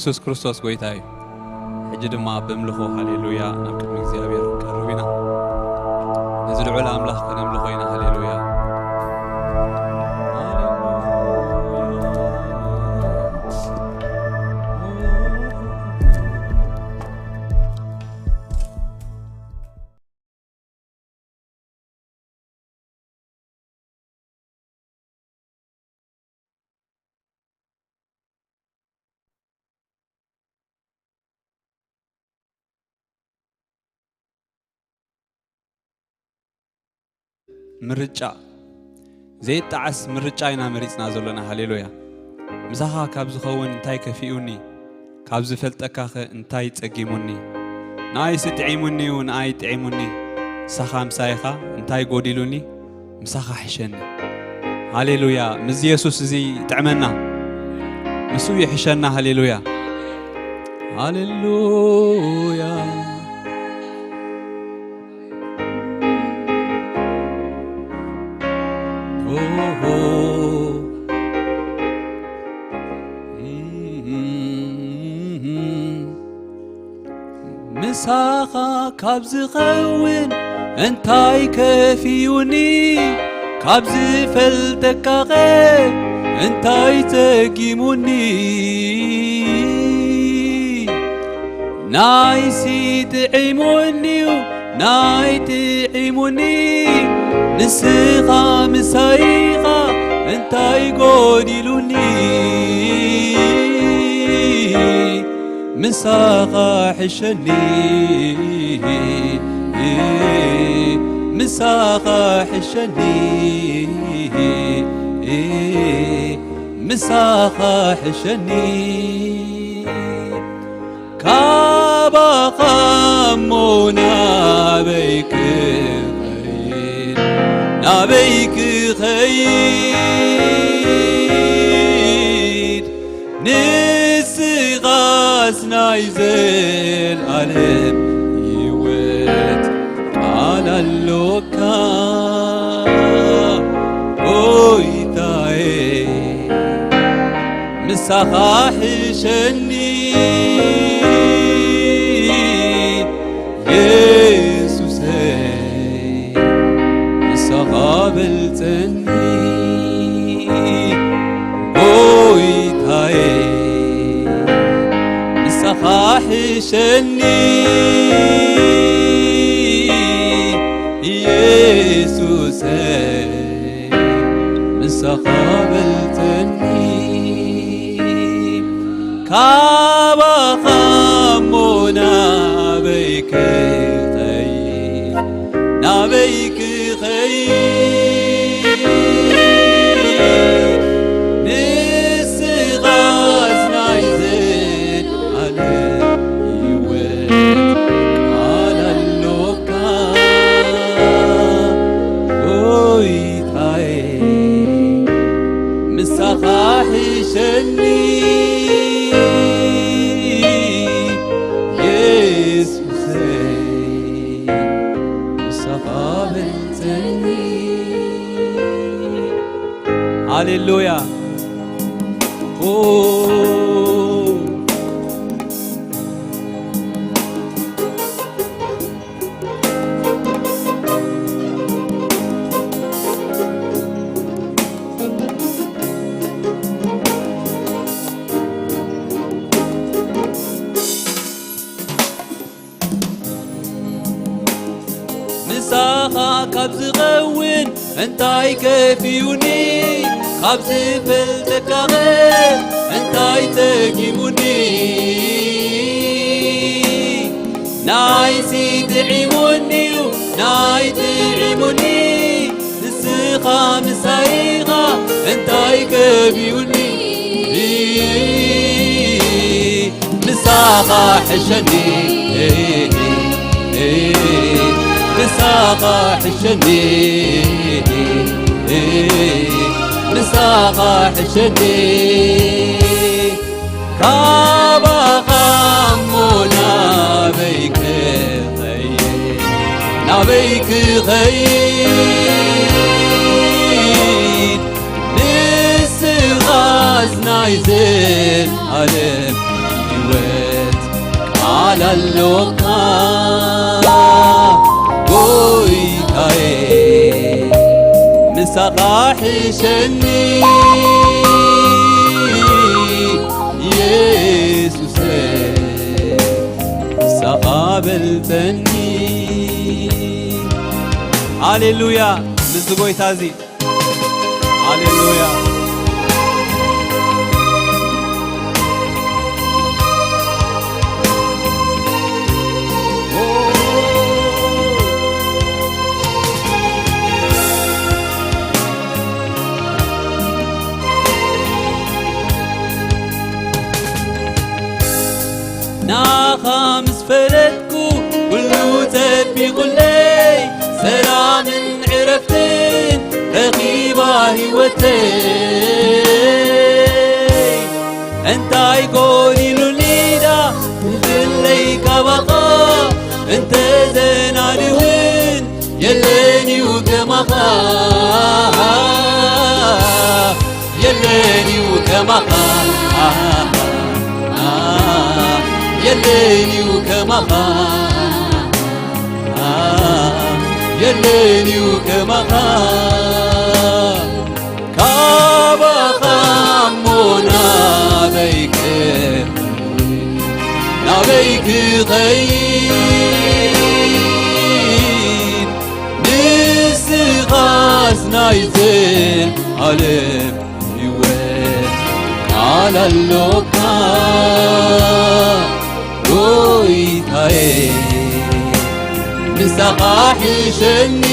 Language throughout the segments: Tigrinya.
የሱስ ክርስቶስ ጎይታ እዩ። ሕጂ ድማ ብምልኾ፣ ሃሌሉያ፣ ናብ ቅድሚ እግዚኣብሔር ክንቀርብ ኢና። ነዚ ልዑል ኣምላኽ ከነምልኾ ኢና። ሃሌሉያ። ምርጫ። ዘይጣዓስ ምርጫ ኢና መሪጽና ዘሎና። ሃሌሉያ። ምሳኻ ካብ ዝኸውን እንታይ ከፊኡኒ? ካብ ዝፈልጠካኸ እንታይ ጸጊሙኒ? ንኣይሲ ጥዒሙኒዩ፣ ንኣይ ጥዒሙኒ። ንሳኻ ምሳይኻ እንታይ ጎዲሉኒ? ምሳኻ ሕሸኒ። ሃሌሉያ። ምስ የሱስ እዚ ይጥዕመና። ምስኡ ይሕሸና። ሃሌሉያ። ሃሌሉያ። ኦሆ። ምሳኻ ካብ ዝኸውን እንታይ ከፊኡኒ? ካብ ዝፈልጠካኸ እንታይ ጸጊሙኒ? ናይሲ ጥዒሙኒዩ፣ ናይ ጥዒሙኒ። ንስኻ ምሳይኻ እንታይ ጎዲሉኒ? ምሳኻ ሕሸኒ፣ ምሳኻ ሕሸኒ፣ ምሳኻ ሕሸኒ። ካባኻ እሞ ናበይ ክኸይድ፣ ናበይ ክኸይድ? ንስኻስ ናይ ዘልኣለም ህይወት ቃል ኣሎካ። ጎይታዬ፣ ምሳኻ ሕሸኒ። የሱሰይ፣ ምሳኻ በልጸኒ። ጎይታዬ፣ ምሳኻ ሕሸኒ። የሱሰይ፣ ምሳኻ በልጸኒ። ካባኻ እሞ ናበይ ክኸይድ፣ ናበይ ክኸይድ? ንስኻስ ናይ ዘልኣለም ህይወት ቃል ኣሎካ። ጎይታዬ፣ ምሳኻ ሕሸኒ። የሱሰይ፣ ምሳኻ በልጸኒ። ሃሌሉያ። ኦ፣ ምሳኻ ካብ ዝኸውን እንታይ ከፊኡኒ? ካብ ዝፈልጠካኸ እንታይ ጸጊሙኒ? ናይሲ ጥዒሙኒዩ፣ ናይ ጥዒሙኒ። ንስኻ ምሳይኻ እንታይ ከፊኡኒ? ምሳኻ ሕሸኒ፣ ምሳኻ ሕሸኒ፣ ምሳኻ ሕሸኒ። ካባኻ እሞ ናበይ ክኸይድ፣ ናበይ ክኸይድ? ንስኻስ ናይ ዘልኣለም ላሎካ ጎይታዬ፣ ምሳኻ ሕሸኒ ኢየሱሰይ፣ ምሳኻ በልጸኒ። ሃሌሉያ። ምስዚ ጎይታ እዚ። ሃሌሉያ። ናኻ ምስ ፈለጥኩ ኩሉ ጸቢቑለይ፣ ሰላምን ዕረፍትን ረኺባ ህይወተይ። እንታይ ጎዲሉኒ ዳ ክፍለይ ካባኻ፣ እንተ ዘናዲ እውን የለን እዩ ከማኻ፣ የለን እዩ ከማኻ፣ የለን እዩ ከማኻ፣ የለን እዩ ከማኻ። ካባኻ እሞ ናበይ ክኸይድ፣ ናበይ ክኸይድ? ንስኻስ ናይ ዘልኣለም ህይወት ቃል ኣሎካ። ጎይታዬ፣ ምሳኻ ሕሸኒ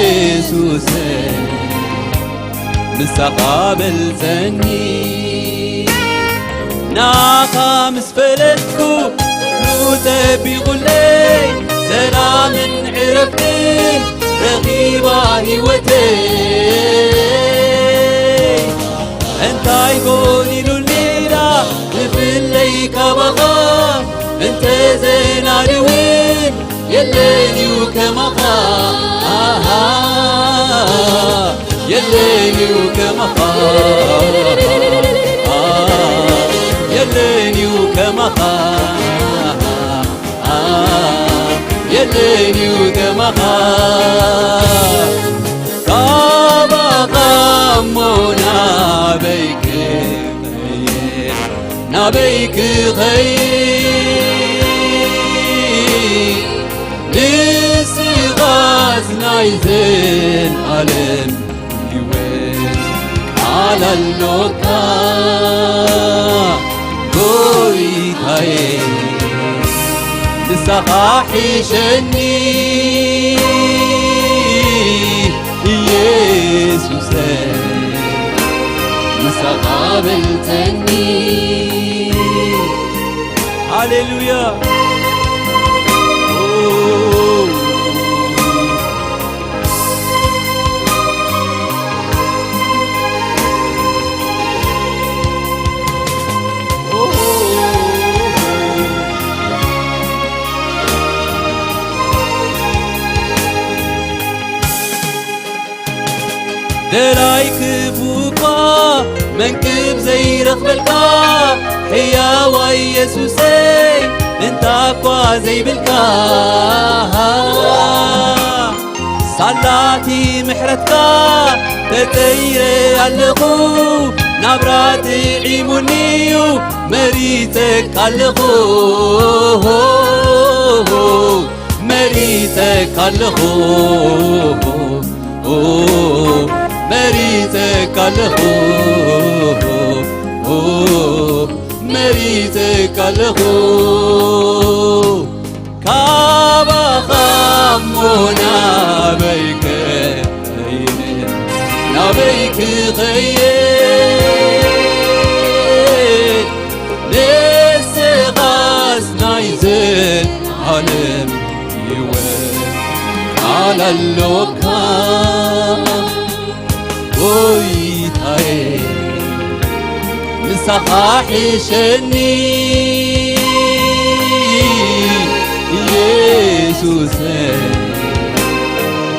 ኢየሱሰይ፣ ምሳኻ በልጸኒ። ናኻ ምስ ፈለጥኩ ኩሉ ጸቢቑለይ፣ ሰላምን ዕረፍትን ረኺባ ህይወተይ። እንታይ ጎዲሉኒ ዳ ክፍለይ ካባኻ፣ እንተ ዘናዲ እውን የለን እዩ ከማኻ፣ ኣሃ፣ የለን እዩ ከማኻ፣ የለን እዩ ከማኻ፣ የለን እዩ ከማኻ። ካባኻ እሞ ናበይ ክኸይድ፣ ናበይ ክኸይድ? ንስኻስ ናይ ዘልኣለም ህይወት ቃል ኣሎካ። ጎይታዬ፣ ንሳኻ ሕሸኒ ኢየሱሰይ፣ ንሳኻ በልጸኒ። ሃሌሉያ። ደላይ ክፉእ እኳ መንክብ ዘይረኽበልካ፣ ሕያዋይ የሱሰይ እንታ እኳ ዘይብልካ፣ ሳላቲ ምሕረትካ ተጸይረ ኣለኹ፣ ናብራ ጥዒሙኒ'ዩ መሪጸካ ኣለኹ። መሪጸካ ኣለኹ፣ ኦ፣ መሪጸካ ኣለኹ፣ ኦ፣ መሪጸካ ኣለኹ። ካባኻ እሞ ናበይ ክኸይድ፣ ናበይ ክኸይድ? ንስኻስ ናይ ዘልኣለም ህይወት ቃል ኣሎካ። ጎይታዬ፣ ምሳኻ ሕሸኒ፣ ኢየሱሰይ፣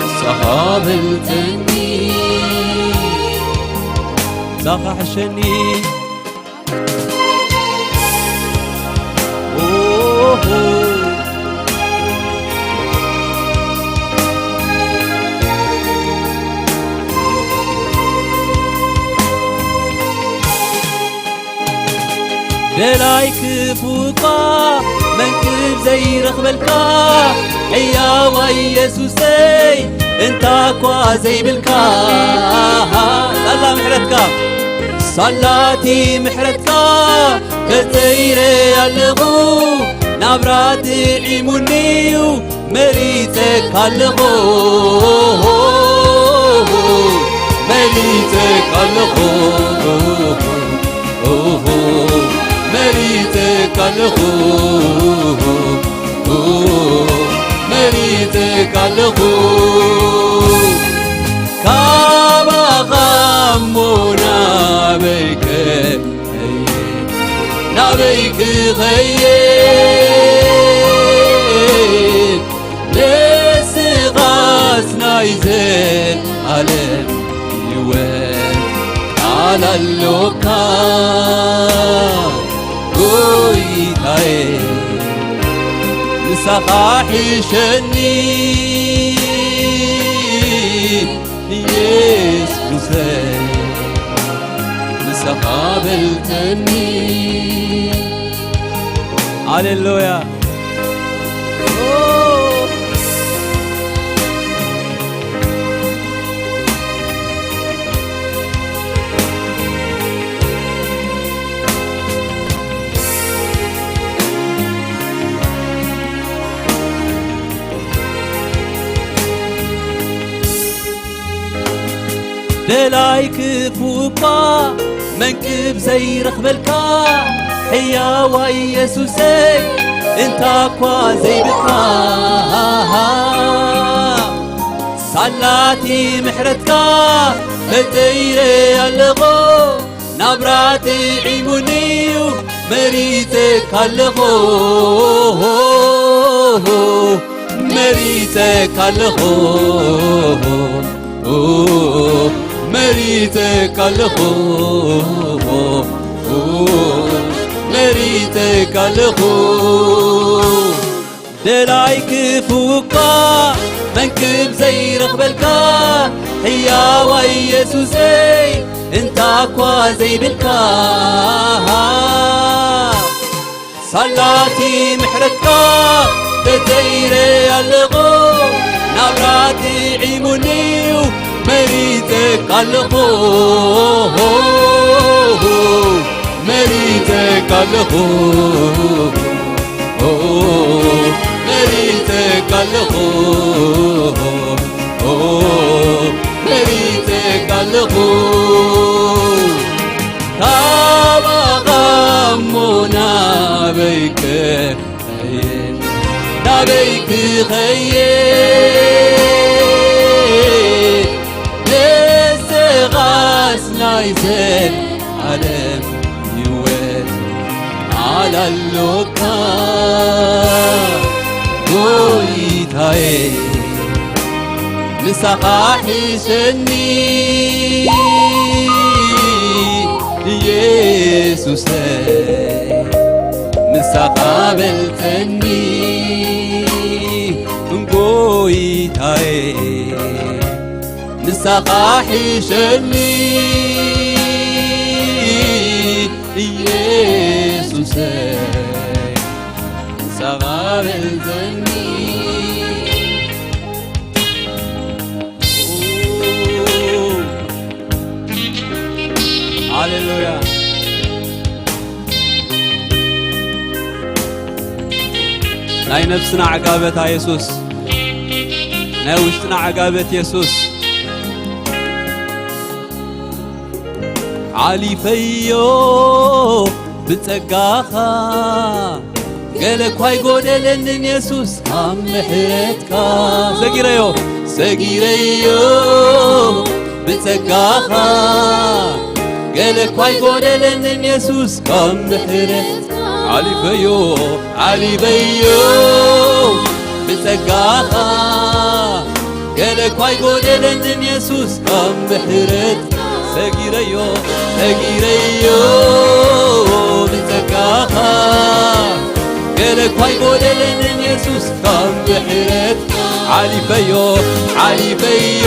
ምሳኻ በልጸኒ፣ ምሳኻ ሕሸኒ። ደላይ ክፉ እኳ መንክብ ዘይረኽበልካ፣ ሕያዋይ የሱሰይ እንታ እኳ ዘይብልካ፣ ሳላ ምሕረትካ፣ ሳላቲ ምሕረትካ ተጸይረ ኣለኹ። ናብራ ጥዒሙኒዩ መሪጸካ ኣለኹ፣ መሪጸካ ኣለኹ፣ መሪጸካ ኣለኹ፣ መሪጸካ ኣለኹ። ካባኻ እሞ ናበይ ክኸይድ፣ ናበይ ክኸይድ፣ ንስኻስ ናይ ዘልኣለም ህይወት ቃል ኣሎካ። ጎይታዬ፣ ምሳኻ ሕሸኒ፣ ኢየሱሰይ፣ ምሳኻ በልተኒ። ሃሌሉያ። ደላይ ክፉ እኳ መንክብ ዘይረኽበልካ፣ ሕያዋይ የሱሰይ እንታ እኳ ዘይብልካ፣ ሳላቲ ምሕረትካ ተጠይረ ኣለኹ። ናብራ ጥዒሙኒዩ መሪጸካ ኣለኹ፣ መሪጸካ ኣለኹ፣ መሪጸካ ኣለኹ፣ መሪጸካ ኣለኹ። ደላይ ክፉ እኳ መንክብ ዘይረኽበልካ፣ ሕያዋይ የሱሰይ እንታ እኳ ዘይብልካ፣ ሳላቲ ምሕረትካ ተተይረ ኣለኹ። ናብራ ጥዒሙኒዩ መሪጸካ ኣለኹ፣ መሪጸካ ኣለኹ፣ መሪጸካ ኣለኹ፣ መሪጸካ ኣለኹ። ካባኻ እሞ ናበይ ክኸይድ፣ ናበይ ክኸይድ፣ ንስኻስ ናይ ዘልኣለም ህይወት ቃል ኣሎካ። ጎይታዬ፣ ምሳኻ ሒዘኒ፣ ኢየሱሰይ፣ ምሳኻ በልተኒ። ጎይታዬ፣ ምሳኻ ሒዘኒ፣ ኢየሱሰይ፣ ምሳኻ በልተኒ። ሃሌሉያ። ናይ ነፍስና ዕጋበታ የሱስ፣ ናይ ውሽጥና ዕጋበት የሱስ። ሓሊፈዮ ብጸጋኻ፣ ገለ እኳ ኣይጎደለንን የሱስ ካብ ምሕረትካ። ሰጊረዮ፣ ሰጊረዮ ብጸጋኻ፣ ገለ እኳ ኣይጎደለንን የሱስ ካብ ምሕረት። ሓሊፈዮ፣ ሓሊፈዮ ብጸጋኻ፣ ገለ እኳ ኣይጎደለንን የሱስ ካብ ምሕረት። ሰጊረዮ፣ ሰጊረዮ ብጸጋኻ፣ ገለ እኳ ኣይጎደለንን የሱስ ካብ ምሕረት። ሓሊፈዮ፣ ሓሊፈዮ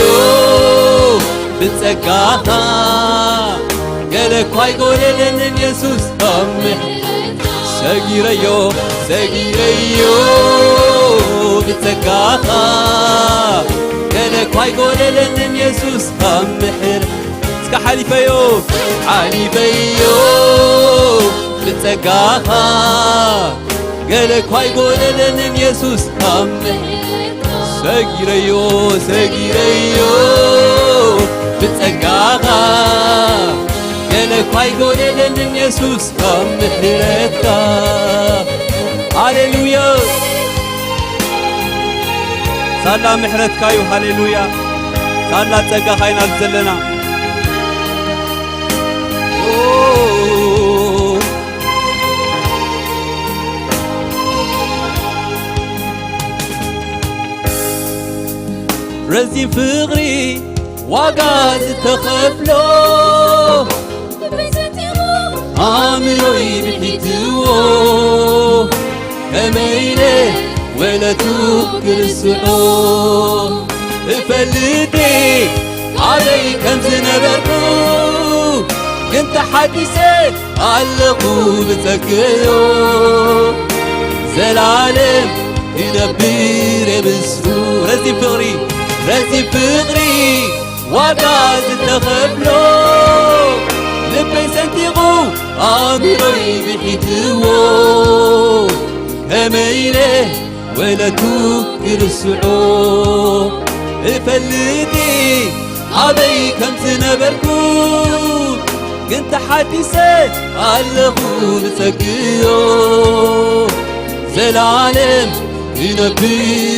ብጸጋኻ፣ ገለ እኳ ኣይጎደለንን የሱስ ካብ ምሕረት። ሰጊረዮ፣ ሰጊረዮ ብጸጋኻ፣ ገለ እኳ ኣይጎደለንን የሱስ ካብ ምሕር-፣ እስከ ሓሊፈዮ፣ ሓሊፈዮ ብጸጋኻ፣ ገለ እኳ ኣይጎደለንን የሱስ ካብ ምሕር-፣ ሰጊረዮ፣ ሰጊረዮ ብጸጋኻ፣ ገለ እኳ ኣይጎደለንን የሱስ ካብ ምሕረትካ። ሃሌሉያ። ሳላ ምሕረትካ እዩ። ሃሌሉያ። ሳላ ጸጋኻ ኢና ዘለና። ኦ። ረዚን ፍቕሪ ዋጋ ዝተኸፍሎ ኣእምሮይ ብሒትዎ፣ ከመይ ኢለ ወለቱ ክርስዖ? እፈልጥ ኣበይ ከም ዝነበርኩ፣ ግን ተሓዲሰ ኣለኹ ብጸግኡ፣ ዘላለም ክነብር እየ ምስኡ። ረዚን ፍቕሪ፣ ረዚን ፍቕሪ ዋጋ ዝተኸፍሎ፣ ልበይ ሰንጢቑ ኣእምሮይ ብሒትዎ፣ ከመይ ኢለ ወለቱ ክርስዖ? እፈልጥ ኣበይ ከም ዝነበርኩ፣ ግን ተሓዲሰ ኣለኹ ብጸግኡ፣ ዘላለም ክነብር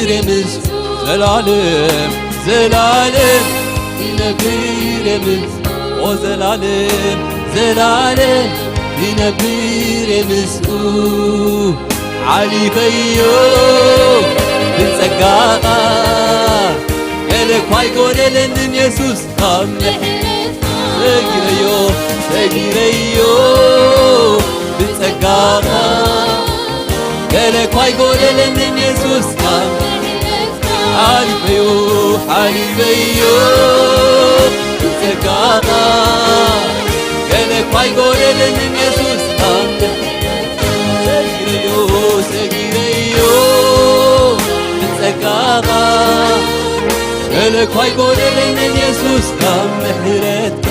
እየ ምስኡ። ዘላለም፣ ዘላለም ክነብር እየ ምስኡ። ኦ ዘላለም፣ ዘላለም ክነብር እየ ምስኡ። ሓሊፈዮ ብጸጋኻ፣ ገለ እኳ ኣይጎደለንን የሱስ ካብ ምሕረትካ። ሰጊረዮ፣ ሰጊረዮ ብጸጋኻ፣ ገለ እኳ ኣይጎደለንን የሱስ ካብ ምሕረትካ። ሓሊፈዮ፣ ሓሊፈዮ ብጸጋኻ፣ ገለ እኳ ኣይጎደለንን የሱስ ካብ ምሕረትካ። ሰጊረዮ፣ ሰጊረዮ ብጸጋኻ፣ ገለ እኳ ኣይጎደለንን የሱስ ካብ ምሕረትካ።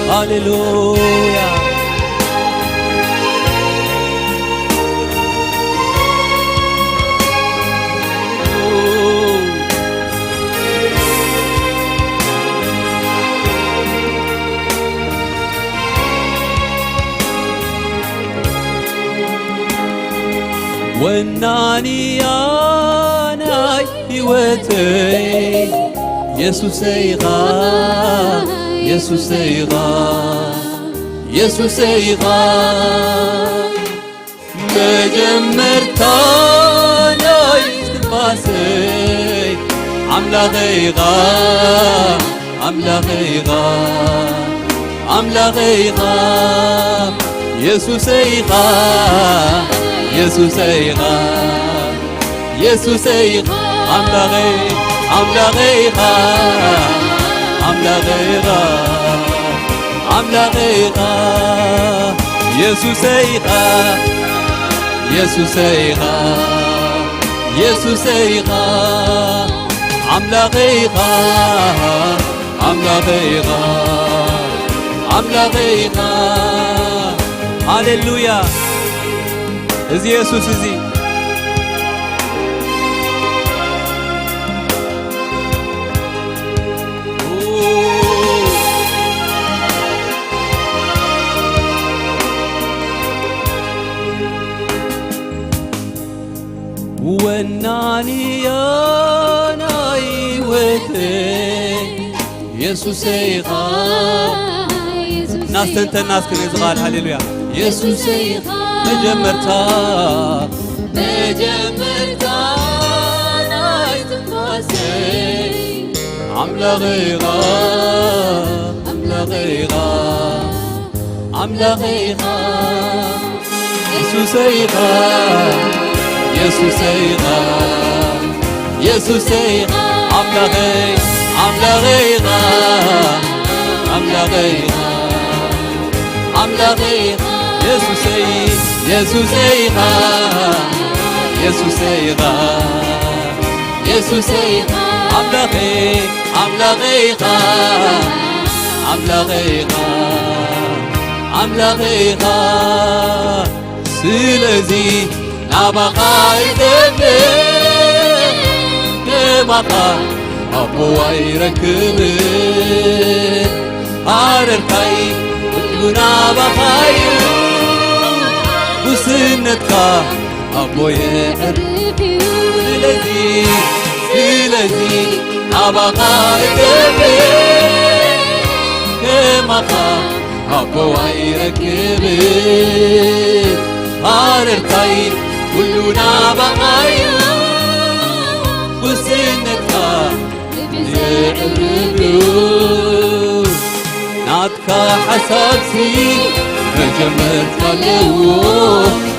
ሃሌሉያ። ወናንያ ናይ ህይወተይ የሱሰይ ኢኻ፣ የሱሰይ ኢኻ፣ የሱሰይ ኢኻ። መጀመርታ ናይ ትንፋሰይ ኣምላኸይ ኢኻ፣ ኣምላኸይ ኢኻ፣ ኣምላኸይ ኢኻ፣ የሱሰይ ኢኻ፣ የሱሰይ ኢኻ፣ የሱሰይ ኢኻ፣ ኣምላኸይ፣ ኣምላኸይ ኢኻ፣ ኣምላኸይ ኢኻ፣ ኣምላኸይ ኢኻ፣ የሱሰይ ኢኻ፣ የሱሰይ ኢኻ፣ የሱሰይ ኢኻ፣ ኣምላኸይ ኢኻ፣ ኣምላኸይ ኢኻ፣ ኣምላኸይ ኢኻ። ሃሌሉያ። እዚ የሱስ እዚ ወናንያ ናይ ህይወተይ የሱሰይ ኢኻ። እናስተንተና እስኪ ነዚ ቃል፣ ሃሌሉያ። የሱሰይ ኢኻ። መጀመርታ፣ መጀመርታ ናይ ትንፋሰይ ኣምላኸይ ኢኻ፣ ኣምላኸይ ኢኻ፣ ኣምላኸይ ኢኻ። የሱሰይ ኢኻ፣ የሱሰይ ኢኻ፣ የሱሰይ ኢኻ። ኣምላኸይ፣ ኣምላኸይ ኢኻ፣ ኣምላኸይ ኢኻ፣ ኣምላኸይ ኢኻ። የሱሰይ፣ የሱሰይ ኢኻ፣ የሱሰይ ኢኻ፣ የሱሰይ ኢኻ፣ ኣምላኸይ፣ ኣምላኸይ ኢኻ፣ ኣምላኸይ ኢኻ፣ ኣምላኸይ ኢኻ። ስለዚ ናባኻ እጠምእ፣ ከማኻ ኣቦ ኣይረክብን። ሃረርታይ ኩሉ ናባኻ እዩ፣ ውስነትካ ኣቦ የዕርፍ እዩ። ስለዚ፣ ስለዚ ናባኻ እጠምእ፣ ከማኻ ኣቦ ኣይረክብን። ሃረርታይ ኩሉ ናባኻ እዩ፣ ውስነትካ የዕርፍ እዩ። ናትካ ሓሳብሲ መጀመርታ ኣለዎ፣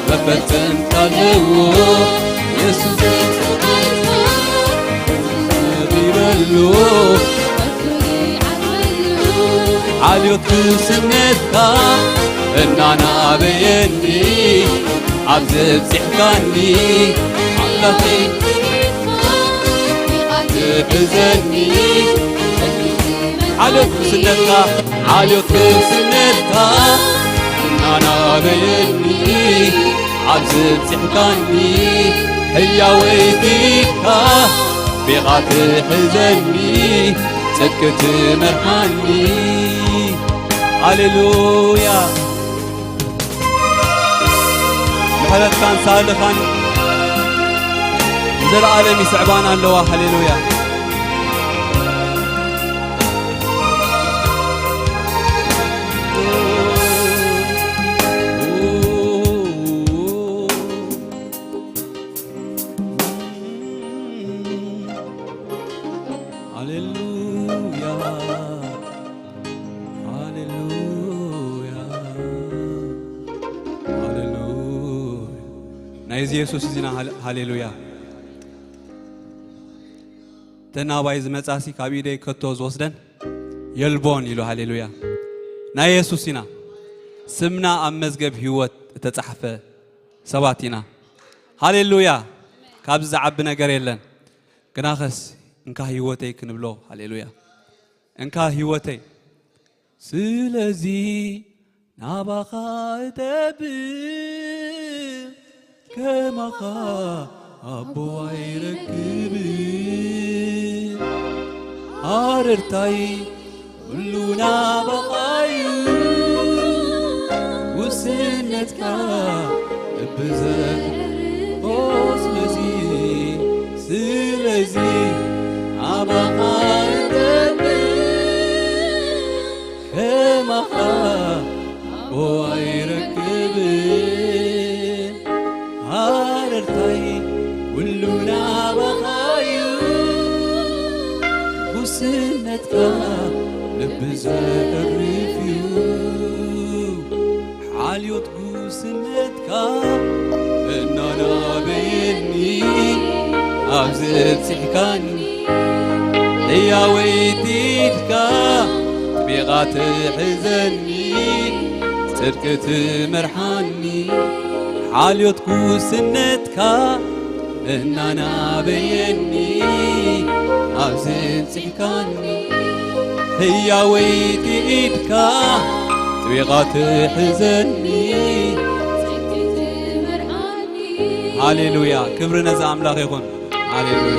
መፈጸምታ ኣለዎ። የሱስ ይበሉ ዓልዮት ክስነትካ እናናበየኒ ኣብ ዘብጽሕካኒ ኣምላኸይ ትሕዘኒ። ዓልዮት ክስነትካ፣ ዓልዮት ክስነትካ እናናበየኒ ኣብ ዘብጽሕካኒ ሕያወይቲ ኢድካ ቢኻ ትሕዘኒ ጽድቂ ትመርሓኒ። ሃሌሉያ። ምሕረትካን ሳልኻን ንዘለኣለም ይስዕባና ኣለዋ። ሃሌሉያ። ሃሌሉያ። ሃሌሉያ፣ ሃሌሉያ። ናይዚ የሱስ እዚና። ሃሌ-፣ ሃሌሉያ። ተናባይ ዝመጻሲ ካብ ኢደይ ከቶ ዝወስደን የልቦን ኢሉ። ሃሌሉያ። ናይ የሱስ ኢና። ስምና ኣብ መዝገብ ህይወት እተጻሕፈ ሰባት ኢና። ሃሌሉያ። ካብዚ ዝዓቢ ነገር የለን። ግናኸስ እንካ ህይወተይ ክንብሎ። ሃሌሉያ። እንካ ህይወተይ። ስለዚ ናባኻ እጠብቕ፣ ከማኻ ኣቦ ኣይረክብን። ሃረርታይ ኩሉ ናባኻ እዩ፣ ውስነትካ ልቢ ዘ-፣ ኦ፣ ስለዚ፣ ስለዚ ናባኻ እጠብቕ፣ ከማኻ ኣቦ ኣይረክብን። ሃረርታይ ኩሉ ናባኻ እዩ፣ ጉስነትካ ልቢ ዘዕርፍ እዩ። ሓልዮት ጉስነትካ እናናበየኒ ኣብዚ ኣብጺሕካኒ፣ ህያወይቲ ኢድካ ኣጥቢቓ ትሕዘኒ፣ ጽድቂ ትመርሓኒ። ሓልዮት ጉስነትካ እናናበየኒ ኣብዚ ኣብጺሕካኒ፣ ህያወይቲ ኢድካ ኣጥቢቓ ትሕዘኒ፣ ጽድቂ ትመርሓኒ። ሃሌሉያ፣ ክብሪ ነዚ ኣምላኽ ይኹን። ሃሌሉያ፣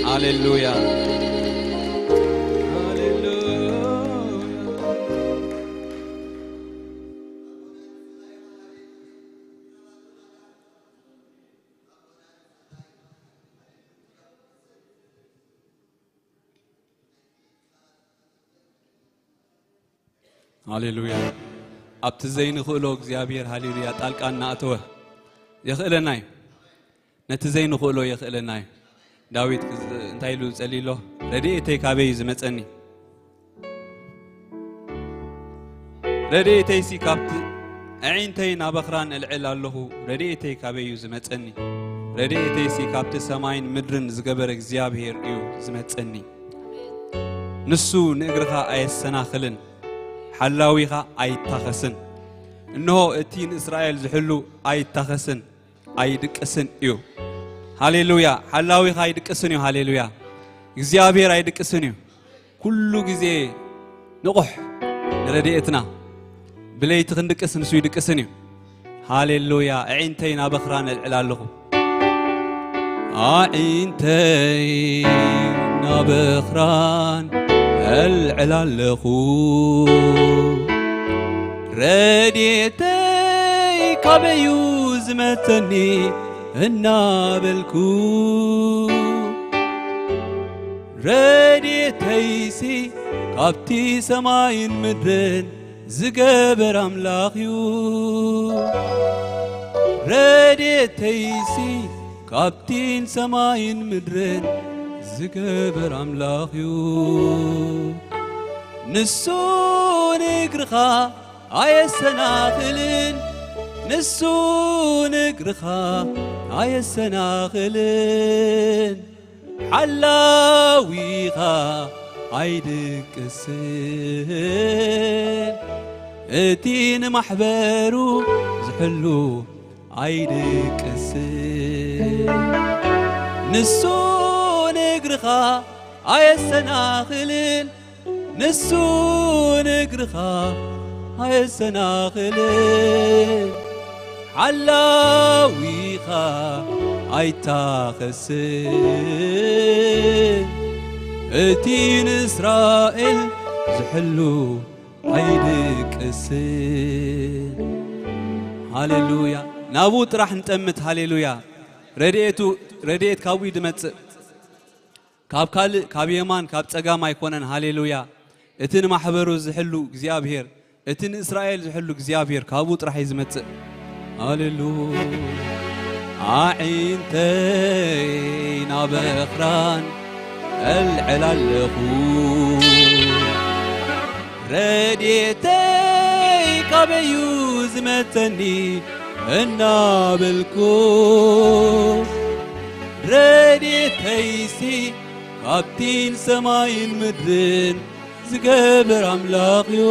ሃሌሉያ፣ ሃሌሉያ። ሃሌሉያ። ኣብቲ ዘይንኽእሎ እግዚኣብሔር፣ ሃሌሉያ፣ ጣልቃ እናኣተወ የኽእለና እዩ። ነቲ ዘይንኽእሎ የኽእለና እዩ። ዳዊት ክዝ-፣ እንታይ ኢሉ ጸልዩ ኣሎ? "ረድኤተይ ካበይ እዩ ዝመጸኒ? ረድኤተይሲ ካብቲ ኣዒንተይ ናብ ኣኽራን እልዕል ኣለኹ። ረድኤተይ ካበይ እዩ ዝመጸኒ? ረድኤተይሲ ካብቲ ሰማይን ምድርን ዝገበረ እግዚኣብሔር እዩ ዝመጸኒ። ንሱ ንእግርኻ ኣየሰናኽልን፣ ሓላዊኻ ኣይታኸስን። እንሆ እቲ ንእስራኤል ዝሕሉ ኣይታኸስን ኣይድቅስን እዩ። ሃሌሉያ። ሓላዊኻ ኣይድቅስን እዩ። ሃሌሉያ። እግዚኣብሔር ኣይድቅስን እዩ። ኩሉ ግዜ ንቑሕ ንረድኤትና። ብለይቲ ክንድቅስ ንሱ ይድቅስን እዩ። ሃሌሉያ። ኣዒንተይ ናብ ኣኽራን ኣልዕል ኣለኹ። ኣዒንተይ ናብ ኣኽራን ኣልዕል ኣለኹ። ረድኤተይ ካበዩ ዝመጸኒ እናበልኩ፣ ረድኤተይሲ ካብቲ ሰማይን ምድርን ዝገበር ኣምላኽ እዩ። ረድኤተይሲ ካብቲን ሰማይን ምድርን ዝገበር ኣምላኽ እዩ። ንሱ ንእግርኻ ኣየሰናኽልን፣ ንሱ ንእግርኻ ኣየሰናኽልን። ሓላዊኻ ኣይድቅስን፣ እቲ ንማሕበሩ ዝሕሉ ኣይድቅስን። ንሱ ንእግርኻ ኣየሰናኽልን፣ ንሱ ንእግርኻ ኣየሰናኽልን። ሓላዊኻ ኣይታኸስን፣ እቲ ንእስራኤል ዝሕሉ ኣይድቅስን። ሃሌሉያ። ናብኡ ጥራሕ ንጠምት። ሃሌሉያ። ረድኤቱ፣ ረድኤት ካብኡ እዩ ዝመጽእ። ካብ ካልእ፣ ካብ የማን፣ ካብ ጸጋም ኣይኮነን። ሃሌሉያ። እቲ ንማሕበሩ ዝሕሉ እግዚኣብሔር፣ እቲ ንእስራኤል ዝሕሉ እግዚኣብሔር ካብኡ ጥራሕ እዩ ዝመጽእ። ሃሌሉያ። ኣዒንተይ ናብ ኣኽራን ኣልዕል ኣለኹ። ረድኤተይ ካበዩ ዝመጸኒ እናበልኩ፣ ረድኤተይሲ ካብቲን ሰማይን ምድርን ዝገበር ኣምላኽ እዩ።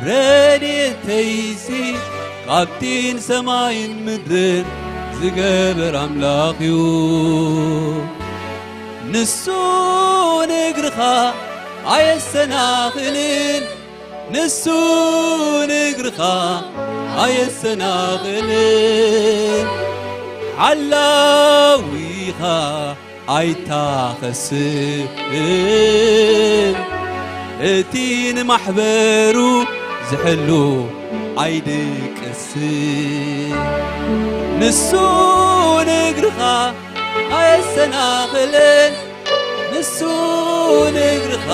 ረድኤተይሲ ካብቲን ሰማይን ምድርን ዝገበር ኣምላኽ እዩ። ንሱ ንእግርኻ ኣየሰናኽልን፣ ንሱ ንእግርኻ ኣየሰናኽልን። ሓላዊኻ ኣይታኸስን፣ እቲ ንማሕበሩ ዝሕሉ ኣይድቅስን። ንሱ ንእግርኻ ኣየሰናኽልን፣ ንሱ ንእግርኻ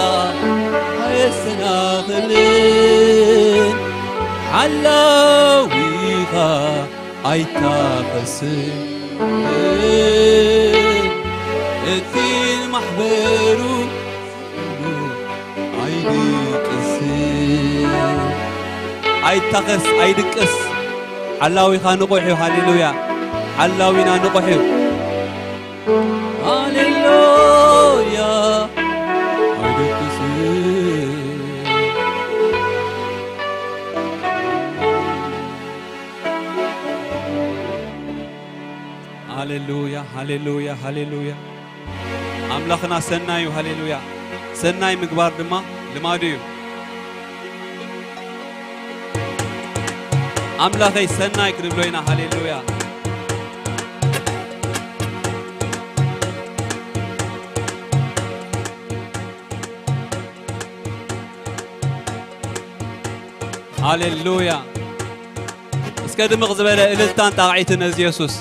ኣየሰናኽልን። ሓላዊኻ ኣይታኸስን፣ እቲ ንማሕበሩ ኣይድቅስን። ኣይታኸስ፣ ኣይድቅስ። ሓላዊኻ ንቑሕ እዩ። ሃሌሉያ። ሓላዊና ንቑሕ እዩ። ሃሌሉያ። ኣይድቅስን። ሃሌሉያ፣ ሃሌሉያ፣ ሃሌሉያ። ኣምላኽና ሰናይ እዩ። ሃሌሉያ። ሰናይ ምግባር ድማ ልማዱ እዩ። ኣምላኸይ ሰናይ ክንብሎ ኢና። ሃሌሉያ። ሃሌሉያ። እስከ ድምቕ ዝበለ እልልታን ጣቕዒትን ነዚ የሱስ።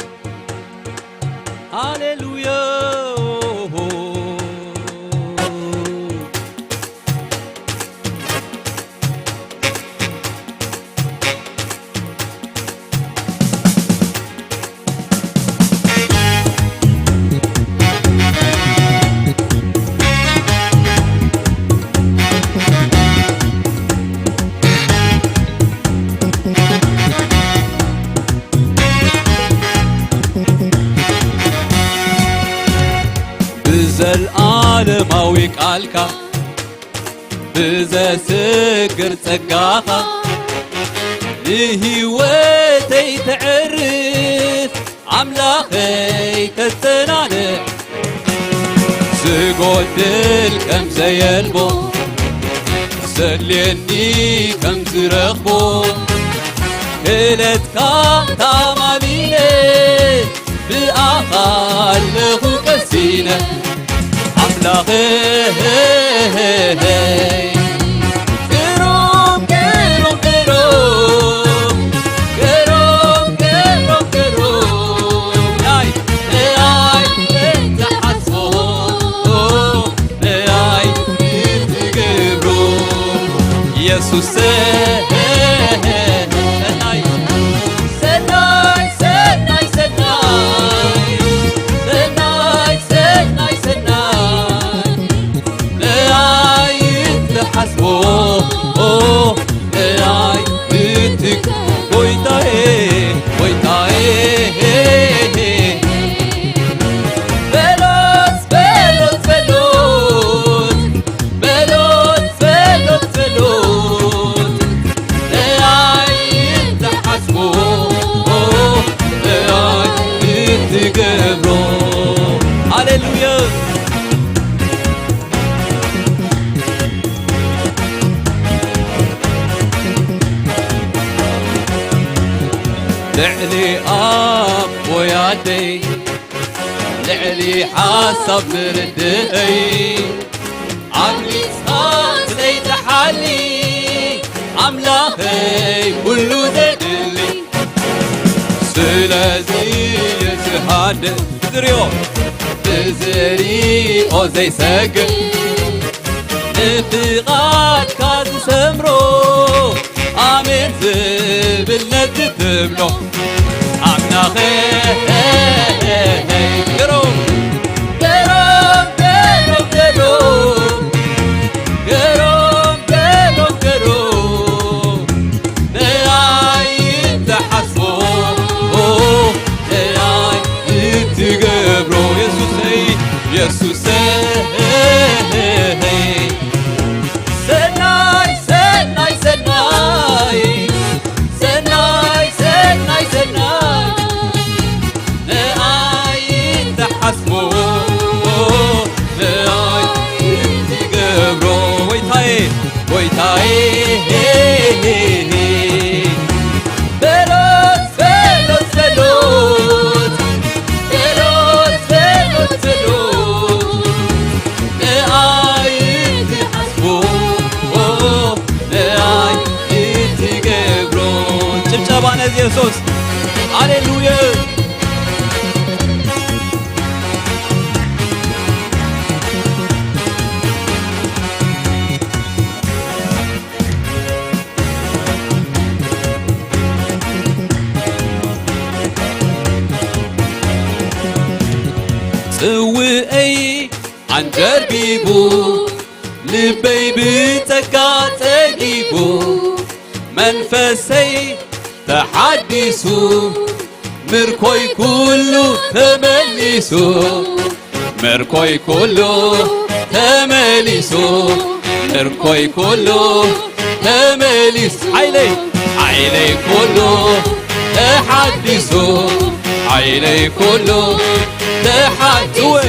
ሃሌሉያ። ብዘልኣለማዊ ቃልካ፣ ብዘስግር ጸጋኻ፣ ንህይወተይ ተዕርፍ ኣምላኸይ ተጸናንዕ። ዝጎድል ከም ዘየልቦ ዘድልየኒ ከም ዝረኽቦ ክእለትካ ታማሚነ ብኣኻ ኣለኹ ቀሲነ ኣምላኸይ። ግሩም ግሩም ግሩም ግሩም ግሩም ግሩም ናይ ናይ ትሓስቦ ናይ ትገብሮ ኢየሱስ ሰናይ ሰናይ ሰናይ ሰናይ ሰናይ ሰናይ ሰናይ ንኣይ ትሓስቦ ንኣይ ትክ ጎይታዬ ጎይታዬ በሎት በሎት በሎት በሎት በሎት በሎት ንኣይ ትሓስቦ ንኣይ ትገብሮ ሃሌሉያ ልዕሊ ኣቦይ ኣደይ ልዕሊ ሓሳብ ምርድእይ ኣምሊጽካ ዘይትሓሊ ኣምላኸይ ኩሉ ዘድሊ ስለዚ ዝሃድእ ዝርዮ ብዝርኦ ዘይሰግእ ንፍቓድካ ዝሰምሮ ኣሜን ዝብል ነቲ ትብሎ ኣምላኸይ ግሩም ግሩም ግሩም ግሩም ግሩም ግሩም ግሩም ንኣይ ትሓስቦ ንኣይ ትገብሮ የሱሰይ የሱሰይ ሰናይ ሰናይ ሰናይ ሰናይ ሰናይ ሰናይ ንኣይ ትሓስቦ ንኣይ ትገብሮ ጎይታዬ ጎይታዬ በሎት በሎት በሎት በሎት በሎት በሎት ንኣይ ትሓስቦ ንኣይ ትገብሮ ጭብጨባ ነዚ የሱስ ሃሌሉያ ጽውኤይ ኣንጀርቢቡ ልበይ ብጸጋ ጸጊቡ መንፈሰይ ተሓዲሱ ምርኮይ ኩሉ ተመሊሱ ምርኮይ ኩሉ ተመሊሱ ምርኮይ ኩሉ ተመሊሱ ሓይለይ ሓይለይ ኩሉ ተሓዲሱ ሓይለይ ኩሉ ተሓዲሱ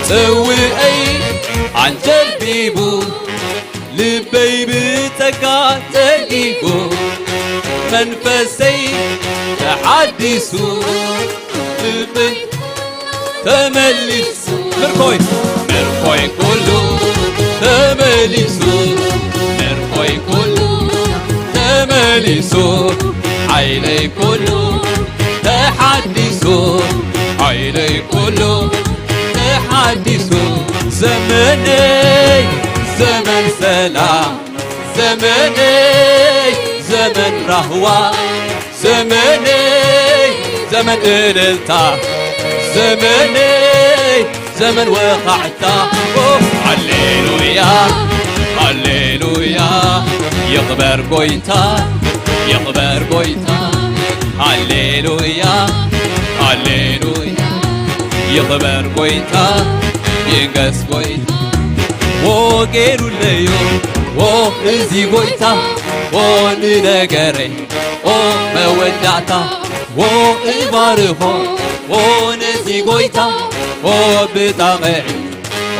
ጽውኤይ ኣንጀርቢቡ ልበይ ብጸጋ ጸጊቡ መንፈሰይ ተሓዲሱ ልበይ ተመሊሱ ምርኮይ ምርኮይ ኩሉ ተመሊሱ ምርኮይ ኩሉ ተመሊሱ ሓይለይ ኩሉ ተሓዲሱ ሓይለይ ኩሉ ተሓዲሱ ዘመነይ ዘመን ሰላም ዘመነይ ዘመን ራህዋ ዘመነይ ዘመን እልልታ ዘመነይ ዘመን ወኻዕታ ሃሌሉያ ሃሌሉያ ይኽበር ጎይታ ይኽበር ጎይታ ሃሌሉያ ሃሌሉያ ይኽበር ጎይታ ይንገስ ጎይታ ዎ ገይሩለዮ ዎ እዚ ጎይታ ዎ ንነገረይ መወዳእታ ዎ እባርኾ ዎ ነዚ ጎይታ ዎ ብጣቕዒ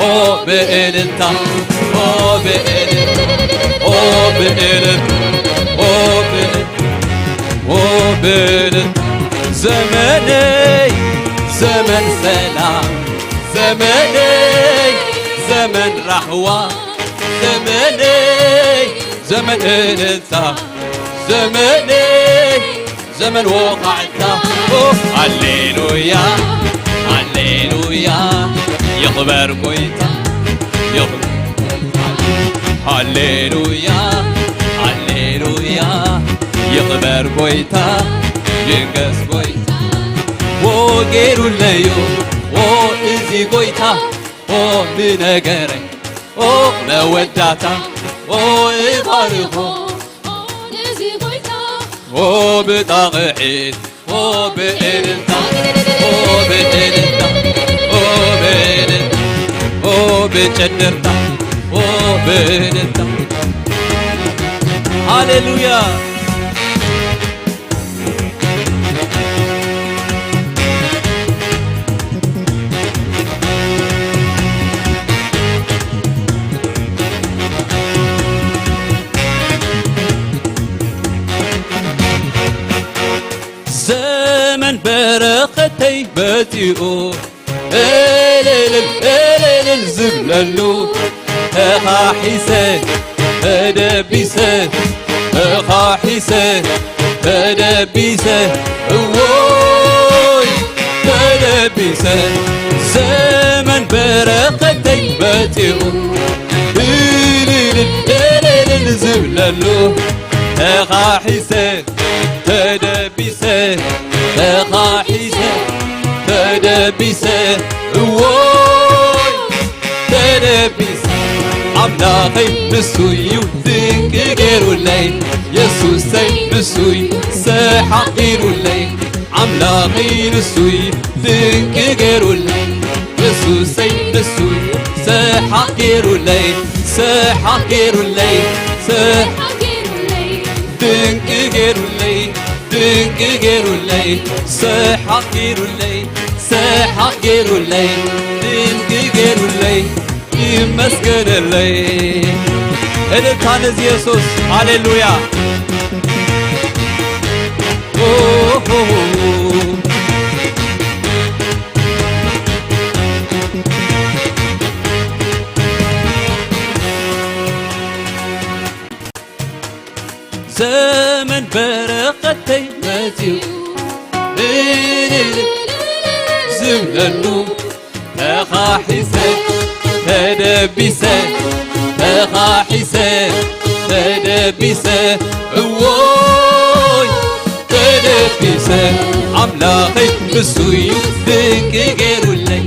ዎ ብእልልታ ዎ ብእልልታ ዎ ብእልልታ ዎ ብእልልታ ዎ ብእልልታ ዘመነይ ዘመን ሰላም ዘመነይ ዘመን ራህዋ ዘመነይ ዘመን እልልታ ዘመነይ ዘመን ወቓዕታ ሃሌሉያ ሃሌሉያ ይኽበር ጎይታ ይኽበር ሃሌሉያ ሃሌሉያ ይኽበር ጎይታ ይንገስ ጎይታ ዎ ገይሩለዩ ዎ እዚ ጎይታ ኦ ንነገረይ ኦ መወዳታ ኦ እባርኾ ኦ ነዚ ጎይታ ኦ ብጣቕዒት ኦ ብእልልታ ኦ ብእልልታ ኦ ብእልልታ ኦ ብጨደርታ ኦ ብእልልታ ሃሌሉያ ዘመን በረኸተይ በጺኡ እልልል እልልል ዝብለሉ ተኻሒሰ ተደቢሰ ተኻሒሰ ተደቢሰ እዎይ ተደቢሰ ዘመን በረኸተይ በጺኡ እልልል እልልል ዝብለሉ ተኻሒሰ ተደቢሰ ተኻሒሰ ተደቢሰ እዎይ ተደቢሰ ኣምላኸይ ንሱዩ ድንቂ ገይሩለይ የሱሰይ ንሱዩ ሰሓቕ ገይሩለይ ኣምላኸይ ንሱዩ ድንቂ ገይሩለይ የሱሰይ ንሱዩ ሰሓቕ ገይሩለይ ሰሓቕ ገይሩለይ ሰሓቕ ገይሩለይ ድንቂ ገይሩለይ ድንቂ ገይሩለይ ሰሓቕ ገይሩለይ ሰሓቕ ገይሩለይ ድንቂ ገይሩለይ ይመስገነለይ እልልታ ነዚ የሱስ ሃሌሉያ ዘመን በረኸተይ መጺኡ እልል ዝብለሉ ተኻሒሰ ተደቢሰ ተኻሒሰ ተደቢሰ እዎይ ተደቢሰ ኣምላኸይ ንሱዩ ድንቂ ገይሩለይ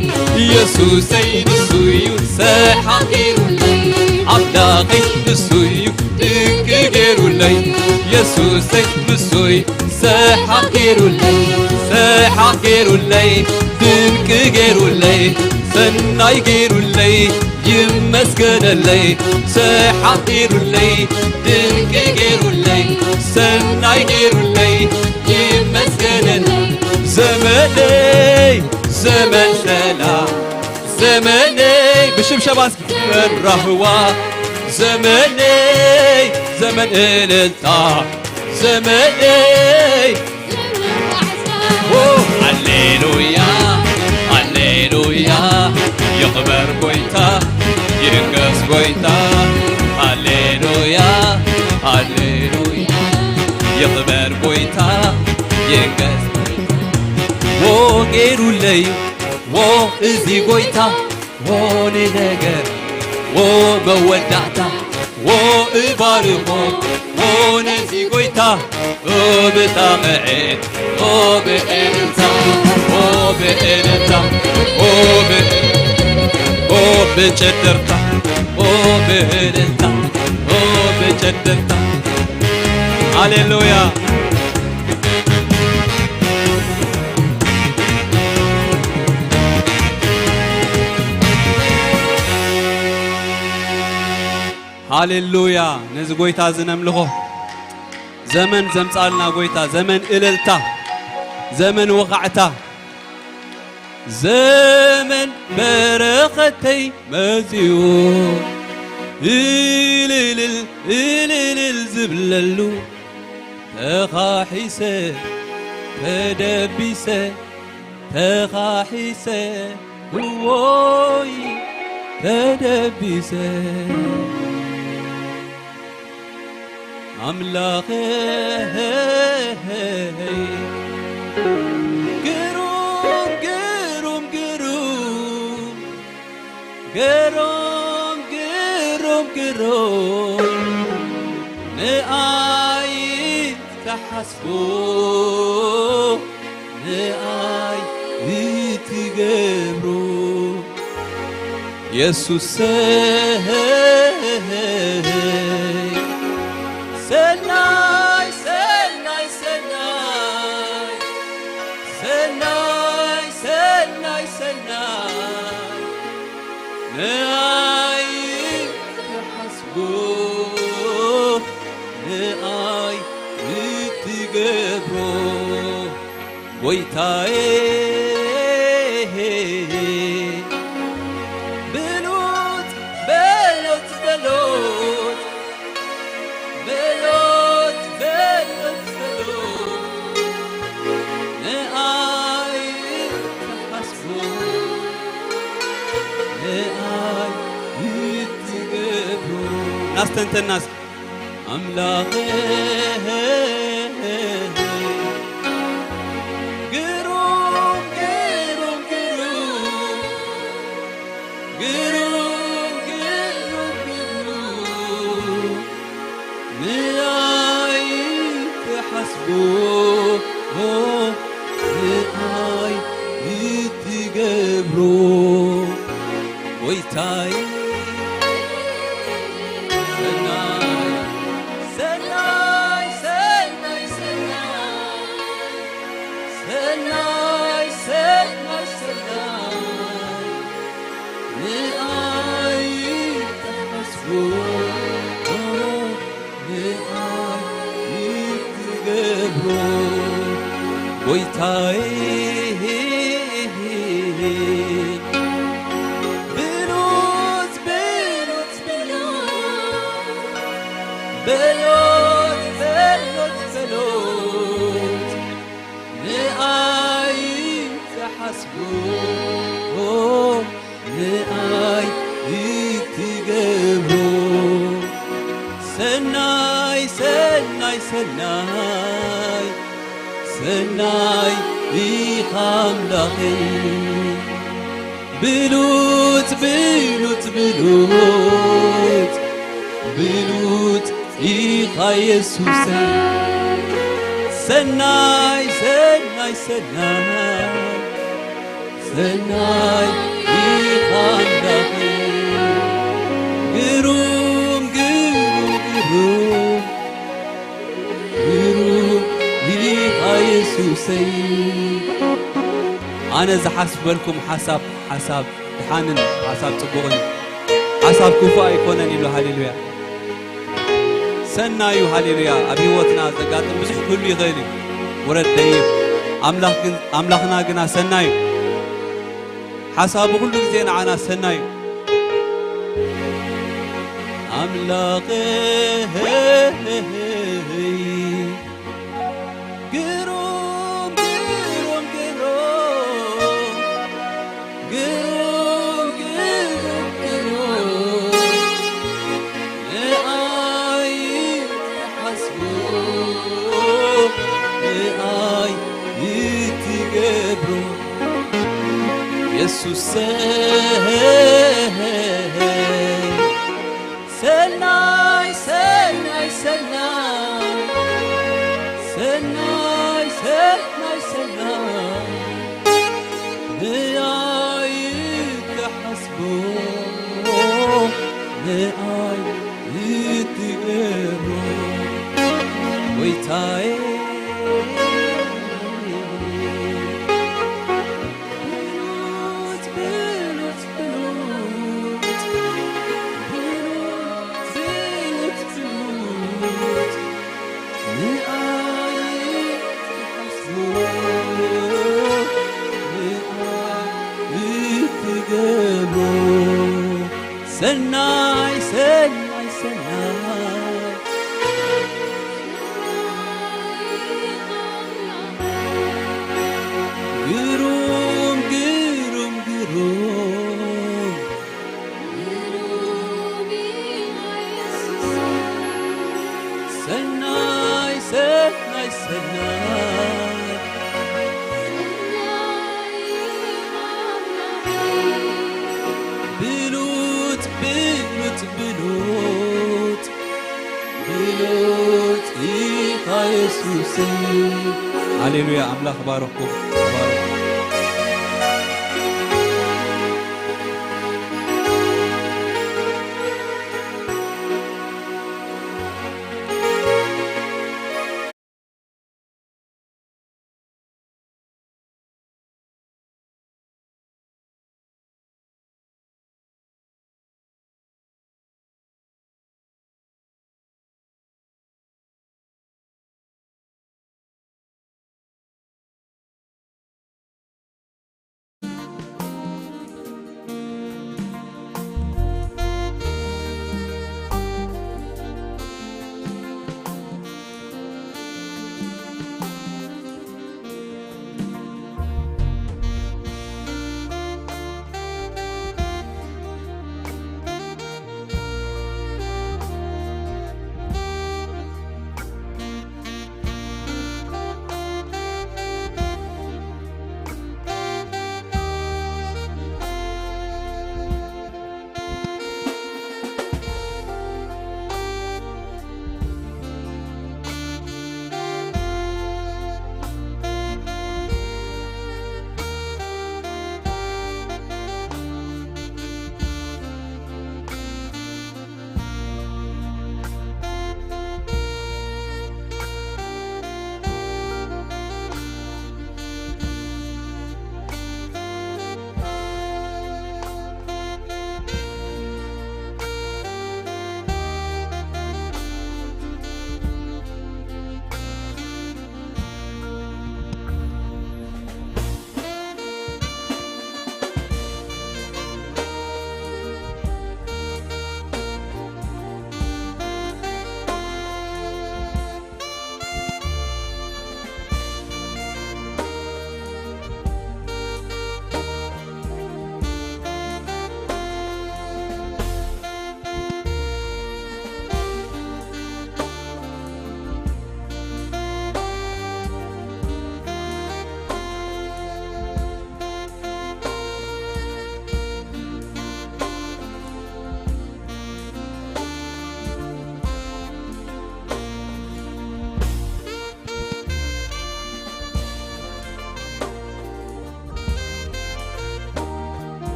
የሱሰይ ንሱዩ ሰሓቕ ገይሩለይ ኣምላኸይ ንሱዩ ድንቂ ገይሩለይ የሱሰይ ንሱዩ ሰሓቕ ገይሩለይ ሰሓቕ ገይሩለይ ድንቂ ገይሩለይ ሰናይ ገይሩለይ ይመስገነለይ ሰሓቕ ገይሩለይ ድንቂ ገይሩለይ ሰናይ ገይሩለይ ይመስገነለይ ዘመነይ ዘመን ሰላም ዘመነይ ብሽብሸባ እስኪ ዘመን ራህዋ ዘመነይ ዘመን እልልታ ዘመነይ ሃሌሉያ ሃሌሉያ ይኽበር ጎይታ ይንገስ ጎይታ ሃሌሉያ ሃሌሉያ ይኽበር ጎይታ ይንገስ ጎይታ ዎ ገይሩለይ ዎ እዚ ጎይታ ዎ ንነገር ዎ መወዳእታ ዎ እባርኾ ዎ ነዚ ጎይታ ዎ ብጣቕዒት ዎ ብእልልታ ዎ ብእልልታ ዎ ብ- ዎ ብጭድርታ ዎ ብእልልታ ዎ ብጭድርታ ሃሌሉያ ሃሌሉያ ነዚ ጎይታ እዚ ነምልኾ ዘመን ዘምጻልና ጎይታ፣ ዘመን እልልታ፣ ዘመን ወኻዕታ፣ ዘመን በረኸተይ መዚኡ፣ እልልል እልልል ዝብለሉ፣ ተኻሒሰ ተደቢሰ ተኻሒሰ እዎይ ተደቢሰ። ኣምላኸይ፣ ግሩም፣ ግሩም፣ ግሩም፣ ግሩም፣ ግሩም፣ ግሩም፣ ንኣይ ተሓስቦ ንኣይ እትገብሮ የሱሰይ። ሰናይ፣ ሰናይ፣ ሰናይ፣ ሰናይ፣ ሰናይ፣ ሰናይ፣ ንኣይ ትሓስቦ፣ ንኣይ እትገብሮ፣ ጎይታዬ፣ ብሉጽ፣ በሎት፣ በሎት፣ በሎት፣ በሎት፣ በሎት፣ ንኣይ ትሓስቦ፣ ንኣይ እትገብሮ። እናስተንተናስ ኣምላኸይ፣ ግሩም፣ ግሩም፣ ግሩም፣ ግሩም፣ ግሩም፣ ግሩም፣ ንኣይ ትሓስቦ፣ ንኣይ እትገብሮ፣ ጎይታይ ሰናይ፣ ሰናይ፣ ሰናይ፣ ሰናይ፣ ሰናይ፣ ሰናይ፣ ሰናይ፣ ንኣይ ተሓስቦ፣ ንኣይ እትገብሮ፣ ጎይታይ ብሉጽ፣ ብሉጽ፣ ብሉጽ፣ በሎት፣ በሎት፣ በሎት፣ ንኣይ ዝሓስቦ፣ ንኣይ እትገብሮ፣ ሰናይ፣ ሰናይ፣ ሰናይ፣ ሰናይ ኢኻ ኣምላኸይ። ብሉጽ፣ ብሉጽ፣ ብሉጽ፣ ብሉጽ ኢኻ የሱሰይ። ሰናይ፣ ሰናይ፣ ሰናይ፣ ሰናይ ኢኻ ኣምላኸይ። ግሩም፣ ግሩም፣ ግሩም፣ ግሩም ኢኻ የሱሰይ። ኣነ ዝሓስበልኩም ሓሳብ፣ ሓሳብ ደሓንን ሓሳብ ጽቡቕን፣ ሓሳብ ክፉእ ኣይኮነን ኢሉ። ሃሌሉያ። ሰናይ እዩ። ሃሌሉያ። ኣብ ህይወትና ዘጋጥም ብዙሕ ክህሉ ይኽእል እዩ። ውረድ ደይብ። ኣምላኽ ግን፣ ኣምላኽና ግና ሰናይ እዩ። ሓሳቡ ኩሉ ግዜ ንዓና ሰናይ እዩ። ኣምላኸይ፣ ግሩም፣ ግሩም፣ ግሩም፣ ግሩም፣ ግሩም፣ ግሩም፣ ንኣይ ትሓስቦ፣ ንኣይ እትገብሮ፣ የሱሰይ። ሰናይ፣ ሰናይ፣ ሰናይ፣ ሰናይ፣ ሰናይ፣ ሰናይ፣ ንኣይ ትሓስቦ፣ ንኣይ እትገብሮ፣ ጎይታዬ። ብሉጽ፣ ብሉጽ፣ ብሉጽ፣ ብሉጽ፣ ብሉጽ፣ ብሉጽ፣ ሰናይ ሰናይ ሰናይ ግሩም ግሩም ግሩም ሰናይ ሰናይ ሰናይ ብሉጽ ብሉጽ ብሉጽ ብሉጽ ኢኻ የሱሰይ። ሃሌሉያ፣ ኣምላኽ ባረኽኩም። ተባረኹ።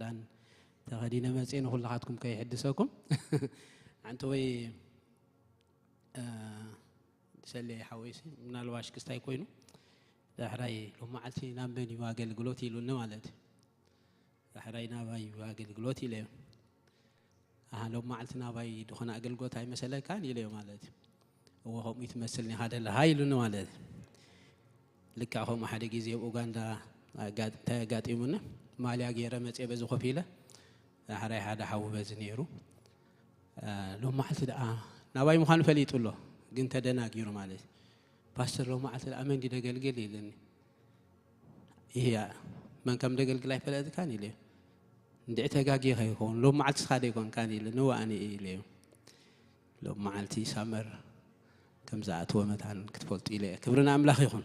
ክዳን ተኸዲነ መፅየ ንኹልኻትኩም ከይሕድሰኩም። ሓንቲ ወይ፣ እ፣ ሰሌ ሓወይሲ ምናልባሽ ክስታይ ኮይኑ ዳሕራይ ሎም መዓልቲ ናብ መን እዩ ኣገልግሎት ኢሉኒ ማለት እዩ። ዳሕራይ ናባይ እዩ ኣገልግሎት ኢለዮ። ኣሃ፣ ሎም መዓልቲ ናባይ ዝኾነ ኣገልግሎት ኣይመሰለካን ኢለዮ ማለት እዩ። እወ፣ ከምኡ እዩ ትመስልኒ ኢኻ ዘለኻ ኢሉኒ ማለት እዩ። ልክዕ ከምኡ ሓደ ግዜ ኣብ ኡጋንዳ ኣጋ-፣ እንታይ ኣጋጢሙኒ፣ ማልያ ገይረ መፅየ በዚ ኮፍ ኢለ፣ ዳሕራይ ሓደ ሓዊ በዚ ነይሩ። እ፣ ሎም መዓልቲ ደኣ ናባይ ምዃኑ ፈሊጡ ኣሎ፣ ግን ተደናጊሩ ማለት እዩ። ፓስተር፣ ሎም መዓልቲ ደኣ መን ድዩ ደገልግል ኢሉኒ። እያ፣ መን ከም ደገልግል ኣይፈለጥካን ኢለዮ። እንድዒ ተጋጊኻ ይኸውን፣ ሎም መዓልቲ ንስኻ ዶ ኣይኮንካን ኢሉኒ፣ እወ ኣነ እየ ኢለዮ። ሎም መዓልቲ ሳመር ከም ዝኣተወ መታን ክትፈልጡ ኢለ እየ። ክብሪ ንኣምላኽ ይኹን።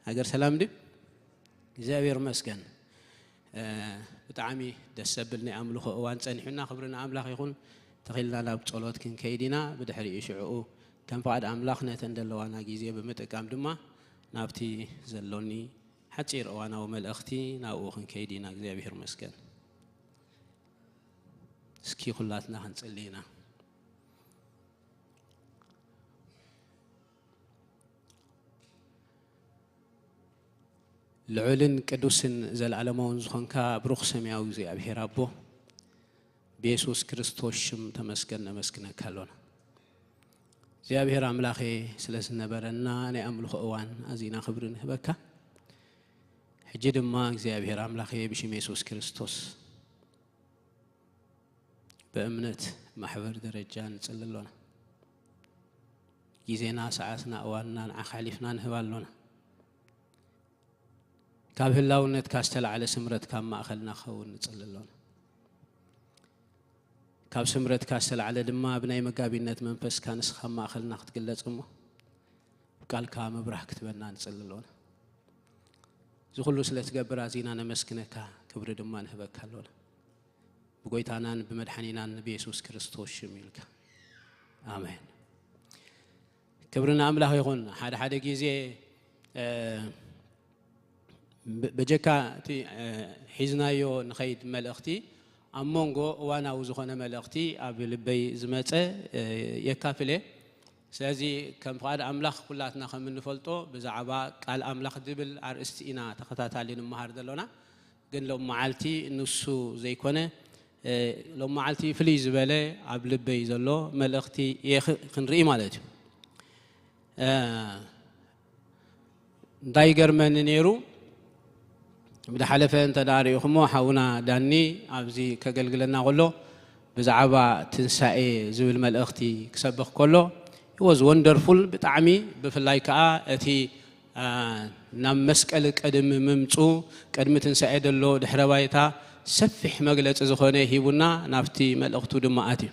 ሃገር ሰላም ድዩ? እግዚኣብሔር ይመስገን። እ፣ ብጣዕሚ ደስ ዘብል ናይ ኣምልኾ እዋን ጸኒሑና። ክብሪ ንኣምላኽ ይኹን። ተኺልና ናብ ጸሎት ክንከይድ ኢና። ብድሕሪኡ ሽዕኡ ከም ፍቓድ ኣምላኽ ነተን ዘለዋና ግዜ ብምጥቃም ድማ ናብቲ ዘሎኒ ሓጺር እዋናዊ መልእኽቲ ናብኡ ክንከይድ ኢና። እግዚኣብሔር ይመስገን። እስኪ ኩላትና ክንጽሊ ኢና። ልዑልን ቅዱስን ዘለዓለማውን ዝኾንካ ብሩኽ ሰማያዊ እግዚኣብሔር ኣቦ፣ ብየሱስ ክርስቶስ ሽም ተመስገን ነመስግነካ ኣሎና። እግዚኣብሔር ኣምላኸ፣ ስለ ዝነበረና ናይ ኣምልኾ እዋን ኣዚና ክብሪ ንህበካ። ሕጂ ድማ እግዚኣብሔር ኣምላኸ፣ ብሽም የሱስ ክርስቶስ ብእምነት ማሕበር ደረጃ ንጽሊ ኣሎና። ግዜና፣ ሰዓትና፣ እዋንና ንዓኻ ኣሕሊፍና ንህብ ኣሎና። ካብ ህላውነትካ ዝተላዕለ ስምረትካ ኣብ ማእኸልና ክኸውን ንጽሊ ኣሎና። ካብ ስምረትካ ዝተላዕለ ድማ ብናይ መጋቢነት መንፈስካ ንስኻ ኣብ ማእኸልና ክትግለጽ እሞ፣ ብቃልካ ምብራህ ክትበና ንጽሊ ኣሎና። እዚ ኩሉ ስለ ትገብር ኣዚና ነመስግነካ፣ ክብሪ ድማ ንህበካ ኣሎና። ብጎይታናን ብመድሓኒናን ብየሱስ ክርስቶስ ሽም ኢልካ። ኣሜን። ክብሪ ንኣምላኽ ይኹን። ሓደ ሓደ ግዜ፣ እ፣ ብ-፣ በጀካ እቲ፣ እ፣ ሒዝናዮ ንኸይድ መልእኽቲ፣ ኣብ መንጎ እዋናዊ ዝኾነ መልእኽቲ ኣብ ልበይ ዝመጸ፣ እ፣ የካፍል እየ። ስለዚ ከም ፍቓድ ኣምላኽ ኩላትና ከም እንፈልጦ ብዛዕባ ቃል ኣምላኽ ዝብል ኣርእስቲ ኢና ተኸታታሊ ንምሃር ዘሎና። ግን ሎም መዓልቲ ንሱ ዘይኮነ፣ እ፣ ሎም መዓልቲ ፍልይ ዝበለ ኣብ ልበይ ዘሎ መልእኽቲ እየ ክ-፣ ክንርኢ ማለት እዩ። እ፣ እንታይ ይገርመኒ ነይሩ፣ ብዝሓለፈ እንተ ደኣ ርኢኹሞ፣ ሓውና ዳኒ ኣብዚ ከገልግለና ከሎ፣ ብዛዕባ ትንሳኤ ዝብል መልእኽቲ ክሰብኽ ከሎ፣ it was wonderful ብጣዕሚ፣ ብፍላይ ከኣ እቲ፣ ኣ፣ ናብ መስቀል ቅድሚ ምምጹ፣ ቅድሚ ትንሳኤ ዘሎ ድሕረ ባይታ ሰፊሕ መግለጺ ዝኾነ ሂቡና፣ ናብቲ መልእኽቱ ድማ ኣትዩ።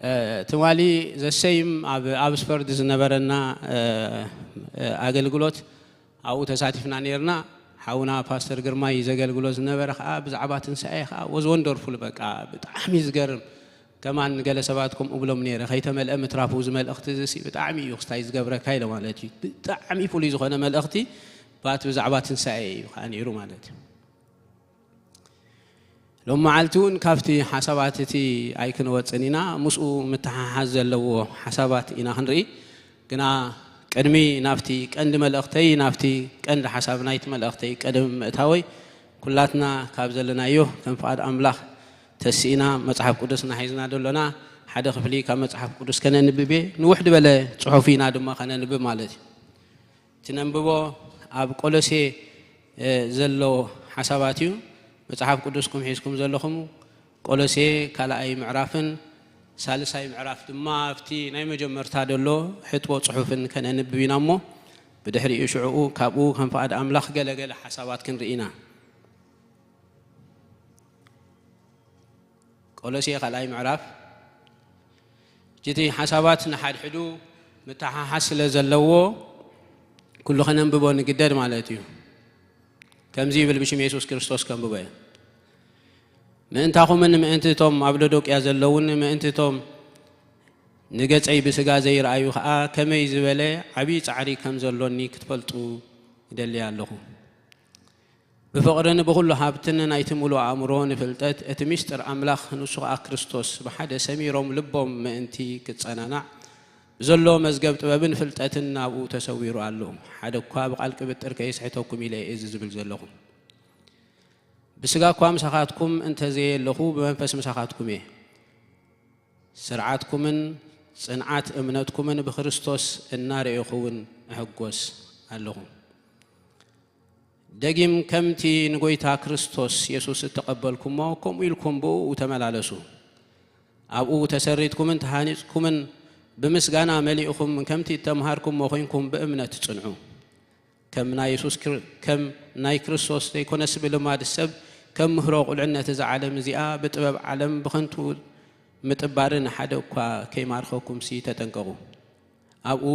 እ፣ ትማሊ ዘሰይም ኣብ ኣብስፈርድ ዝነበረና፣ እ፣ እ፣ ኣገልግሎት ኣብኡ ተሳቲፍና ነይርና። ሓውና ፓስተር ግርማይ ዘገልግሎ ዝነበረ ከኣ ብዛዕባ ትንሳኤ ከኣ was wonderful፣ በቃ ብጣዕሚ ዝገርም። ከማን ገለ ሰባት ከምኡ እብሎም ነይረ፣ "ከይተመልአ ምትራፉ እዚ መልእኽቲ እዚ ሲ ብጣዕሚ እዩ ክስታይ ዝገብረካ" ኢለ ማለት እዩ። ብጣዕሚ ፍሉይ ዝኾነ መልእኽቲ ባት ብዛዕባ ትንሳኤ እዩ ከኣ ነይሩ ማለት እዩ። ሎም መዓልቲ እውን ካብቲ ሓሳባት እቲ ኣይክንወጽን ኢና፣ ምስኡ ምትሓሓዝ ዘለዎ ሓሳባት ኢና ክንርኢ። ግና ቅድሚ ናብቲ ቀንዲ መልእኽተይ፣ ናብቲ ቀንዲ ሓሳብ ናይቲ መልእኽተይ ቅድሚ ምእታወይ፣ ኩላትና ካብ ዘለናዮ ከም ፍቓድ ኣምላኽ ተሲእና መጽሓፍ ቅዱስና ሒዝና ደሎና ሓደ ክፍሊ ካብ መጽሓፍ ቅዱስ ከነንብብ እየ። ንውሕ ዝበለ ጽሑፍ ኢና ድማ ከነንብብ ማለት እዩ። እቲ ነንብቦ ኣብ ቆሎሴ፣ እ፣ ዘሎ ሓሳባት እዩ። መጽሓፍ ቅዱስኩም ሒዝኩም ዘለኹም ቆሎሴ ካልኣይ ምዕራፍን ሳልሳይ ምዕራፍ ድማ ኣብቲ ናይ መጀመርታ ዘሎ ሕጥቦ ጽሑፍን ከነንብብ ኢና እሞ፣ ብድሕሪኡ ሽዕኡ ካብኡ ከም ፍቓድ ኣምላኽ ገለ ገለ ሓሳባት ክንርኢ ኢና። ቆሎሴ ካልኣይ ምዕራፍ። እቲ ሓሳባት ንሓድሕዱ ምትሓሓዝ ስለ ዘለዎ፣ ኩሉ ከነንብቦ ንግደድ ማለት እዩ። ከምዚ ይብል፣ ብሽም የሱስ ክርስቶስ ከንብቦ እየ። "ምእንታኹምን ምእንቲ እቶም ኣብ ሎዶቅያ ዘለውን፣ ምእንቲ እቶም ንገጸይ ብስጋ ዘይረኣዩ ኸኣ፣ ከመይ ዝበለ ዓብዪ ጻዕሪ ከም ዘሎኒ ክትፈልጡ እደሊ ኣለኹ። ብፍቕርን ብኹሉ ሃብትን ናይቲ ምሉእ ኣእምሮ ንፍልጠት እቲ ምስጢር ኣምላኽ፣ ንሱ ኸኣ ክርስቶስ፣ ብሓደ ሰሚሮም ልቦም ምእንቲ ክጸናናዕ ብዘሎ መዝገብ ጥበብን ፍልጠትን ናብኡ ተሰዊሩ ኣሎ። ሓደ እኳ ብቓል ቅብጥር ከየስሕተኩም ኢለ እዚ ዝብል ዘለኹ። ብስጋ እኳ ምሳኻትኩም እንተዘየለኹ ብመንፈስ ምሳኻትኩም እየ። ስርዓትኩምን ጽንዓት እምነትኩምን ብክርስቶስ እናረኤኹ እውን እሕጎስ ኣለኹ። ደጊም ከምቲ ንጎይታ ክርስቶስ የሱስ እተቐበልኩሞ፣ ከምኡ ኢልኩም ብእኡ ተመላለሱ። ኣብኡ ተሰሪትኩምን ተሃኒጽኩምን፣ ብምስጋና መሊእኹም፣ ከምቲ እተምሃርኩሞ ኮይንኩም ብእምነት ጽንዑ። ከም ናይ የሱስ ክር-፣ ከም ናይ ክርስቶስ ዘይኮነስ ብልማድ ሰብ፣ ከም ምህሮ ቁልዕነት እዛ ዓለም እዚኣ፣ ብጥበብ ዓለም ብኸንቱ ምጥባርን ሓደ እኳ ከይማርኸኩምሲ ተጠንቀቑ። ኣብኡ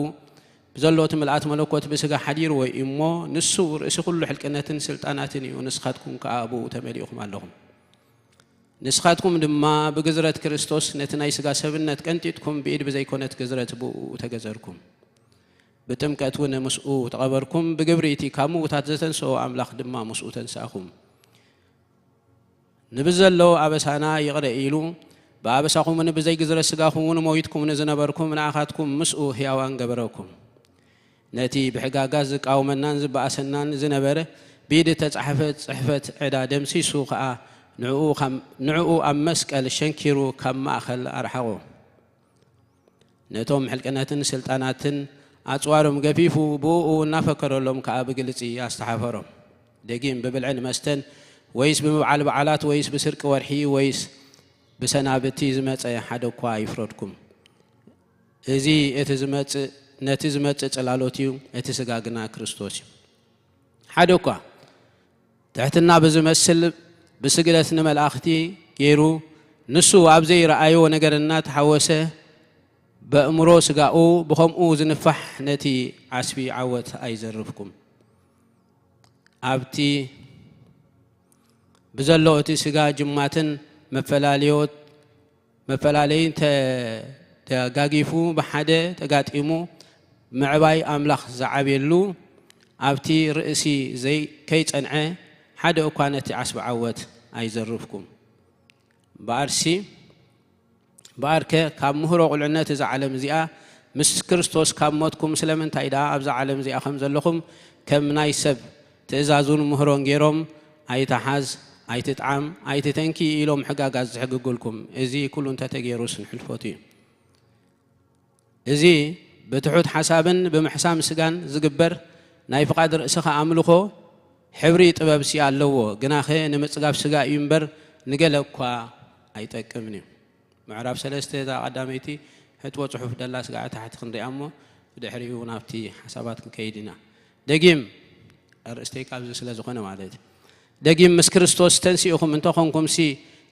ብዘሎ እቲ ምልኣት መለኮት ብስጋ ሓዲርዎ እዩ እሞ፣ ንሱ ርእሲ ኩሉ ሕልቅነትን ስልጣናትን እዩ፣ ንስኻትኩም ከኣ ብኡ ተመሊእኹም ኣለኹም። ንስኻትኩም ድማ ብግዝረት ክርስቶስ ነቲ ናይ ስጋ ሰብነት ቀንጢጥኩም፣ ብኢድ ብዘይኮነት ግዝረት ብኡ ተገዘርኩም። ብጥምቀት እውን ምስኡ ተቐበርኩም፣ ብግብሪ እቲ ካብ ምዉታት ዘተንስኦ ኣምላኽ ድማ ምስኡ ተንሳእኹም። ንብዘሎ ኣበሳና ይቕረ ኢሉ፣ ብኣበሳኹምን ብዘይ ግዝረት ስጋኹም እውን ሞይትኩም ንዝነበርኩም፣ ንኣኻትኩም ምስኡ ህያዋን ገበረኩም። ነቲ ብሕጋጋት ዝቃወመናን ዝበኣሰናን ዝነበረ፣ ብኢድ እተጻሕፈ ጽሕፈት ዕዳ ደምሲሱ ኸኣ፣ ንዕኡ ካብ-፣ ንዕኡ ኣብ መስቀል ሸንኪሩ ካብ ማእከል ኣርሓቖ። ነቶም ሕልቅነትን ስልጣናትን ኣጽዋሮም ገፊፉ፣ ብእኡ እናፈከረሎም ከኣ ብግልጺ ኣስተሓፈሮም። ደጊም ብብልዕን መስተን፣ ወይስ ብምብዓል በዓላት፣ ወይስ ብስርቂ ወርሒ፣ ወይስ ብሰናብቲ ዝመጸ ሓደ እኳ ኣይፍረድኩም። እዚ እቲ ዝመጽእ፣ ነቲ ዝመጽእ ጽላሎት እዩ፣ እቲ ስጋ ግና ክርስቶስ እዩ። ሓደ እኳ ትሕትና ብዝመስል ብስግደት ንመላእኽቲ ገይሩ፣ ንሱ ኣብ ዘይረኣዮ ነገር እናተሓወሰ፣ በእምሮ ስጋኡ ብኸምኡ ዝንፋሕ ነቲ ዓስቢ ዓወት ኣይዘርፍኩም። ኣብቲ ብዘሎ እቲ ስጋ ጅማትን መፈላለዮት-፣ መፈላለይን ተ-፣ ተጋጊፉ ብሓደ ተጋጢሙ ምዕባይ ኣምላኽ ዝዓብየሉ፣ ኣብቲ ርእሲ ዘይ-፣ ከይጸንዐ ሓደ እኳ ነቲ ዓስቢ ዓወት ኣይዘርፍኩም። በኣርሲ በኣርከ ካብ ምህሮ ቁልዕነት እዛ ዓለም እዚኣ ምስ ክርስቶስ ካብ ሞትኩም፣ ስለምንታይ ደኣ ኣብዛ ዓለም እዚኣ ከም ዘለኹም ከም ናይ ሰብ ትእዛዙን ምህሮን ገይሮም፣ "ኣይትሓዝ፣ ኣይትጥዓም፣ ኣይትተንኪ" ኢሎም ሕጋጋት ዝሕግጉልኩም? እዚ ኩሉ እንተተገይሩስ ንሕልፈቱ እዩ። እዚ ብትሑት ሓሳብን ብምሕሳም ስጋን ዝግበር ናይ ፍቓድ ርእስኻ ኣምልኾ ሕብሪ ጥበብሲ ኣለዎ፣ ግናኸ ንምጽጋብ ስጋ እዩ እምበር ንገለ እኳ ኣይጠቅምን እዩ። ምዕራፍ ሰለስተ እታ ቀዳመይቲ ሕጥቦ ጽሑፍ ደላ ስጋዕ ታሕቲ ክንሪኣ እሞ ብድሕሪኡ ናብቲ ሓሳባት ክንከይድ ኢና። ደጊም ኣርእስተይ ካብዚ ስለ ዝኾነ ማለት እዩ። ደጊም ምስ ክርስቶስ ተንሲእኹም እንተኾንኩምሲ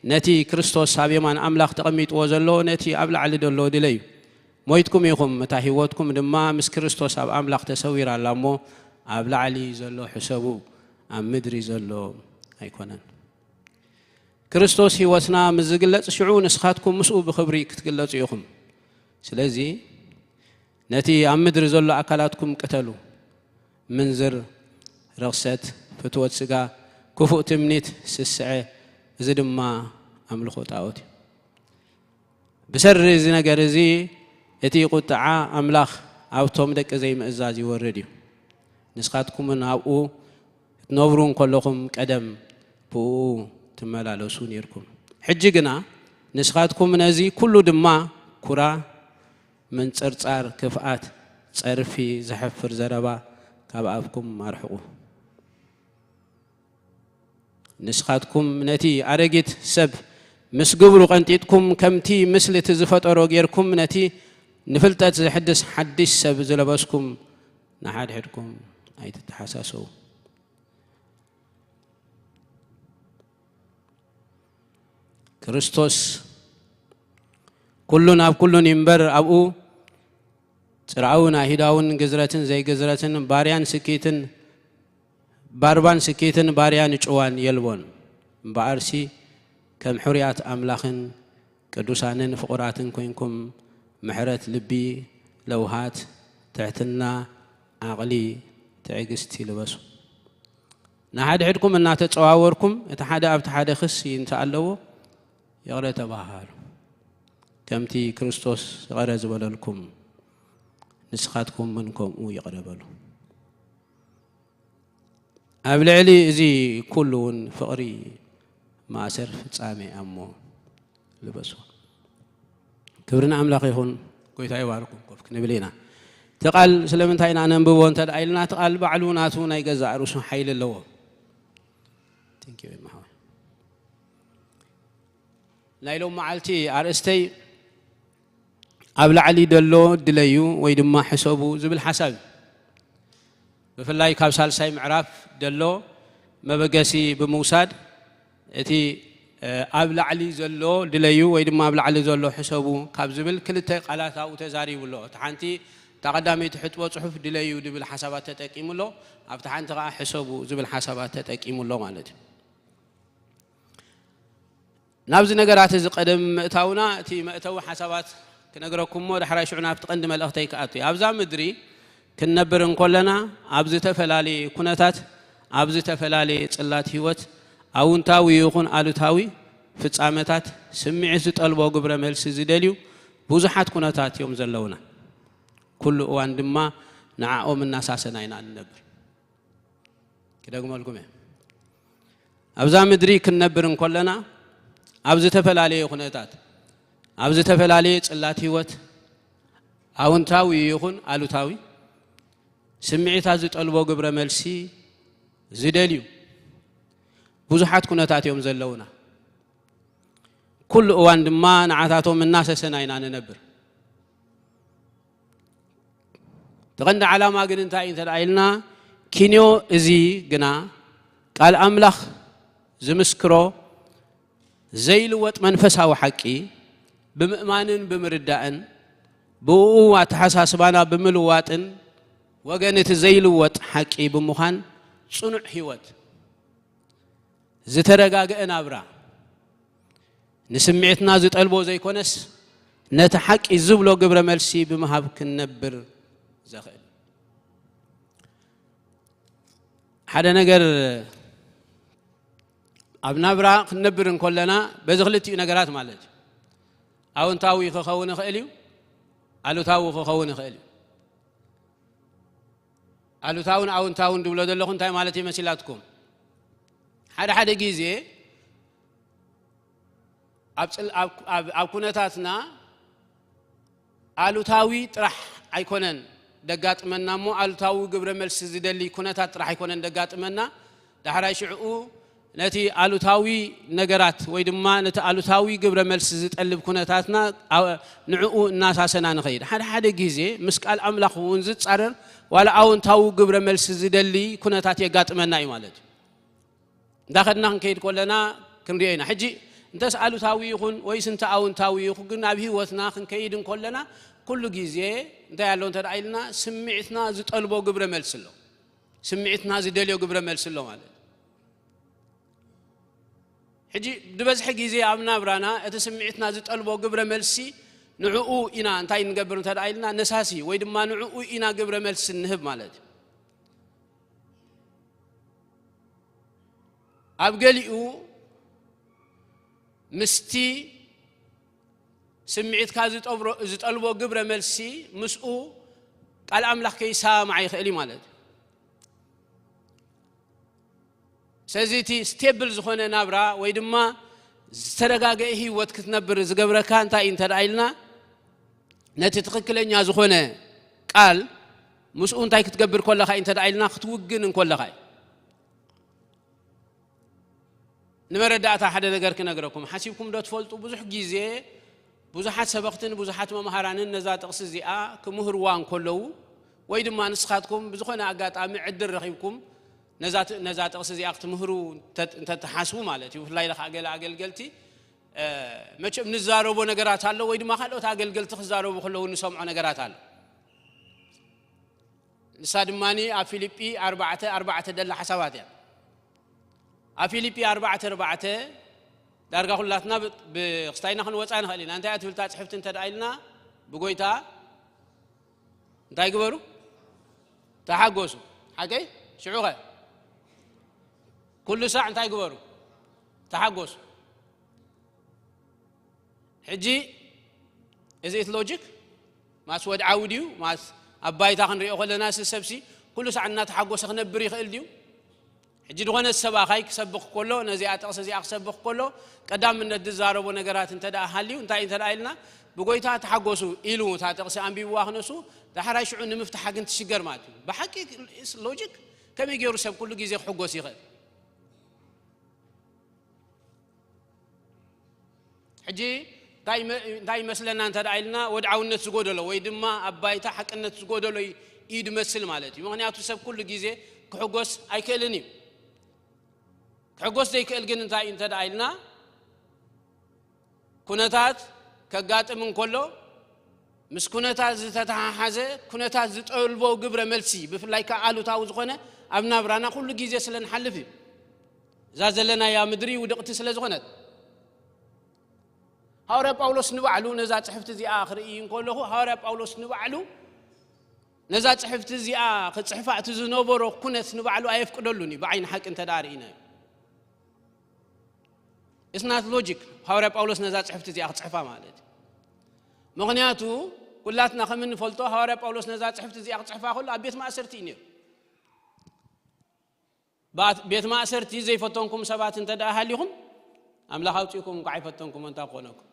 ነቲ ክርስቶስ ኣብ የማን ኣምላኽ ተቐሚጥዎ ዘሎ ነቲ ኣብ ላዕሊ ዘሎ ድለዩ። ሞይትኩም ኢኹም፣ እታ ህይወትኩም ድማ ምስ ክርስቶስ ኣብ ኣምላኽ ተሰዊራ ኣላ እሞ ኣብ ላዕሊ ዘሎ ሕሰቡ፣ ኣብ ምድሪ ዘሎ ኣይኮነን። ክርስቶስ ህይወትና ምስ ዝግለጽ ሽዑ ንስኻትኩም ምስኡ ብኽብሪ ክትግለጹ ኢኹም። ስለዚ ነቲ ኣብ ምድሪ ዘሎ ኣካላትኩም ቅተሉ። ምንዝር፣ ርኽሰት፣ ፍትወት ስጋ፣ ክፉእ ትምኒት፣ ስስዐ፣ እዚ ድማ ኣምልኾ ጣኦት እዩ። ብሰሪ እዚ ነገር እዚ እቲ ቁጥዓ ኣምላኽ ኣብቶም ደቂ ዘይምእዛዝ ይወርድ እዩ። ንስኻትኩም እውን ኣብኡ ክትነብሩ እንከለኹም ቀደም ብኡ ትመላለሱ ነይርኩም። ሕጂ ግና ንስኻትኩም ነዚ ኩሉ ድማ ኩራ፣ ምንጽርጻር፣ ክፍኣት፣ ጸርፊ፣ ዘሕፍር ዘረባ ካብ ኣፍኩም ኣርሕቑ። ንስኻትኩም ነቲ ኣረጊት ሰብ ምስ ግብሩ ቀንጢጥኩም፣ ከምቲ ምስሊ እቲ ዝፈጠሮ ጌርኩም፣ ነቲ ንፍልጠት ዘሕድስ ሓድሽ ሰብ ዝለበስኩም፣ ንሓድሕድኩም ኣይትተሓሳሰዉ። ክርስቶስ ኩሉን ኣብ ኩሉን እዩ እምበር፣ ኣብኡ ጽርኣውን ኣይሁዳውን፣ ግዝረትን ዘይግዝረትን፣ ባርያን ስኪትን፣ ባርባን ስኪትን፣ ባርያን ጭዋን የልቦን። እምበኣርሲ ከም ሕሩያት ኣምላኽን ቅዱሳንን ፍቑራትን ኮይንኩም፣ ምሕረት ልቢ፣ ለውሃት፣ ትሕትና፣ ዓቕሊ፣ ትዕግስቲ ልበሱ። ንሓድሕድኩም እናተጸዋወርኩም፣ እቲ ሓደ ኣብቲ ሓደ ክሲ እንተ ኣለዎ፣ ይቕረ ተባሃሃሉ። ከምቲ ክርስቶስ ይቕረ ዝበለልኩም፣ ንስኻትኩም እውን ከምኡ ይቕረ በሉ። ኣብ ልዕሊ እዚ ኩሉ እውን ፍቕሪ ማእሰር ፍጻሜ እሞ ልበስዎ። ክብሪ ንኣምላኽ ይኹን። ጎይታ ይባርኩም። ኮፍ ክንብል ኢና። እቲ ቃል ስለምንታይ ኢና ነንብቦ እንተ ደኣ ኢልና፣ እቲ ቃል ባዕሉ ናቱ ናይ ገዛእ ርእሱ ሓይሊ ኣለዎ። Thank you፣ ማሓወይ። ናይ ሎም መዓልቲ ኣርእስተይ ኣብ ላዕሊ ደሎ ድለዩ ወይ ድማ ሕሰቡ ዝብል ሓሳብ እዩ። ብፍላይ ካብ ሳልሳይ ምዕራፍ ደሎ መበገሲ ብምውሳድ፣ እቲ፣ እ፣ ኣብ ላዕሊ ዘሎ ድለዩ ወይ ድማ ኣብ ላዕሊ ዘሎ ሕሰቡ ካብ ዝብል ክልተ ቃላት ኣብኡ ተዛሪቡ ኣሎ። እቲ ሓንቲ፣ እታ ቀዳመይቲ ሕጥቦ ጽሑፍ ድለዩ ድብል ሓሳባት ተጠቂሙ ኣሎ። ኣብቲ ሓንቲ ከኣ ሕሰቡ ዝብል ሓሳባት ተጠቂሙ ኣሎ ማለት እዩ። ናብዚ ነገራት እዚ ቀደም ምእታውና፣ እቲ መእተዊ ሓሳባት ክነግረኩም እሞ፣ ዳሕራይ ሽዑ ናብቲ ቀንዲ መልእኽተይ ክኣቱ እየ። ኣብዛ ምድሪ ክንነብር እንኮለና፣ ኣብ ዝተፈላለየ ኩነታት፣ ኣብ ዝተፈላለየ ጽላት ህይወት፣ ኣውንታዊ ይኹን ኣሉታዊ ፍጻመታት፣ ስምዒት ዝጠልቦ ግብረ መልሲ ዝደልዩ ብዙሓት ኩነታት እዮም ዘለውና። ኩሉ እዋን ድማ ንዓኦም እናሳሰና ኢና ንነብር። ክደግመልኩም እየ። ኣብዛ ምድሪ ክንነብር እንኮለና፣ ኣብ ዝተፈላለየ ኩነታት፣ ኣብ ዝተፈላለየ ጽላት ህይወት፣ ኣውንታዊ ይኹን ኣሉታዊ፣ ስምዒታት ዝጠልቦ ግብረ መልሲ ዝደልዩ ብዙሓት ኩነታት እዮም ዘለውና። ኩሉ እዋን ድማ ንዓታቶም እናሰሰና ኢና ንነብር። እቲ ቀንዲ ዓላማ ግን እንታይ እዩ እንተ ደኣ ኢልና፣ ኪንዮ እዚ ግና ቃል ኣምላኽ ዝምስክሮ ዘይልወጥ መንፈሳዊ ሓቂ ብምእማንን ብምርዳእን፣ ብእኡ ኣተሓሳስባና ብምልዋጥን፣ ወገን እቲ ዘይልወጥ ሓቂ ብምዃን፣ ጽኑዕ ህይወት፣ ዝተረጋግአ ናብራ፣ ንስምዒትና ዝጠልቦ ዘይኮነስ፣ ነቲ ሓቂ ዝብሎ ግብረ መልሲ ብምሃብ ክንነብር ዘኽእል። ሓደ ነገር ኣብ ናብራ ክንነብር እንኮለና፣ በዚ ክልቲኡ ነገራት ማለት እዩ። ኣወንታዊ ክኸውን ይኽእል እዩ፣ ኣሉታዊ ክኸውን ይኽእል እዩ። ኣሉታውን ኣውንታውን ድብሎ ዘለኹ እንታይ ማለት እዩ መሲላትኩም? ሓደ ሓደ ግዜ ኣብ ጽል-፣ ኣብ፣ ኣብ፣ ኣብ ኩነታትና ኣሉታዊ ጥራሕ ኣይኮነን ደጋጥመና እሞ፣ ኣሉታዊ ግብረ መልሲ ዝደሊ ኩነታት ጥራሕ ኣይኮነን ደጋጥመና። ዳሕራይ ሽዕኡ ነቲ ኣሉታዊ ነገራት ወይ ድማ ነቲ ኣሉታዊ ግብረ መልሲ ዝጠልብ ኩነታትና፣ ኣ-፣ ንዕኡ እናሳሰና ንኸይድ። ሓደ ሓደ ግዜ ምስ ቃል ኣምላኽ እውን ዝጻረር ዋላ ኣወንታዊ ግብረ መልሲ ዝደሊ ኩነታት የጋጥመና እዩ ማለት እዩ። እንዳኸድና ክንከይድ ከለና ክንሪኦ ኢና። ሕጂ እንተስ ኣሉታዊ ይኹን ወይስ እንተ ኣውንታዊ ይኹን፣ ግን ኣብ ህይወትና ክንከይድ እንከለና ኩሉ ግዜ እንታይ ኣሎ እንተ ደኣ ኢልና፣ ስምዒትና ዝጠልቦ ግብረ መልሲ ኣሎ። ስምዒትና ዝደልዮ ግብረ መልሲ ኣሎ ማለት እዩ። ሕጂ ዝበዝሐ ግዜ ኣብ ናብራና እቲ ስምዒትና ዝጠልቦ ግብረ መልሲ ንዕኡ ኢና እንታይ ንገብር እንተ ደኣ ኢልና፣ ነሳሲ ወይ ድማ ንዕኡ ኢና ግብረ መልሲ ንህብ ማለት እዩ። ኣብ ገሊኡ ምስቲ ስምዒትካ ዝጠብሮ-፣ ዝጠልቦ ግብረ መልሲ ምስኡ ቃል ኣምላኽ ከይሰማማዕ ይኽእል እዩ ማለት እዩ። ስለዚ እቲ ስቴብል ዝኾነ ናብራ ወይ ድማ ዝተረጋገአ ህይወት ክትነብር ዝገብረካ እንታይ እዩ እንተ ደኣ ኢልና፣ ነቲ ትኽክለኛ ዝኾነ ቃል ምስኡ እንታይ ክትገብር ከለኻ እዩ እንተ ደኣ ኢልና፣ ክትውግን እንከለኻ እዩ። ንመረዳእታ ሓደ ነገር ክነግረኩም። ሓሲብኩም ዶ ትፈልጡ? ብዙሕ ግዜ ብዙሓት ሰበኽትን ብዙሓት መምሃራንን ነዛ ጥቕሲ እዚኣ ክምህርዋ እንከለዉ፣ ወይ ድማ ንስኻትኩም ብዝኾነ ኣጋጣሚ ዕድል ረኺብኩም ነዛ ት-፣ ነዛ ጥቕሲ እዚኣ ክትምህሩ እንተ-፣ እንተትሓስቡ ማለት እዩ። ብፍላይ ለኻ ገለ ኣገልገልቲ፣ እ፣ መቸም ንዛረቦ ነገራት ኣሎ፣ ወይ ድማ ካልኦት ኣገልገልቲ ክዛረቡ ከለዉ ንሰምዖ ነገራት ኣሎ። ንሳ ድማኒ ኣብ ፊልጲ ኣርባዕተ ኣርባዕተ ደላ ሓሳባት እያ። ኣብ ፊልጲ ኣርባዕተ ኣርባዕተ ዳርጋ ኩላትና ብ-፣ ብክስታይና ክንወጻ ንኽእል ኢና። እንታይ እያ ትብል እታ ጽሕፍቲ እንተ ደኣ ኢልና፣ ብጎይታ እንታይ ግበሩ? ተሓጎሱ። ሓቀይ? ሽዑኸ? ኩሉ ሳዕ እንታይ ግበሩ? ተሓጎሱ። ሕጂ እዚ እቲ ሎጂክ ማስ ወድዓዊ ድዩ? ማስ ኣብ ባይታ ክንሪኦ ከለና፣ እዚ ሰብሲ ኩሉ ሳዕ እናተሓጎሰ ክነብር ይኽእል ድዩ? ሕጂ ዝኾነ ሰብ ኣኻይ ክሰብኽ ከሎ፣ ነዚኣ ጥቕሲ እዚኣ ክሰብኽ ከሎ፣ ቀዳምነት ዝዛረቦ ነገራት እንተ ደኣ ሃልዩ፣ እንታይ እንተ ደኣ ኢልና፣ ብጎይታ ተሓጎሱ ኢሉ እታ ጥቕሲ ኣንቢብዋ ክነሱ፣ ዳሕራይ ሽዑ ንምፍታሓ ግን ትሽገር ማለት እዩ። ብሓቂ ሎጂክ ከመይ ገይሩ ሰብ ኩሉ ግዜ ክሕጎስ ይኽእል? ሕጂ እንታይ ይመ-፣ እንታይ ይመስለና እንተ ደኣ ኢልና፣ ወድዓውነት ዝጎደሎ ወይ ድማ ኣብ ባይታ ሓቅነት ዝጎደሎ እዩ፣ እዩ ድመስል ማለት እዩ። ምኽንያቱ ሰብ ኩሉ ግዜ ክሕጎስ ኣይክእልን እዩ። ክሕጎስ ዘይክእል ግን እንታይ እዩ እንተ ደኣ ኢልና፣ ኩነታት ከጋጥም እንከሎ፣ ምስ ኩነታት ዝተተሓሓዘ፣ ኩነታት ዝጠልቦ ግብረ መልሲ፣ ብፍላይ ከኣ ኣሉታዊ ዝኾነ፣ ኣብ ናብራና ኩሉ ግዜ ስለ ንሓልፍ እዩ። እዛ ዘለናያ ምድሪ ውድቕቲ ስለ ዝኾነት። ሃዋርያ ጳውሎስ ንባዕሉ ነዛ ጽሕፍቲ እዚኣ ክርኢ እንከለኹ፣ ሃዋርያ ጳውሎስ ንባዕሉ ነዛ ጽሕፍቲ እዚኣ ክጽሕፋ እቲ ዝነበሮ ኩነት ንባዕሉ ኣየፍቅደሉን እዩ፣ ብዓይኒ ሓቂ እንተ ደኣ ርኢናዮ። It's not logic ሃዋርያ ጳውሎስ ነዛ ጽሕፍቲ እዚኣ ክጽሕፋ ማለት እዩ። ምኽንያቱ፣ ኩላትና ከም እንፈልጦ፣ ሃዋርያ ጳውሎስ ነዛ ጽሕፍቲ እዚኣ ክጽሕፋ ከሎ ኣብ ቤት ማእሰርቲ እዩ ነይሩ። ባት-፣ ቤት ማእሰርቲ ዘይፈተንኩም ሰባት እንተ ደኣ ሃሊኹም፣ ኣምላኽ ኣውጺእኩም እንኳ ኣይፈተንኩም፣ እንታይ ክኾነኩም?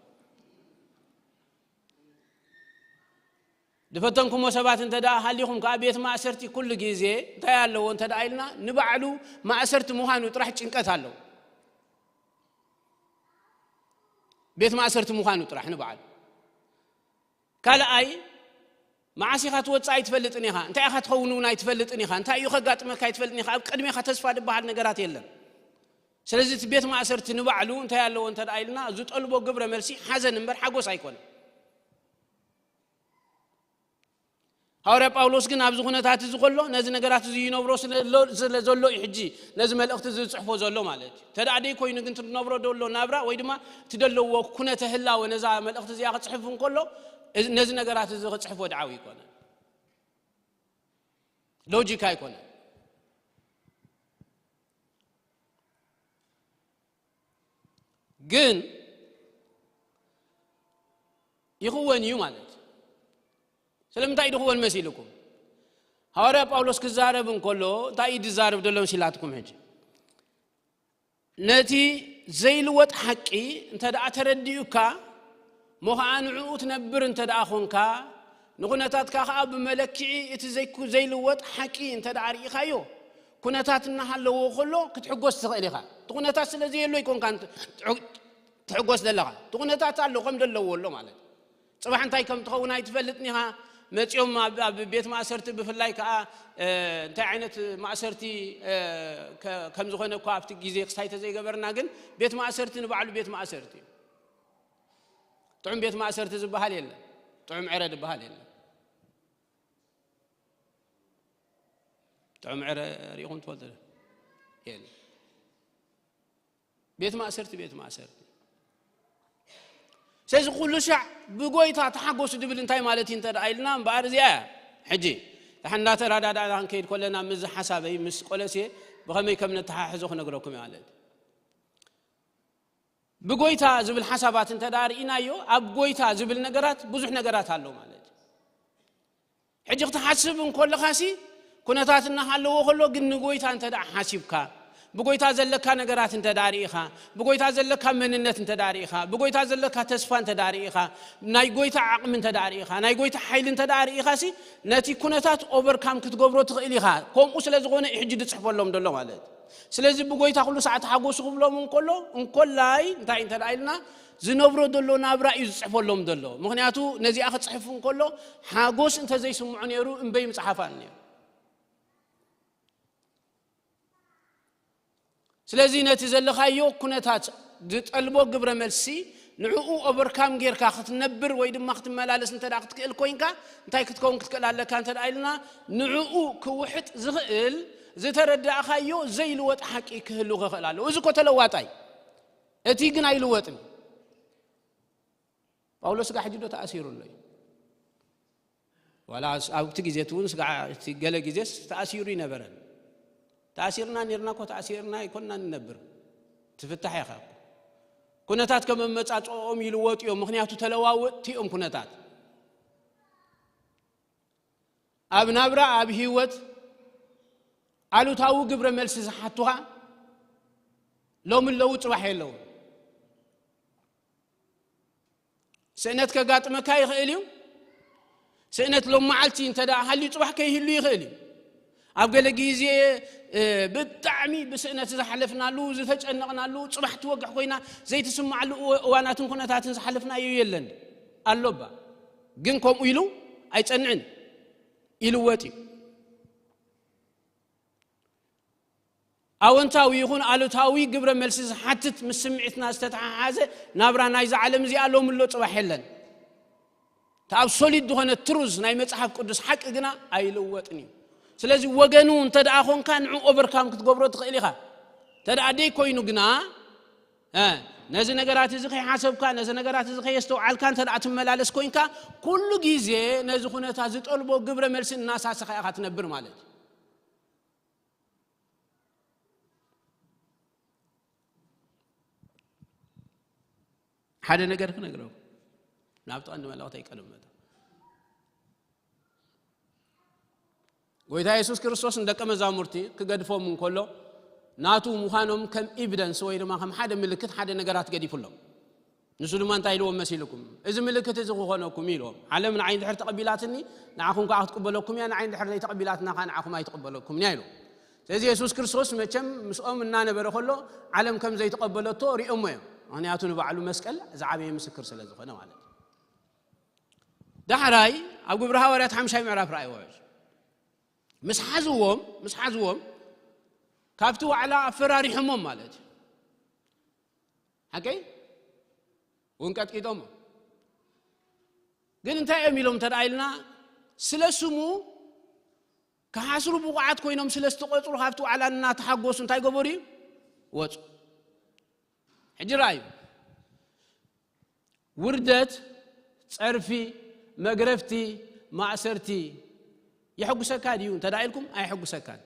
ዝፈተንኩሞ ሰባት እንተ ደኣ ሃሊኹም ከኣ፣ ቤት ማእሰርቲ ኩሉ ግዜ እንታይ ኣለዎ እንተ ደኣ ኢልና፣ ንባዕሉ ማእሰርቲ ምዃኑ ጥራሕ ጭንቀት ኣለዎ። ቤት ማእሰርቲ ምዃኑ ጥራሕ ንባዕሉ። ካልኣይ፣ መዓስ ኢኻ ትወጽእ ኣይትፈልጥን ኢኻ፣ እንታይ ኢኻ ትኸውን እውን ኣይትፈልጥን ኢኻ፣ እንታይ እዩ ከጋጥመካ ኣይትፈልጥን ኢኻ። ኣብ ቅድሜኻ ተስፋ ዝበሃል ነገራት የለን። ስለዚ እቲ ቤት ማእሰርቲ ንባዕሉ እንታይ ኣለዎ እንተ ደኣ ኢልና፣ ዝጠልቦ ግብረ መልሲ ሓዘን እምበር ሓጎስ ኣይኮነን። ሃዋርያ ጳውሎስ ግን ኣብዚ ኩነታት እዚ ከሎ፣ ነዚ ነገራት እዚ ይነብሮ ስለ ዘሎ፣ ስለ ዘሎ እዩ ሕጂ ነዚ መልእኽቲ እዚ ዝጽሕፎ ዘሎ ማለት እዩ። እንተ ደኣ ደይ ኮይኑ ግን፣ እቲ ዝነብሮ ዘሎ ናብራ ወይ ድማ እቲ ዘለዎ ኩነተ ህላወ ነዛ መልእኽቲ እዚኣ ክጽሕፍ እንከሎ፣ እዚ፣ ነዚ ነገራት እዚ ክጽሕፍ ወድዓዊ ኣይኮነን። ሎጂክ ኣይኮነን። ግን ይኽወን እዩ ማለት እዩ። ስለምንታይ እዩ ድኽወን መሲልኩም? ሃዋርያ ጳውሎስ ክዛረብ እንከሎ እንታይ እዩ ዝዛረብ ዘሎ መሲላትኩም? ሕጂ ነቲ ዘይልወጥ ሓቂ እንተ ደኣ ተረዲኡካ፣ እሞ ኸኣ ንዕኡ ትነብር እንተ ደኣ ኾንካ፣ ንኹነታትካ ኸኣ ብመለክዒ እቲ ዘይኩ-፣ ዘይልወጥ ሓቂ እንተ ደኣ ርኢኻዮ፣ ኩነታት እናሃለዎ ኸሎ ክትሕጎስ ትኽእል ኢኻ። እቲ ኩነታት ስለ ዘየሎ ኣይኮንካን ትሕ-፣ ትሕጎስ ዘለኻ። እቲ ኩነታት ኣሎ፣ ከም ዘለዎ ኣሎ ማለት እዩ። ጽባሕ እንታይ ከም ትኸውን ኣይትፈልጥን ኢኻ። መጺኦም ኣብ፣ ኣብ ቤት ማእሰርቲ፣ ብፍላይ ከኣ፣ እ፣ እንታይ ዓይነት ማእሰርቲ፣ እ፣ ከ-፣ ከም ዝኾነ እኳ ኣብቲ ግዜ ክስታይ ተዘይገበርና፣ ግን ቤት ማእሰርቲ ንባዕሉ ቤት ማእሰርቲ እዩ። ጥዑም ቤት ማእሰርቲ ዝበሃል የለን። ጥዑም ዕረ ዝበሃል የለን። ጥዑም ዕረ ርኢኹም ትፈልጡ ዶ? የለን። ቤት ማእሰርቲ፣ ቤት ማእሰርቲ። ስለዚ ኩሉ ሻዕ ብጎይታ ተሓጎሱ ድብል እንታይ ማለት እዩ እንተ ደኣ ኢልና፣ እምበኣር እዚኣ እያ። ሕጂ፣ ደሓን እንዳተረዳዳእና ክንከይድ ከለና፣ ምስዚ ሓሳበይ ምስ ቆለሴ ብኸመይ ከም ነተሓሕዞ ክነግረኩም እየ ማለት እዩ። ብጎይታ ዝብል ሓሳባት እንተ ደኣ ርኢናዮ፣ ኣብ ጎይታ ዝብል ነገራት ብዙሕ ነገራት ኣሎ ማለት እዩ። ሕጂ ክትሓስብ እንከለኻሲ፣ ኩነታት እናሃለዎ ከሎ ግን ንጎይታ እንተ ደኣ ሓሲብካ፣ ብጎይታ ዘለካ ነገራት እንተ ደኣ ርኢኻ፣ ብጎይታ ዘለካ መንነት እንተ ደኣ ርኢኻ፣ ብጎይታ ዘለካ ተስፋ እንተ ደኣ ርኢኻ፣ ናይ ጎይታ ዓቕሚ እንተ ደኣ ርኢኻ፣ ናይ ጎይታ ሓይሊ እንተ ደኣ ርኢኻሲ፣ ነቲ ኩነታት ኦቨርካም ክትገብሮ ትኽእል ኢኻ። ከምኡ ስለ ዝኾነ እዩ ሕጂ ዝጽሕፈሎም ዘሎ ማለት እዩ። ስለዚ ብጎይታ ኩሉ ሰዓት ተሓጎሱ ክብሎም እንከሎ፣ እንኮላይ እንታይ እንተ ደኣ ኢልና፣ ዝነብሮ ዘሎ ናብራ እዩ ዝጽሕፈሎም ዘሎ። ምኽንያቱ ነዚኣ ክጽሕፍ እንከሎ ሓጎስ እንተ ዘይስምዖ ነይሩ እምበይ ምጽሓፋን ነይሩ። ስለዚ ነቲ ዘለኻዮ ኩነታት ዝጠልቦ ግብረ መልሲ ንዕኡ ኦቨርካም ጌርካ ክትነብር ወይ ድማ ክትመላለስ እንተ ደኣ ክትክእል ኮይንካ፣ እንታይ ክትከውን ክትክእል ኣለካ እንተ ደኣ ኢልና፣ ንዕኡ ክውሕጥ ዝኽእል ዝተረዳእካዮ ዘይልወጥ ሓቂ ክህሉ ክኽእል ኣለዎ። እዚ እኮ ተለዋጣይ፣ እቲ ግን ኣይልወጥን። ጳውሎስ ስጋ ሕጂ ዶ ተኣሲሩ ኣሎ እዩ? ዋላ ኣብቲ ግዜ እቲ እውን ስጋ፣ እቲ ገለ ግዜስ ተኣሲሩ ይነበረን። ተኣሲርና ኔርና እኮ፣ ተኣሲርና ኣይኮንና ንነብር። ትፍታሕ ኢኻ እኮ። ኩነታት ከም ኣመጻጽኦም ይልወጡ እዮም፣ ምኽንያቱ ተለዋወጥቲ እዮም ኩነታት። ኣብ ናብራ፣ ኣብ ህይወት ኣሉታዊ ግብረ መልሲ ዝሓቱኻ ሎሚ ኣለዉ፣ ጽባሕ የለውን። ስእነት ከጋጥመካ ይኽእል እዩ። ስእነት ሎም መዓልቲ እንተ ደኣ ሃልዩ፣ ጽባሕ ከይህሉ ይኽእል እዩ። ኣብ ገለ ግዜ፣ እ፣ ብጣዕሚ ብስእነት ዝሓለፍናሉ፣ ዝተጨነቕናሉ፣ ጽባሕ ትወግሕ ኮይና ዘይትስምዓሉ እወ-፣ እዋናትን ኩነታትን ዝሓለፍናዮ የለን። ኣሎ እባ። ግን ከምኡ ኢሉ ኣይጸንዕን። ይልወጥ እዩ። ኣወንታዊ ይኹን ኣሉታዊ ግብረ መልሲ ዝሓትት ምስ ስምዒትና ዝተተሓሓዘ ናብራ ናይዛ ዓለም እዚኣ ሎም ኣሎ ጽባሕ የለን። እቲ ኣብ ሶሊድ ዝኾነ ትሩዝ ናይ መጽሓፍ ቅዱስ ሓቂ ግና ኣይልወጥን እዩ። ስለዚ ወገኑ እንተ ደኣ ኾንካ ንዑ ኦቨርካም ክትገብሮ ትኽእል ኢኻ። እንተ ደኣ ደይ ኮይኑ ግና፣ እ፣ ነዚ ነገራት እዚ ከይሓሰብካ፣ ነዚ ነገራት እዚ ከየስተውዓልካ እንተ ደኣ ትመላለስ ኮይንካ፣ ኩሉ ግዜ ነዚ ኩነታት ዝጠልቦ ግብረ መልሲ እናሳሰኻ ኢኻ ትነብር ማለት እዩ። ሓደ ነገር ክነግረው፣ ናብ ቀንዲ መልእኽተይ ቀደም መእተው። ጎይታ የሱስ ክርስቶስ ንደቀ መዛሙርቲ ክገድፎም እንከሎ፣ ናቱ ምዃኖም ከም ኤቪደንስ ወይ ድማ ከም ሓደ ምልክት ሓደ ነገራት ገዲፉሎም። ንሱ ድማ እንታይ ኢልዎም መሲልኩም? "እዚ ምልክት እዚ ክኾነኩም" ኢልዎም። "ዓለም ንዓይ እንድሕር ተቐቢላትኒ፣ ንዓኹም ከኣ ክትቅበለኩም እያ፣ ንዓይ እንድሕር ዘይተቐቢላትና ከኣ ንዓኹም ኣይትቕበለኩምን እያ" ኢልዎም። ስለዚ የሱስ ክርስቶስ መቸም ምስኦም እናነበረ ከሎ፣ ዓለም ከም ዘይተቐበለቶ ሪኦሞ እዮም። ምኽንያቱ ንባዕሉ መስቀል ዝዓበየ ምስክር ስለ ዝኾነ ማለት እዩ። ዳሕራይ ኣብ ግብሪ ሃዋርያት ሓምሻይ ምዕራፍ ረኣይዎ። ምስ ሓዝዎም፣ ምስ ሓዝዎም ካብቲ ዋዕላ ኣፈራሪሖሞም ማለት እዩ። ሓቀይ? እውን ቀጥቂጦሞ። ግን እንታይ እዮም ኢሎም እንተ ደኣ ኢልና፣ ስለ ስሙ ክሓስሩ ብቑዓት ኮይኖም ስለ ዝተቖጽሩ ካብቲ ዋዕላ እናተሓጎሱ እንታይ ገበሩ እዩ? ወጹ። ሕጂ ረኣዩ። ውርደት፣ ጸርፊ፣ መግረፍቲ፣ ማእሰርቲ የሐጉሰካ ድዩ? እንተ ደኣ ኢልኩም፣ ኣየሐጉሰካን።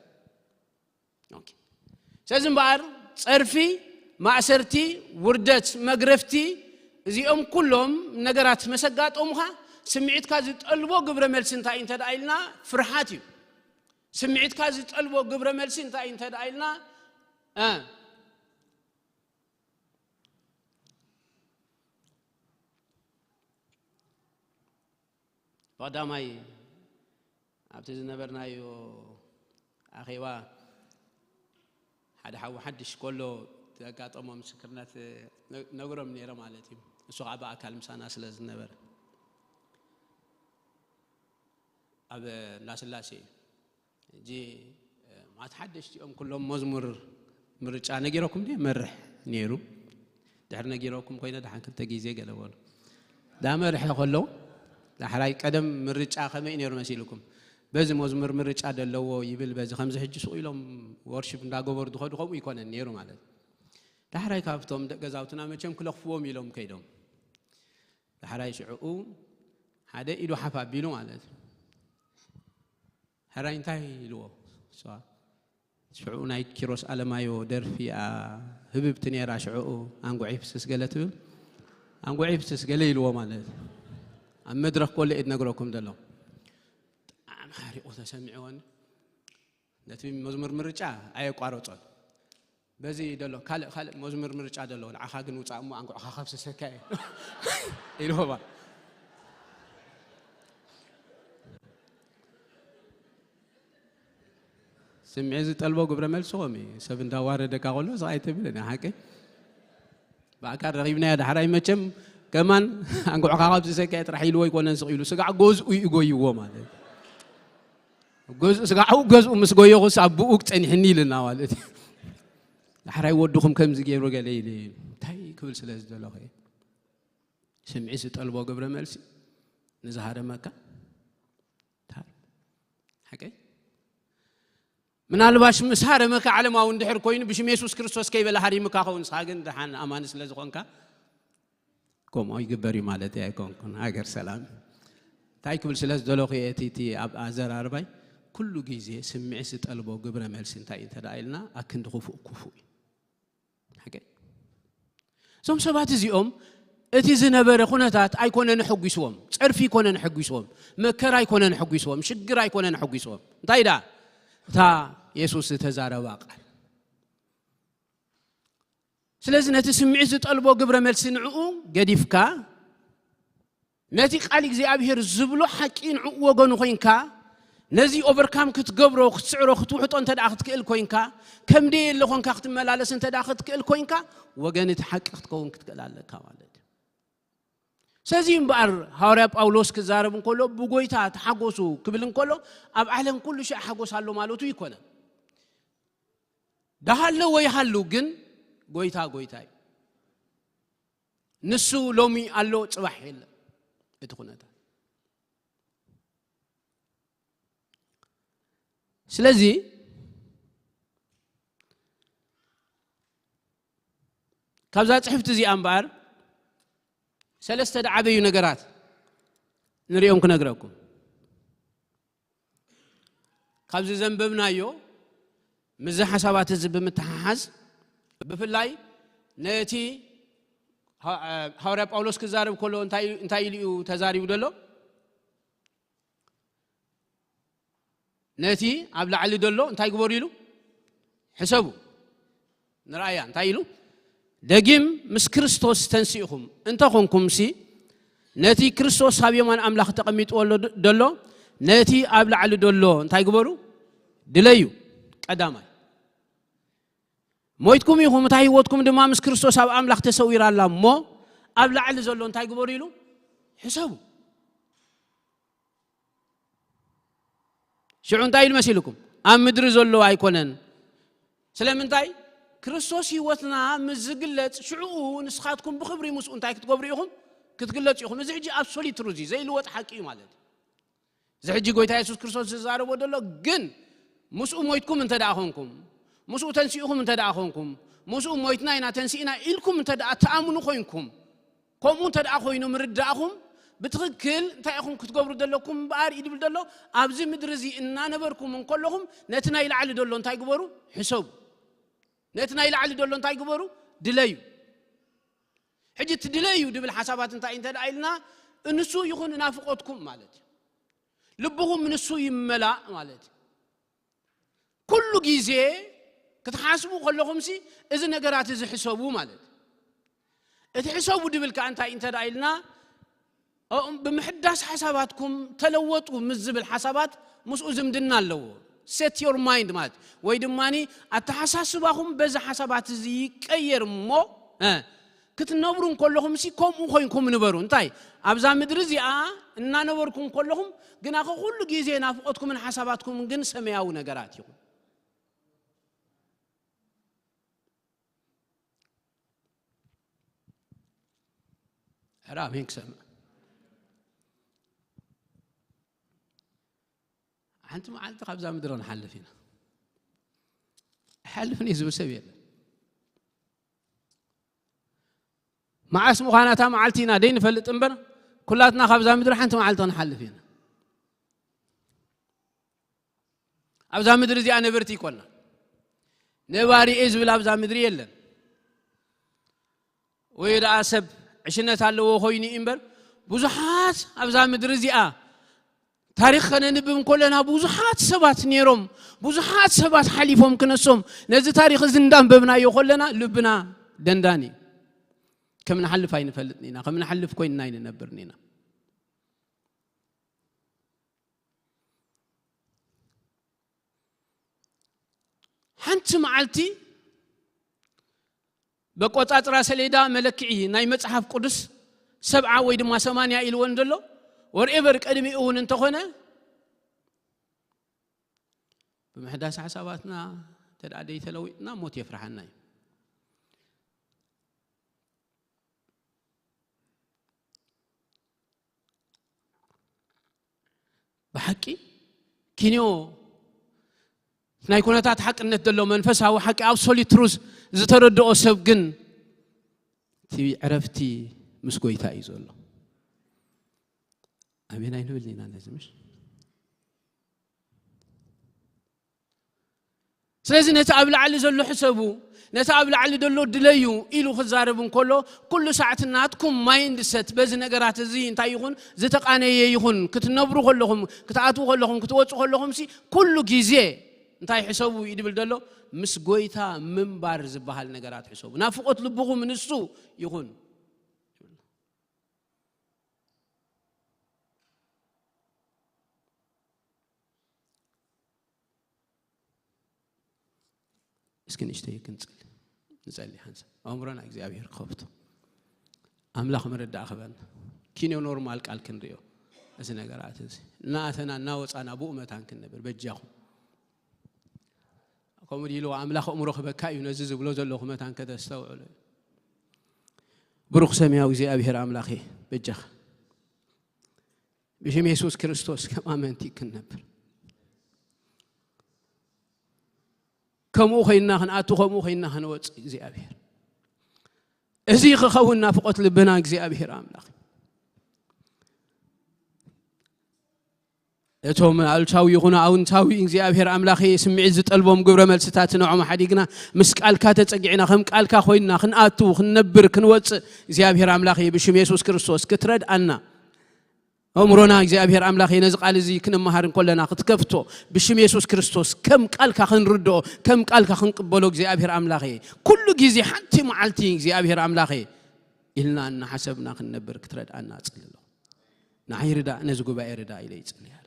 ኦኬ። ስለዚ እምበኣር፣ ጸርፊ፣ ማእሰርቲ፣ ውርደት፣ መግረፍቲ፣ እዚኦም ኩሎም ነገራት መሰጋጠሙኻ፣ ስምዒትካ ዝጠልቦ ግብረ መልሲ እንታይ እንተ ደኣ ኢልና፣ ፍርሃት እዩ። ስምዒትካ ዝጠልቦ ግብረ መልሲ እንታይ እንተ ደኣ ኢልና፣ እ፣ ብቐዳማይ ኣብቲ ዝነበርናዮ ኣኼባ ሓደ ሓዊ ሓድሽ ከሎ ዘጋጠሞ ምስክርነት ነ-፣ ነግሮም ነይረ ማለት እዩ። እሱ ከዓ ብኣካል ምሳና ስለ ዝነበረ ኣብ እንዳስላሴ እዩ። ሕጂ፣ እ፣ ማት ሓደሽቲ እዮም ኩሎም መዝሙር ምርጫ ነጊረኩም ድየ? መርሕ ነይሩ። ድሕሪ ነጊረኩም ኮይነ ደሓን ክልተ ግዜ ገለ በሉ። ዳመርሐ ከሎ ዳሕራይ ቀደም ምርጫ ከመይ ነይሩ መሲልኩም? በዚ መዝሙር ምርጫ ደለዎ ይብል፣ በዚ ከምዚ ሕጂ ስቕ ኢሎም ወርሺፕ እንዳገበሩ ዝኸዱ ከምኡ ይኮነን ነይሩ ማለት እዩ። ዳሕራይ ካብቶም ደቂ ገዛውትና መቸም ክለኽፍዎም ኢሎም ከይዶም። ዳሕራይ ሽዕኡ ሓደ ኢዱ ሓፍ ኣቢሉ ማለት እዩ። ሕራይ እንታይ ኢልዎ? እሷ ሽዑ ናይ ኪሮስ ኣለማዮ ደርፊ እያ ህብብቲ ነይራ። ሽዑ ኣንጉዕ ይፍስስ ገለ ትብል፣ ኣንጉዕ ይፍስስ ገለ ኢልዎ ማለት እዩ። ኣብ መድረኽ ኮሎ እየ ዝነግረኩም ዘሎ። ብጣዕሚ ሓሪቑ ተሰሚዕዎኒ። ነቲ መዝሙር ምርጫ ኣየቋረጾን። በዚ ደሎ ካልእ፣ ካልእ መዝሙር ምርጫ ደሎ፣ ንዓኻ ግን ውጻእ እሞ ኣንጉዕኻ ከፍስሰካ እየ ኢልዎ። ስምዒት ዝጠልቦ ግብረ መልሲ ከምኡ እዩ። ሰብ እንዳዋረደካ ከሎ ስቕ ኣይትብልን፣ ሓቂ። ብኣካል ረኺብናዮ ዳሕራይ መቸም ከማን ኣንጉዕኻ ከፍስሰካ እየ ጥራሕ ኢልዎ ኣይኮነን ስቕ ኢሉ፣ ስጋዕ ገዝኡ እዩ ጎይዎ ማለት እዩ። ገዝኡ፣ ስጋዕ ገዝኡ ምስ ጎየኹስ ኣቡኡ ጸኒሕኒ ኢልና ማለት እዩ። ዳሕራይ ወድኹም ከምዚ ገይሩ ገለ ኢሉ እዩ። እንታይ ክብል ስለ ዝደለኹ እየ። ስምዒት ዝጠልቦ ግብረ መልሲ ንዝሃረመካ ታር-፣ ሓቀይ? ምናልባሽ ምስ ሃረመካ ዓለማዊ እንድሕር ኮይኑ ብሽም የሱስ ክርስቶስ ከይበለ ሃሪምካ ኸውን፣ ንስኻ ግን ደሓን ኣማኒ ስለ ዝኾንካ ከምኡ ይግበር እዩ ማለት ኣይኮንኩን። ሃገር ሰላም እንታይ ክብል ስለ ዝደለኹ እየ፣ እቲ፣ እቲ ኣብ ኣዘራርባይ ኩሉ ግዜ ስምዒት ዝጠልቦ ግብረ መልሲ እንታይ እዩ እንተ ደኣ ኢልና፣ ኣክንዲ ክፉእ ክፉእ እዩ። ሓቀይ? እዞም ሰባት እዚኦም እቲ ዝነበረ ኩነታት ኣይኮነን ኣሐጒስዎም፣ ጸርፊ ኣይኮነን ኣሐጒስዎም፣ መከራ ኣይኮነን ኣሐጒስዎም፣ ሽግር ኣይኮነን ኣሐጒስዎም። እንታይ ደኣ? እታ የሱስ ዝተዛረባ ቃል። ስለዚ ነቲ ስምዒት ዝጠልቦ ግብረ መልሲ ንዕኡ ገዲፍካ፣ ነቲ ቃል እግዚኣብሔር ዝብሎ ሓቂ ንዕኡ ወገኑ ኮይንካ፣ ነዚ ኦቨርካም ክትገብሮ፣ ክትስዕሮ፣ ክትውሕጦ እንተ ደኣ ክትክእል ኮይንካ፣ ከም ደየለ ኮንካ ክትመላለስ እንተ ደኣ ክትክእል ኮይንካ፣ ወገን እቲ ሓቂ ክትከውን ክትክእል ኣለካ ማለት እዩ። ስለዚ እምበኣር ሃዋርያ ጳውሎስ ክዛረብ እንከሎ፣ ብጎይታ ተሓጎሱ ክብል እንከሎ፣ ኣብ ዓለም ኩሉ ሻዕ ሓጎስ ኣሎ ማለቱ ይኮነን። ደሃለ ወይ ሃሉ ግን ጎይታ ጎይታ እዩ። ንሱ ሎሚ ኣሎ፣ ጽባሕ የለን እቲ ኩነታት። ስለዚ ካብዛ ጽሕፍቲ እዚኣ እምበኣር ሰለስተ ዝዓበዩ ነገራት ንሪኦም ክነግረኩም። ካብዚ ዘንበብናዮ ምስዚ ሓሳባት እዚ ብምትሓሓዝ ብፍላይ ነቲ ሃ-፣ ሃዋርያ ጳውሎስ ክዛረብ ከሎ እንታይ፣ እንታይ ኢሉ እዩ ተዛሪቡ ዘሎ? ነቲ ኣብ ላዕሊ ዘሎ እንታይ ግበሩ ኢሉ? ሕሰቡ። ንርኣያ እንታይ ኢሉ? ደጊም ምስ ክርስቶስ ተንሲእኹም እንተኾንኩምሲ፣ ነቲ ክርስቶስ ኣብ የማን ኣምላኽ ተቐሚጥዎ ኣሎ ድ-፣ ደሎ፣ ነቲ ኣብ ላዕሊ ደሎ እንታይ ግበሩ? ድለዩ። ቀዳማይ። ሞይትኩም ኢኹም፣ እታ ህይወትኩም ድማ ምስ ክርስቶስ ኣብ ኣምላኽ ተሰዊራ ኣላ እሞ፣ ኣብ ላዕሊ ዘሎ እንታይ ግበሩ ኢሉ? ሕሰቡ። ሽዑ እንታይ ኢሉ መሲልኩም? ኣብ ምድሪ ዘሎ ኣይኮነን። ስለምንታይ? ክርስቶስ ህይወትና ምስ ዝግለጽ፣ ሽዑኡ ንስኻትኩም ብኽብሪ ምስኡ እንታይ ክትገብሩ ኢኹም? ክትግለጹ ኢኹም። እዚ ሕጂ ኣብሶሉት ትሩዝ እዩ፣ ዘይልወጥ ሓቂ እዩ ማለት እዩ። እዚ ሕጂ ጎይታ የሱስ ክርስቶስ ዝዛረቦ ዘሎ ግን ምስኡ ሞይትኩም እንተ ደኣ ኾንኩም፣ ምስኡ ተንሲእኹም እንተ ደኣ ኾንኩም፣ ምስኡ ሞይትና ኢና ተንሲእና ኢልኩም እንተ ደኣ ትኣምኑ ኾይንኩም፣ ከምኡ እንተ ደኣ ኾይኑ ምርዳእኹም፣ ብትኽክል እንታይ ኢኹም ክትገብሩ ዘለኩም እምበኣር እዩ ድብል ዘሎ፣ ኣብዚ ምድሪ እዚ እናነበርኩም እንከለኹም ነቲ ናይ ላዕሊ ዘሎ እንታይ ግበሩ? ሕሰቡ። ነቲ ናይ ላዕሊ ዘሎ እንታይ ግበሩ? ድለዩ። ሕጂ እቲ ድለዩ ድብል ሓሳባት እንታይ እንተ ደኣ ኢልና፣ እንሱ ይኹን ናፍቆትኩም ማለት እዩ። ልብኹም ንሱ ይመላእ ማለት እዩ። ኩሉ ግዜ ክትሓስቡ ከለኹምሲ እዚ ነገራት እዚ ሕሰቡ ማለት እዩ። እቲ ሕሰቡ ድብል ከኣ እንታይ እንተ ደኣ ኢልና፣ ኦ፣ ብምሕዳስ ሓሳባትኩም ተለወጡ ምስ ዝብል ሓሳባት ምስኡ ዝምድና ኣለዎ። Set your mind ማለት ወይ ድማ ኣተሓሳስባኹም በዚ ሓሳባት እዚ ይቀየር እሞ፣ እ፣ ክትነብሩ እንከለኹም ሲ ከምኡ ኮይንኩም ንበሩ። እንታይ? ኣብዛ ምድሪ እዚኣ እናነበርኩም ከለኹም ግና ከ ኩሉ ግዜ ናፍቆትኩምን ሓሳባትኩምን ግን ሰማያዊ ነገራት ይኹን። ሕራ ኣሜን ክሰምዕ። ሓንቲ መዓልቲ ካብዛ ምድሪ ንሓልፍ ኢና። ኣይሓልፍን እዩ ዝብል ሰብ የለን። መዓስ ምዃና እታ መዓልቲ ኢና ደይ ንፈልጥ እምበር፣ ኩላትና ካብዛ ምድሪ ሓንቲ መዓልቲ ክንሓልፍ ኢና። ኣብዛ ምድሪ እዚኣ ነበርቲ ይኮና። ነባሪ እየ ዝብል ኣብዛ ምድሪ የለን። ወይ ደኣ ሰብ ዕሽነት ኣለዎ ኮይኑ እዩ እምበር፣ ብዙሓት ኣብዛ ምድሪ እዚኣ ታሪኽ ከነንብብ እንከለና ብዙሓት ሰባት ነይሮም፣ ብዙሓት ሰባት ሓሊፎም ክነሶም። ነዚ ታሪኽ እዚ እንዳንበብናዮ ከለና ልብና ደንዳን እዩ። ከም ንሓልፍ ኣይንፈልጥን ኢና፣ ከም ንሓልፍ ኮይንና ኣይንነብርን ኢና። ሓንቲ መዓልቲ በቆጻጽራ ሰሌዳ መለክዒ ናይ መጽሓፍ ቅዱስ ሰብዓ ወይ ድማ ሰማንያ ኢልወን ዘሎ፣ ወርኤቨር ቅድሚኡ እውን እንተኾነ፣ ብምሕዳስ ሓሳባትና እንተ ደኣ ደይተለዊጥና ሞት የፍርሓና እዩ። ብሓቂ ኪንዮ ናይ ኩነታት ሓቅነት ዘሎ መንፈሳዊ ሓቂ፣ ኣብሶሉት ትሩዝ ዝተረድኦ ሰብ ግን እቲ ዕረፍቲ ምስ ጎይታ እዩ ዘሎ። ኣሜን ኣይንብል ኢና ነዚ ምሽ? ስለዚ ነቲ ኣብ ላዕሊ ዘሎ ሕሰቡ፣ ነቲ ኣብ ላዕሊ ዘሎ ድለዩ ኢሉ ክዛረብ እንከሎ፣ ኩሉ ሳዕቲ ናትኩም ማይንድሰት በዚ ነገራት እዚ እንታይ ይኹን፣ ዝተቓነየ ይኹን። ክትነብሩ ከለኹም፣ ክትኣትዉ ከለኹም፣ ክትወፁ ከለኹምሲ ኩሉ ግዜ እንታይ ሕሰቡ እዩ ድብል ዘሎ? ምስ ጎይታ ምንባር ዝበሃል ነገራት ሕሰቡ። ናፍቆት ልብኹም ንሱ ይኹን። እስኪ ንእሽተይ ክንጽሊ፣ ንጸሊ ሓንሳብ። ኣእምሮና እግዚኣብሔር ክኸፍቶ። ኣምላኽ መረዳእ ክበና። ኪንዮ ኖርማል ቃል ክንርእዮ። እዚ ነገራት እዚ። እናኣተና እናወጻና ብኡ መታን ክንነብር። በጃኹም። ከምኡ ኢሉ ኣምላኽ ኣእምሮ ክበካ እዩ ነዚ ዝብሎ ዘለኹ መታን ከተስተውዕሉ። ብሩኽ ሰማያዊ እግዚኣብሔር ኣምላኽ በጃኻ። ብሽም የሱስ ክርስቶስ ከም ኣመንቲ ክንነብር። ከምኡ ኮይንና ክንኣቱ፣ ከምኡ ኮይንና ክንወጽእ እግዚኣብሔር። እዚ ክኸውን ናፍቆት ልብና እግዚኣብሔር ኣምላኽ። እቶም ኣሉታዊ ይኹኑ ኣውንታዊ እግዚኣብሔር ኣምላኽ ስምዒት ዝጠልቦም ግብረ መልስታት ንዖም ሓዲግና ምስ ቃልካ ተጸጊዕና ከም ቃልካ ኮይንና ክንኣቱ፣ ክንነብር፣ ክንወጽእ እግዚኣብሔር ኣምላኽ ብሽም የሱስ ክርስቶስ ክትረድኣና። ኣእምሮና እግዚኣብሔር ኣምላኽ ነዚ ቃል እዚ ክንመሃር እንከለና ክትከፍቶ ብሽም የሱስ ክርስቶስ ከም ቃልካ ክንርድኦ ከም ቃልካ ክንቅበሎ እግዚኣብሔር ኣምላኽ ኩሉ ግዜ ሓንቲ መዓልቲ እግዚኣብሔር ኣምላኽ ኢልና እናሓሰብና ክንነብር ክትረድኣና እጽሊ ኣለኹ። ንዓይ ርዳእ፣ ነዚ ጉባኤ ርዳእ ኢለ ይጽሊ ኣለኹ።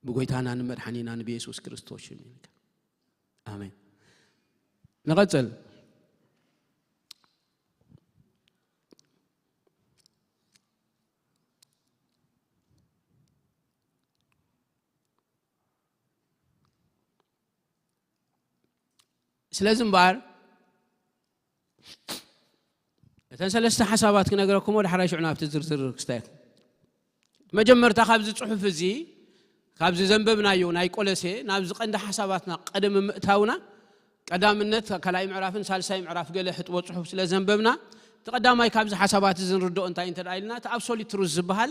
ብጎይታና ንመድሓኒና ንብየሱስ ክርስቶስ ሽም ኢልካ። ኣሜን። ንቐጽል። ስለዚ እምበኣር እተን ሰለስተ ሓሳባት ክነግረኩም፣ ወደ ሓራይ ሽዑ ናብቲ ዝርዝር ክስታይ። መጀመርታ ካብዚ ጽሑፍ እዚ፣ ካብዚ ዘንበብናዮ ናይ ቆለሴ፣ ናብዚ ቀንዲ ሓሳባትና ቀደም ምእታውና፣ ቀዳምነት ካልኣይ ምዕራፍን ሳልሳይ ምዕራፍ ገለ ሕጥቦ ጽሑፍ ስለ ዘንበብና፣ እቲ ቀዳማይ ካብዚ ሓሳባት እዚ ንርድኦ እንታይ እንተ ደኣ ኢልና፣ እቲ ኣብሶሉት ትሩዝ ዝበሃል፣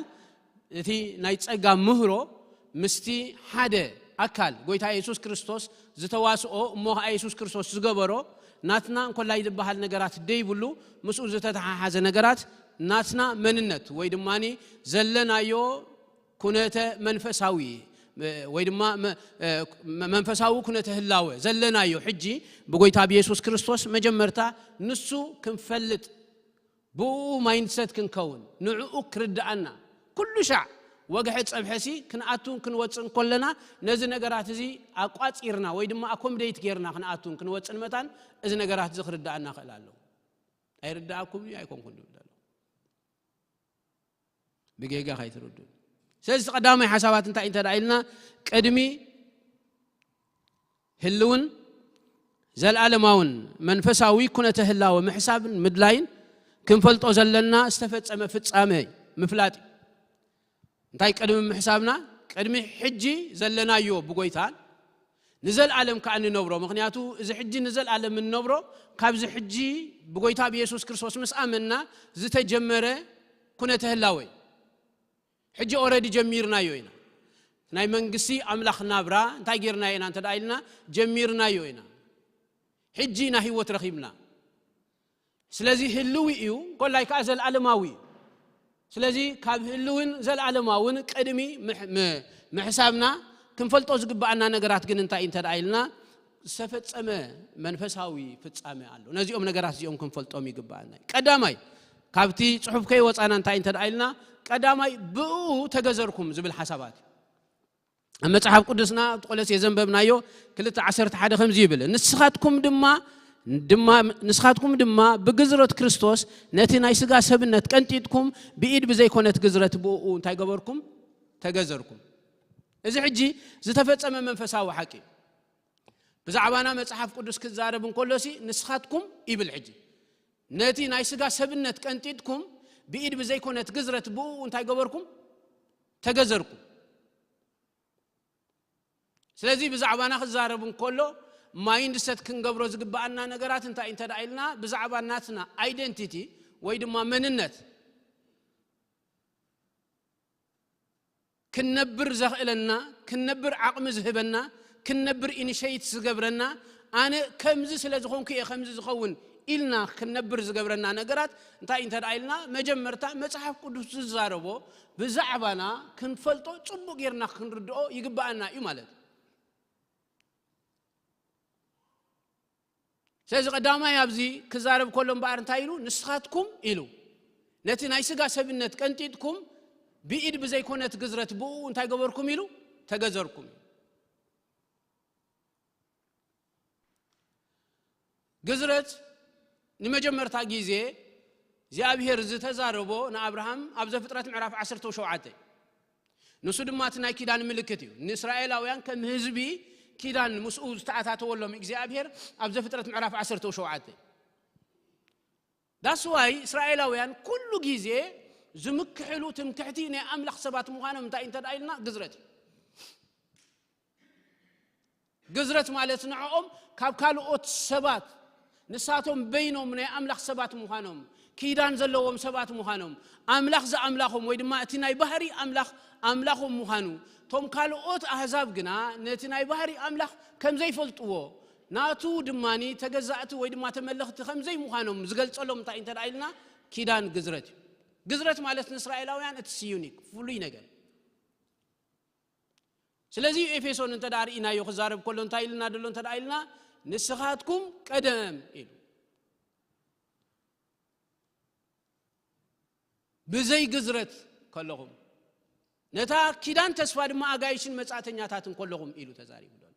እቲ ናይ ጸጋ ምህሮ ምስቲ ሓደ ኣካል ጎይታ የሱስ ክርስቶስ ዝተዋስኦ እሞ ኸዓ የሱስ ክርስቶስ ዝገበሮ ናትና እንኮላይ ዝበሃል ነገራት ደይብሉ ምስኡ ዝተተሓሓዘ ነገራት ናትና መንነት ወይ ድማ ዘለናዮ ኩነተ መንፈሳዊ ወይ ድማ መ- መንፈሳዊ ኩነተ ህላወ ዘለናዮ ሕጂ ብጎይታ ብየሱስ ክርስቶስ መጀመርታ ንሱ ክንፈልጥ ብኡ ማይንድሰት ክንከውን ንዕኡ ክርድኣና ኩሉ ሻዕ ወግሐ ጸብሐሲ ክንኣቱን ክንወፅን ከለና ነዚ ነገራት እዚ ኣቋፂርና ወይ ድማ ኣኮምደይት ጌርና ክንኣቱን ክንወፅን መታን እዚ ነገራት እዚ ክርድኣና ክእል ኣለዎ። ኣይርድኣኩም እዩ ኣይኮንኩን ድብል ኣለኹ። ብጌጋ ካይትርዱ። ስለዚ ቀዳማይ ሓሳባት እንታይ እንተ ኢልና ቅድሚ ህልውን ዘልኣለማውን መንፈሳዊ ኩነተ ህላወ ምሕሳብን ምድላይን ክንፈልጦ ዘለና ዝተፈጸመ ፍጻመ ምፍላጥ እዩ። እንታይ ቅድሚ ምሕሳብና ቅድሚ ሕጂ ዘለናዮ ብጎይታን ንዘልኣለም ከኣ ንነብሮ። ምኽንያቱ እዚ ሕጂ ንዘልኣለም እንነብሮ ካብዚ ሕጂ ብጎይታ ብየሱስ ክርስቶስ ምስ ኣመንና ዝተጀመረ ኩነተ ህላወ እዩ። ሕጂ ኦረዲ ጀሚርናዮ ኢና። ናይ መንግስቲ ኣምላኽ ናብራ እንታይ ጌርናዮ ኢና እንተ ደኣ ኢልና ጀሚርናዮ ኢና። ሕጂ ኢና ህይወት ረኺብና። ስለዚ ህልዊ እዩ፣ እንኮላይ ከኣ ዘልኣለማዊ እዩ። ስለዚ ካብ ህልውን ዘልኣለማውን ቅድሚ ምሕ- ም- ምሕሳብና ክንፈልጦ ዝግብኣና ነገራት ግን እንታይ እንተ ደኣ ኢልና ዝተፈጸመ መንፈሳዊ ፍጻመ ኣሎ። ነዚኦም ነገራት እዚኦም ክንፈልጦም ይግብኣና እዩ። ቀዳማይ ካብቲ ጽሑፍ ከይወጻና እንታይ እንተ ደኣ ኢልና ቀዳማይ ብኡ ተገዘርኩም ዝብል ሓሳባት እዩ። ኣብ መጽሓፍ ቅዱስና ኣብቲ ቆሎሴ ዘንበብናዮ ክልተ ዓሰርተ ሓደ ከምዚ ይብል፣ ንስኻትኩም ድማ ድማ ንስኻትኩም ድማ ብግዝረት ክርስቶስ ነቲ ናይ ስጋ ሰብነት ቀንጢጥኩም ብኢድ ብዘይኮነት ግዝረት ብኡ እንታይ ገበርኩም? ተገዘርኩም። እዚ ሕጂ ዝተፈጸመ መንፈሳዊ ሓቂ እዩ። ብዛዕባና መጽሓፍ ቅዱስ ክዛረብ እንከሎሲ ንስኻትኩም ይብል። ሕጂ ነቲ ናይ ስጋ ሰብነት ቀንጢጥኩም ብኢድ ብዘይኮነት ግዝረት ብኡ እንታይ ገበርኩም? ተገዘርኩም። ስለዚ ብዛዕባና ክዛረብ እንከሎ ማይንድሰት ክንገብሮ ዝግብኣና ነገራት እንታይ እንተ ደኣ ኢልና ብዛዕባ ናትና ኣይደንቲቲ ወይ ድማ መንነት ክንነብር ዘኽእለና ክንነብር ዓቕሚ ዝህበና ክንነብር ኢኒሸይት ዝገብረና፣ ኣነ ከምዚ ስለ ዝኾንኩ እየ ከምዚ ዝኸውን ኢልና ክንነብር ዝገብረና ነገራት እንታይ እንተ ደኣ ኢልና፣ መጀመርታ መጽሓፍ ቅዱስ ዝዛረቦ ብዛዕባና ክንፈልጦ፣ ጽቡቕ ጌርና ክንርድኦ ይግብኣና እዩ ማለት እዩ። ስለዚ ቀዳማይ ኣብዚ ክዛረብ ከሎ እምበኣር እንታይ ኢሉ? ንስኻትኩም ኢሉ፣ ነቲ ናይ ስጋ ሰብነት ቀንጢጥኩም፣ ብኢድ ብዘይኮነት ግዝረት ብኡ እንታይ ገበርኩም ኢሉ? ተገዘርኩም። ግዝረት ንመጀመርታ ግዜ እግዚኣብሔር ዝተዛረቦ ንኣብርሃም ኣብ ዘፍጥረት ምዕራፍ ዓሰርተ ሸውዓተ። ንሱ ድማ እቲ ናይ ኪዳን ምልክት እዩ። ንእስራኤላውያን ከም ህዝቢ ኪዳን ምስኡ ዝተኣታተወሎም እግዚኣብሔር ኣብ ዘፍጥረት ምዕራፍ ዓሰርተ ሸውዓተ። ዳስዋይ እስራኤላውያን ኩሉ ግዜ ዝምክሕሉ ትምክሕቲ ናይ ኣምላኽ ሰባት ምዃኖም እንታይ እንተ ደኣ ኢልና ግዝረት እዩ። ግዝረት ማለት ንዕኦም ካብ ካልኦት ሰባት፣ ንሳቶም በይኖም ናይ ኣምላኽ ሰባት ምዃኖም፣ ኪዳን ዘለዎም ሰባት ምዃኖም፣ ኣምላኽ ዝኣምላኾም ወይ ድማ እቲ ናይ ባህሪ ኣምላኽ ኣምላኾም ምዃኑ፣ እቶም ካልኦት ኣህዛብ ግና ነቲ ናይ ባህሪ ኣምላኽ ከም ዘይፈልጥዎ፣ ናቱ ድማ ተገዛእቲ ወይ ድማ ተመለኽቲ ከም ዘይምዃኖም ዝገልጸሎም እንታይ እንተ ደኣ ኢልና ኪዳን ግዝረት እዩ። ግዝረት ማለት ንእስራኤላውያን እቲ ዩኒክ ፍሉይ ነገር። ስለዚ ኤፌሶን እንተ ደኣ ርኢናዮ ክዛረብ ከሎ እንታይ ኢልና ደሎ እንተ ደኣ ኢልና፣ ንስኻትኩም ቀደም ኢሉ ብዘይ ግዝረት ከለኹም፣ ነታ ኪዳን ተስፋ ድማ ኣጋይሽን መጻእተኛታትን ከለኹም ኢሉ ተዛሪቡ ደሎ።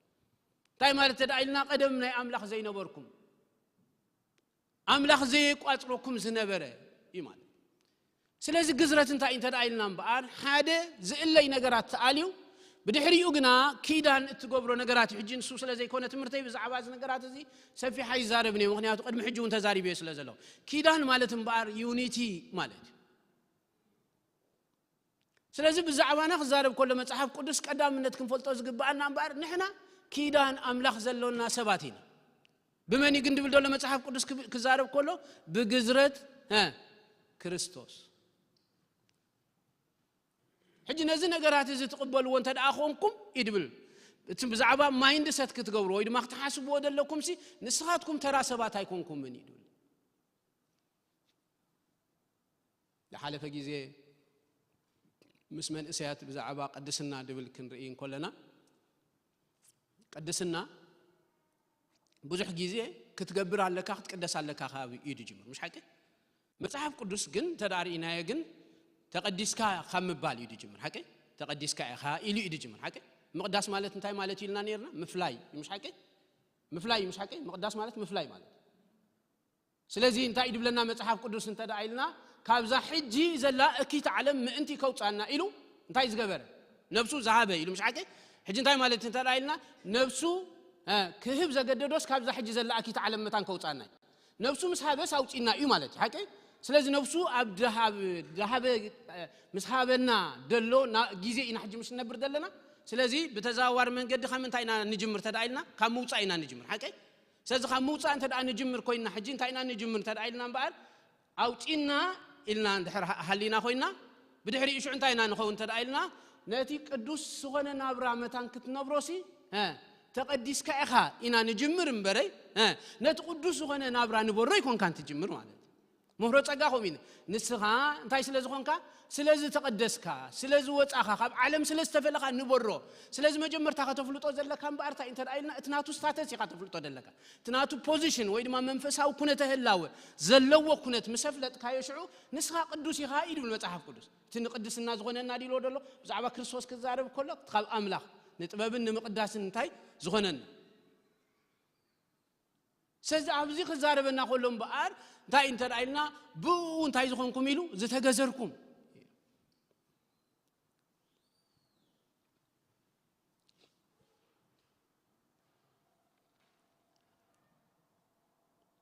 እንታይ ማለት እንተ ደኣ ኢልና፣ ቀደም ናይ ኣምላኽ ዘይነበርኩም፣ ኣምላኽ ዘየቋጽረኩም ዝነበረ እዩ ማለት። ስለዚ ግዝረት እንታይ እንተ ደኣ ኢልና እምበኣር፣ ሓደ ዝእለይ ነገራት ተኣልዩ፣ ብድሕሪኡ ግና ኪዳን እትገብሮ ነገራት እዩ። ሕጂ ንሱ ስለ ዘይኮነ ትምህርተይ ብዛዕባ እዚ ነገራት እዚ ሰፊሕ ኣይዛረብን እየ፣ ምኽንያቱ ቅድሚ ሕጂ እውን ተዛሪበዮ ስለ ዘለኹ። ኪዳን ማለት እምበኣር ዩኒቲ ማለት እዩ። ስለዚ ብዛዕባና ክዛረብ ከሎ መጽሓፍ ቅዱስ ቀዳምነት ክንፈልጦ ዝግብኣና እምበኣር፣ ንሕና ኪዳን ኣምላኽ ዘሎና ሰባት ኢና። ብመን እዩ ግን ድብል ዘሎ መጽሓፍ ቅዱስ ክብ-፣ ክዛረብ ከሎ? ብግዝረት፣ እ፣ ክርስቶስ። ሕጂ ነዚ ነገራት እዚ ትቕበልዎ እንተ ደኣ ኾንኩም እዩ ድብል። እቲ ብዛዕባ ማይንድ ሰት ክትገብሩ ወይ ድማ ክትሓስብዎ ዘለኩምሲ ንስኻትኩም ተራ ሰባት ኣይኮንኩምን እዩ ድብል። ዝሓለፈ ግዜ ምስ መንእሰያት ብዛዕባ ቅድስና ድብል ክንርኢ እንከለና፣ ቅድስና ብዙሕ ግዜ ክትገብር ኣለካ፣ ክትቅደስ ኣለካ ካብ እዩ ዝጅምር፣ ምሽ ሓቂ? መጽሓፍ ቅዱስ ግን እንተ ደኣ ርኢናዮ ግን ተቐዲስካ ካብ ምባል እዩ ዝጅምር፣ ሓቂ? ተቐዲስካ ኢኻ ኢሉ እዩ ዝጅምር፣ ሓቂ? ምቕዳስ ማለት እንታይ ማለት እዩ ኢልና ነይርና? ምፍላይ እዩ፣ ምሽ ሓቂ? ምፍላይ እዩ፣ ምሽ ሓቂ? ምቕዳስ ማለት ምፍላይ ማለት። ስለዚ እንታይ እዩ ድብለና መጽሓፍ ቅዱስ እንተ ደኣ ኢልና፣ ካብዛ ሕጂ ዘላ እኪት ዓለም ምእንቲ ከውጻና ኢሉ እንታይ ዝገበረ? ነብሱ ዝሃበ ኢሉ፣ ምሽ ሓቂ? ሕጂ እንታይ ማለት እንተ ደኣ ኢልና፣ ነብሱ፣ እ፣ ክህብ ዘገደዶስ ካብዛ ሕጂ ዘላ እኪት ዓለም መታን ከውጻና እዩ። ነብሱ ምስ ሃበስ ኣውጺና እዩ ማለት እዩ፣ ሓቂ? ስለዚ ነብሱ ኣብ ድሃብ-፣ ድሃበ፣ እ፣ ምስ ሃበና ደሎ ና-፣ ግዜ ኢና ሕጂ ምስ ንነብር ዘለና። ስለዚ ብተዘዋዋሪ መንገዲ ካብ ምንታይ ኢና ንጅምር እንተ ደኣ ኢልና፣ ካብ ምውጻእ ኢና ንጅምር፣ ሓቂ? ስለዚ ካብ ምውጻእ እንተ ደኣ ንጅምር ኮይንና፣ ሕጂ እንታይ ኢና ንጅምር እንተ ደኣ ኢልና እምበኣር፣ ኣውጺና ኢልና እንድሕር ሃ-፣ ሃሊና ኮይንና፣ ብድሕሪኡ ሽዑ እንታይ ኢና ንኸውን እንተ ደኣ ኢልና፣ ነቲ ቅዱስ ዝኾነ ናብራ መታን ክትነብሮሲ፣ እ፣ ተቐዲስካ ኢኻ ኢና ንጅምር እምበረይ፣ እ፣ ነቲ ቅዱስ ዝኾነ ናብራ ንበሮ ኣይኮንካን ትጅምር ማለት እዩ። ምህሮ ጸጋ ከምኡ እዩ። ንስኻ እንታይ ስለ ዝኾንካ፣ ስለ ዝተቐደስካ፣ ስለ ዝወጻኻ፣ ካብ ዓለም ስለ ዝተፈለኻ ንበሮ። ስለዚ መጀመርታ ከተፍልጦ ዘለካ እምበኣር እንታይ እንተ ደኣ ኢልና፣ እቲ ናቱ ስታተስ ኢኻ ተፍልጦ ዘለካ። እቲ ናቱ ፖዚሽን ወይ ድማ መንፈሳዊ ኩነተ ህላወ ዘለዎ ኩነት ምስ ኣፍለጥካዮ ሽዑ ንስኻ ቅዱስ ኢኻ እዩ ድብል መጽሓፍ ቅዱስ። እቲ ንቅድስና ዝኾነና ድልዎ ደሎ ብዛዕባ ክርስቶስ ክዛረብ ከሎ ካብ ኣምላኽ ንጥበብን ንምቕዳስን እንታይ ዝኾነና። ስለዚ ኣብዚ ክዛረበና ከሎ እምበኣር እንታይ እንተ ደኣ ኢልና ብኡ እንታይ ዝኾንኩም ኢሉ ዝተገዘርኩም።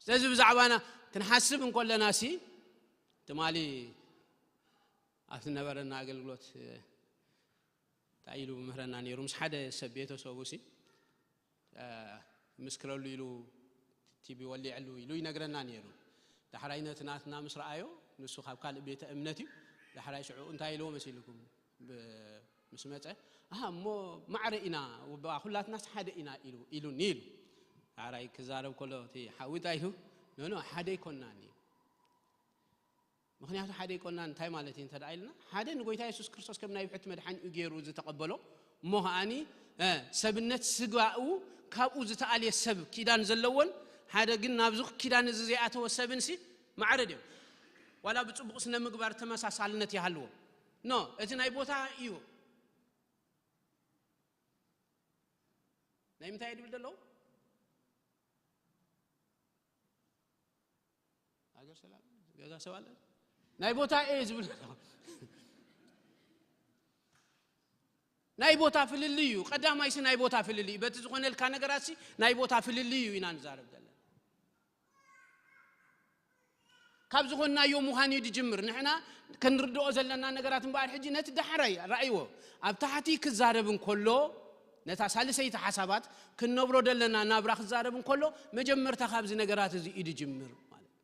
ስለዚ ብዛዕባና ክንሓስብ እንከለና ሲ ትማሊ ኣብቲ ነበረና ኣገልግሎት እንታይ ኢሉ ምህረና ነይሩ? ምስ ሓደ ሰብ ቤተሰቡ ሲ፣ እ፣ ምስክረሉ ኢሉ ቲቢ ወሊዐሉ ኢሉ ይነግረና ነይሩ። ዳሕራይ ነቲ ናትና ምስ ረኣዮ፣ ንሱ ካብ ካልእ ቤተ እምነት እዩ። ዳሕራይ ሽዑ እንታይ ኢልዎ መሲልኩም? ብ-፣ ምስ መጸ፣ ኣሃ፣ እሞ ማዕረ ኢና፣ ወባ ኩላትናስ ሓደ ኢና ኢሉ፣ ኢሉኒ ኢሉ። ዳሕራይ ክዛረብ ከሎ እቲ ሓዊ እንታይ ኢሉ? ኖ፣ ኖ፣ ሓደ ኣይኮናን እዩ። ምኽንያቱ ሓደ ኣይኮናን እንታይ ማለት እዩ እንተ ደኣ ኢልና፣ ሓደ ንጎይታ የሱስ ክርስቶስ ከም ናይ ብሕቲ መድሓኒኡ ገይሩ ዝተቐበሎ፣ እሞ ከኣኒ፣ እ፣ ሰብነት ስጋኡ ካብኡ ዝተኣልየ ሰብ ኪዳን ዘለዎን፣ ሓደ ግን ናብዚ ኪዳን እዚ ዘይኣተወ ሰብን ሲ ማዕረ ድዮም? ዋላ ብጽቡቕ ስነ ምግባር ተመሳሳልነት ይሃልዎ። ኖ፣ እቲ ናይ ቦታ እዩ። ናይ ምንታይ ድብል ደለዉ? ሃገር ሰላም፣ ገዛ ሰብ ኣለ? ናይ ቦታ እየ ዝብል ዘሎ። ናይ ቦታ ፍልልይ እዩ። ቀዳማይሲ ናይ ቦታ ፍልልይ እዩ። በቲ ዝኾነልካ ነገራትሲ ናይ ቦታ ፍልልይ እዩ ኢና ንዛረብ ዘለና። ካብ ዝኾንናዮ ምዃን እዩ ዝጅምር። ንሕና ክንርድኦ ዘለና ነገራት እምበኣር ሕጂ ነቲ ዳሕራይ ረኣይዎ። ኣብ ታሕቲ ክዛረብ እንከሎ፣ ነታ ሳልሰይቲ ሓሳባት ክንነብሮ ዘለና ናብራ ክዛረብ እንከሎ፣ መጀመርታ ካብዚ ነገራት እዚ እዩ ዝጅምር ማለት እዩ።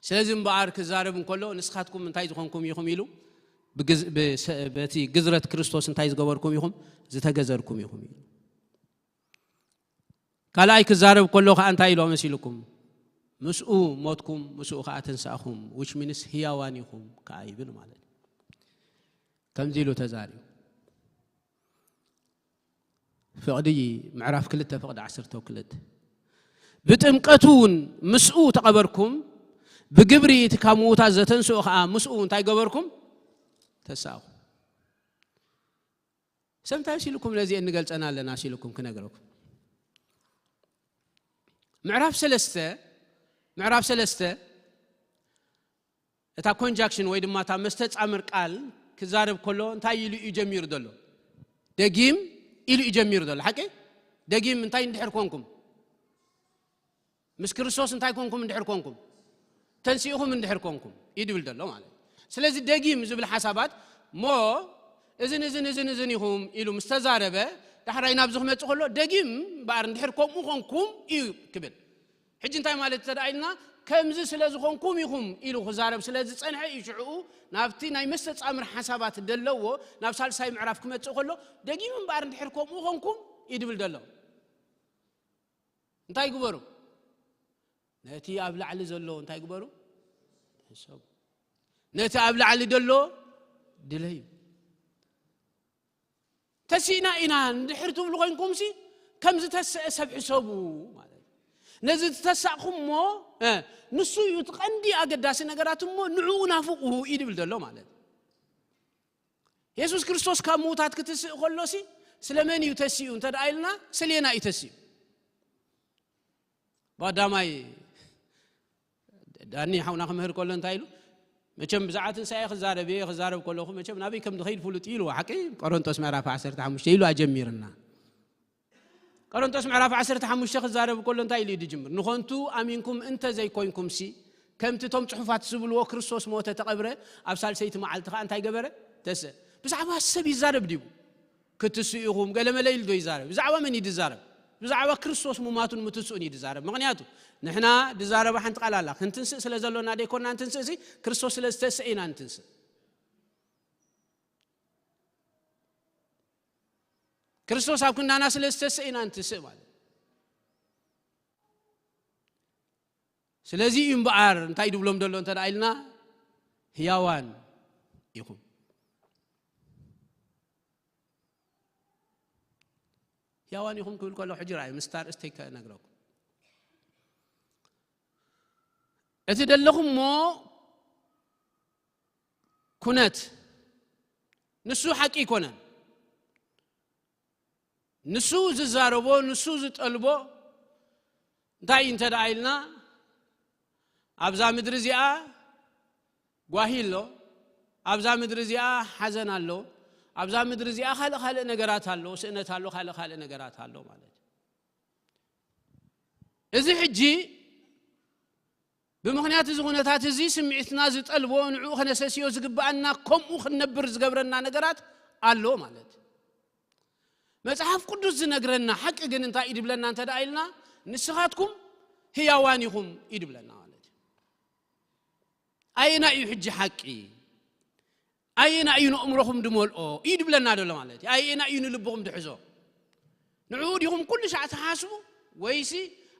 ስለዚ እምበኣር ክዛረብ እንከሎ፣ ንስኻትኩም እንታይ ዝኾንኩም ኢኹም ኢሉ፣ ብግዝ-፣ ብሰ-፣ በቲ ግዝረት ክርስቶስ እንታይ ዝገበርኩም ኢኹም? ዝተገዘርኩም ኢኹም ኢሉ። ካልኣይ ክዛረብ ከሎ ኸኣ እንታይ ኢሎ መሲልኩም? ምስኡ ሞትኩም፣ ምስኡ ኸኣ ተንሳእኹም፣ which means ህያዋን ኢኹም ከኣ ይብል ማለት እዩ። ከምዚ ኢሉ ተዛሪቡ። ፍቕዲ ምዕራፍ ክልተ ፍቕዲ ዓሰርተ ክልተ። ብጥምቀቱ እውን ምስኡ ተቐበርኩም፣ ብግብሪ እቲ ካብ ምዉታት ዘተንስኦ ኸኣ ምስኡ እንታይ ገበርኩም? ተሳእኹም። ሰብ እንታይ ሲልኩም ነዚአን ንገልጸን ኣለና ሲልኩም ክነግረኩም። ምዕራፍ ሰለስተ፣ ምዕራፍ ሰለስተ እታ ኮንጃክሽን ወይ ድማ እታ መስተጻምር ቃል ክዛረብ ከሎ እንታይ ኢሉ እዩ ጀሚሩ ዘሎ? ደጊም ኢሉ እዩ ጀሚሩ ዘሎ። ሓቂ? ደጊም እንታይ እንድሕር ኮንኩም? ምስ ክርስቶስ እንታይ ኮንኩም እንድሕር ኮንኩም? ተንሲእኹም እንድሕር ኮንኩም እዩ ድብል ዘሎ ማለት እዩ። ስለዚ ደጊም ዝብል ሓሳባት ሞ እዝን እዝን እዝን እዝን ኢኹም ኢሉ ምስ ተዛረበ ዳሕራይ ናብዚ ክመጽእ ከሎ ደጊም እምበኣር እንድሕር ከምኡ ኮንኩም እዩ ክብል። ሕጂ እንታይ ማለት እንተ ደኣ ኢልና ከምዚ ስለ ዝኾንኩም ኢኹም ኢሉ ክዛረብ ስለ ዝጸንሐ እዩ ሽዕኡ ናብቲ ናይ መስተጻምር ሓሳባት ደለዎ ናብ ሳልሳይ ምዕራፍ ክመጽእ ከሎ ደጊም እምበኣር እንድሕር ከምኡ ኮንኩም እዩ ድብል ዘሎ። እንታይ ግበሩ? ነቲ ኣብ ላዕሊ ዘሎ እንታይ ግበሩ? ሕሰቡ። ነቲ ኣብ ላዕሊ ዘሎ ድለዩ። ተሲእና ኢና እንድሕር ትብሉ ኮይንኩምሲ ከም ዝተሰአ ሰብ ሕሰቡ ማለት እዩ። ነዚ ዝተሳእኹም እሞ፣ እ፣ ንሱ እዩ እቲ ቀንዲ ኣገዳሲ ነገራት እሞ ንዕኡ ናፍቑ እዩ ድብል ዘሎ ማለት እዩ። የሱስ ክርስቶስ ካብ ምዉታት ክትስእ ከሎሲ ስለ መን እዩ ተሲኡ እንተ ደኣ ኢልና ስሌና እዩ ተሲኡ። ብቐዳማይ ዳኒ ሓውና ክምህር ከሎ እንታይ ኢሉ? መቸም ብዛዕባ ትንሳኤ ክዛረብ እየ፣ ክዛረብ ከለኹ መቸም ናበይ ከም ዝኸይድ ፍሉጥ እዩ ኢልዎ። ሓቂ? ቆሮንቶስ ምዕራፍ ዓሰርተ ሓሙሽተ ኢሉ ኣጀሚርና። ቆሮንቶስ ምዕራፍ ዓሰርተ ሓሙሽተ ክዛረብ ከሎ እንታይ ኢሉ እዩ ዝጅምር? ንኾንቱ ኣሚንኩም እንተ ዘይኮይንኩምሲ፣ ከምቲ እቶም ጽሑፋት ዝብልዎ ክርስቶስ ሞተ፣ ተቐብረ፣ ኣብ ሳልሰይቲ መዓልቲ ኸኣ እንታይ ገበረ? ተስእ። ብዛዕባ ሰብ ይዛረብ ድዩ? ክትስኡ ኢኹም፣ ገለ መለ ኢሉ ዶ ይዛረብ? ብዛዕባ መን እዩ ዝዛረብ? ብዛዕባ ክርስቶስ ሙማቱን ምትስኡን እዩ ዝዛረብ። ምኽንያቱ ንሕና ዝዛረባ ሓንቲ ቃል ኣላ። ክንትንስእ ስለ ዘሎና ደይኮንና እንትንስእሲ፣ ክርስቶስ ስለ ዝተስአ ኢና እንትንስእ። ክርስቶስ ኣብ ክንዳና ስለ ዝተስእ ኢና እንትስእ ማለት እዩ። ስለዚ እዩ እምበኣር እንታይ ድብሎም ዘሎ እንተ ደኣ ኢልና፣ ህያዋን ኢኹም። ህያዋን ኢኹም ክብል ከሎ ሕጂ ረኣዩ፣ ምስታ ኣርእስተይ ከነግረኩም። እቲ ደለኹሞ ኩነት ንሱ ሓቂ ኣይኮነን። ንሱ ዝዛረቦ፣ ንሱ ዝጠልቦ እንታይ እዩ እንተ ደኣ ኢልና፣ ኣብዛ ምድሪ እዚኣ ጓሂ ኣሎ፣ ኣብዛ ምድሪ እዚኣ ሓዘን ኣሎ፣ ኣብዛ ምድሪ እዚኣ ካልእ ካልእ ነገራት ኣሎ፣ ስእነት ኣሎ፣ ካልእ ካልእ ነገራት ኣሎ ማለት እዩ። እዚ ሕጂ ብምኽንያት እዚ ኩነታት እዚ ስምዒትና ዝጠልቦ፣ ንዕኡ ከነሰስዮ ዝግብኣና፣ ከምኡ ክንነብር ዝገብረና ነገራት ኣሎ ማለት እዩ። መጽሓፍ ቅዱስ ዝነግረና ሓቂ ግን እንታይ እዩ ድብለና እንተ ደኣ ኢልና፣ ንስኻትኩም ህያዋን ኢኹም እዩ ድብለና ማለት እዩ። ኣየና እዩ ሕጂ ሓቂ? ኣየና እዩ ንእምሮኹም ድመልኦ እዩ ድብለና ደሎ ማለት እዩ። ኣየና እዩ ንልብኹም ድሕዞ? ንዕኡ ዲኹም ኩሉ ሻዕ ትሓስቡ? ወይሲ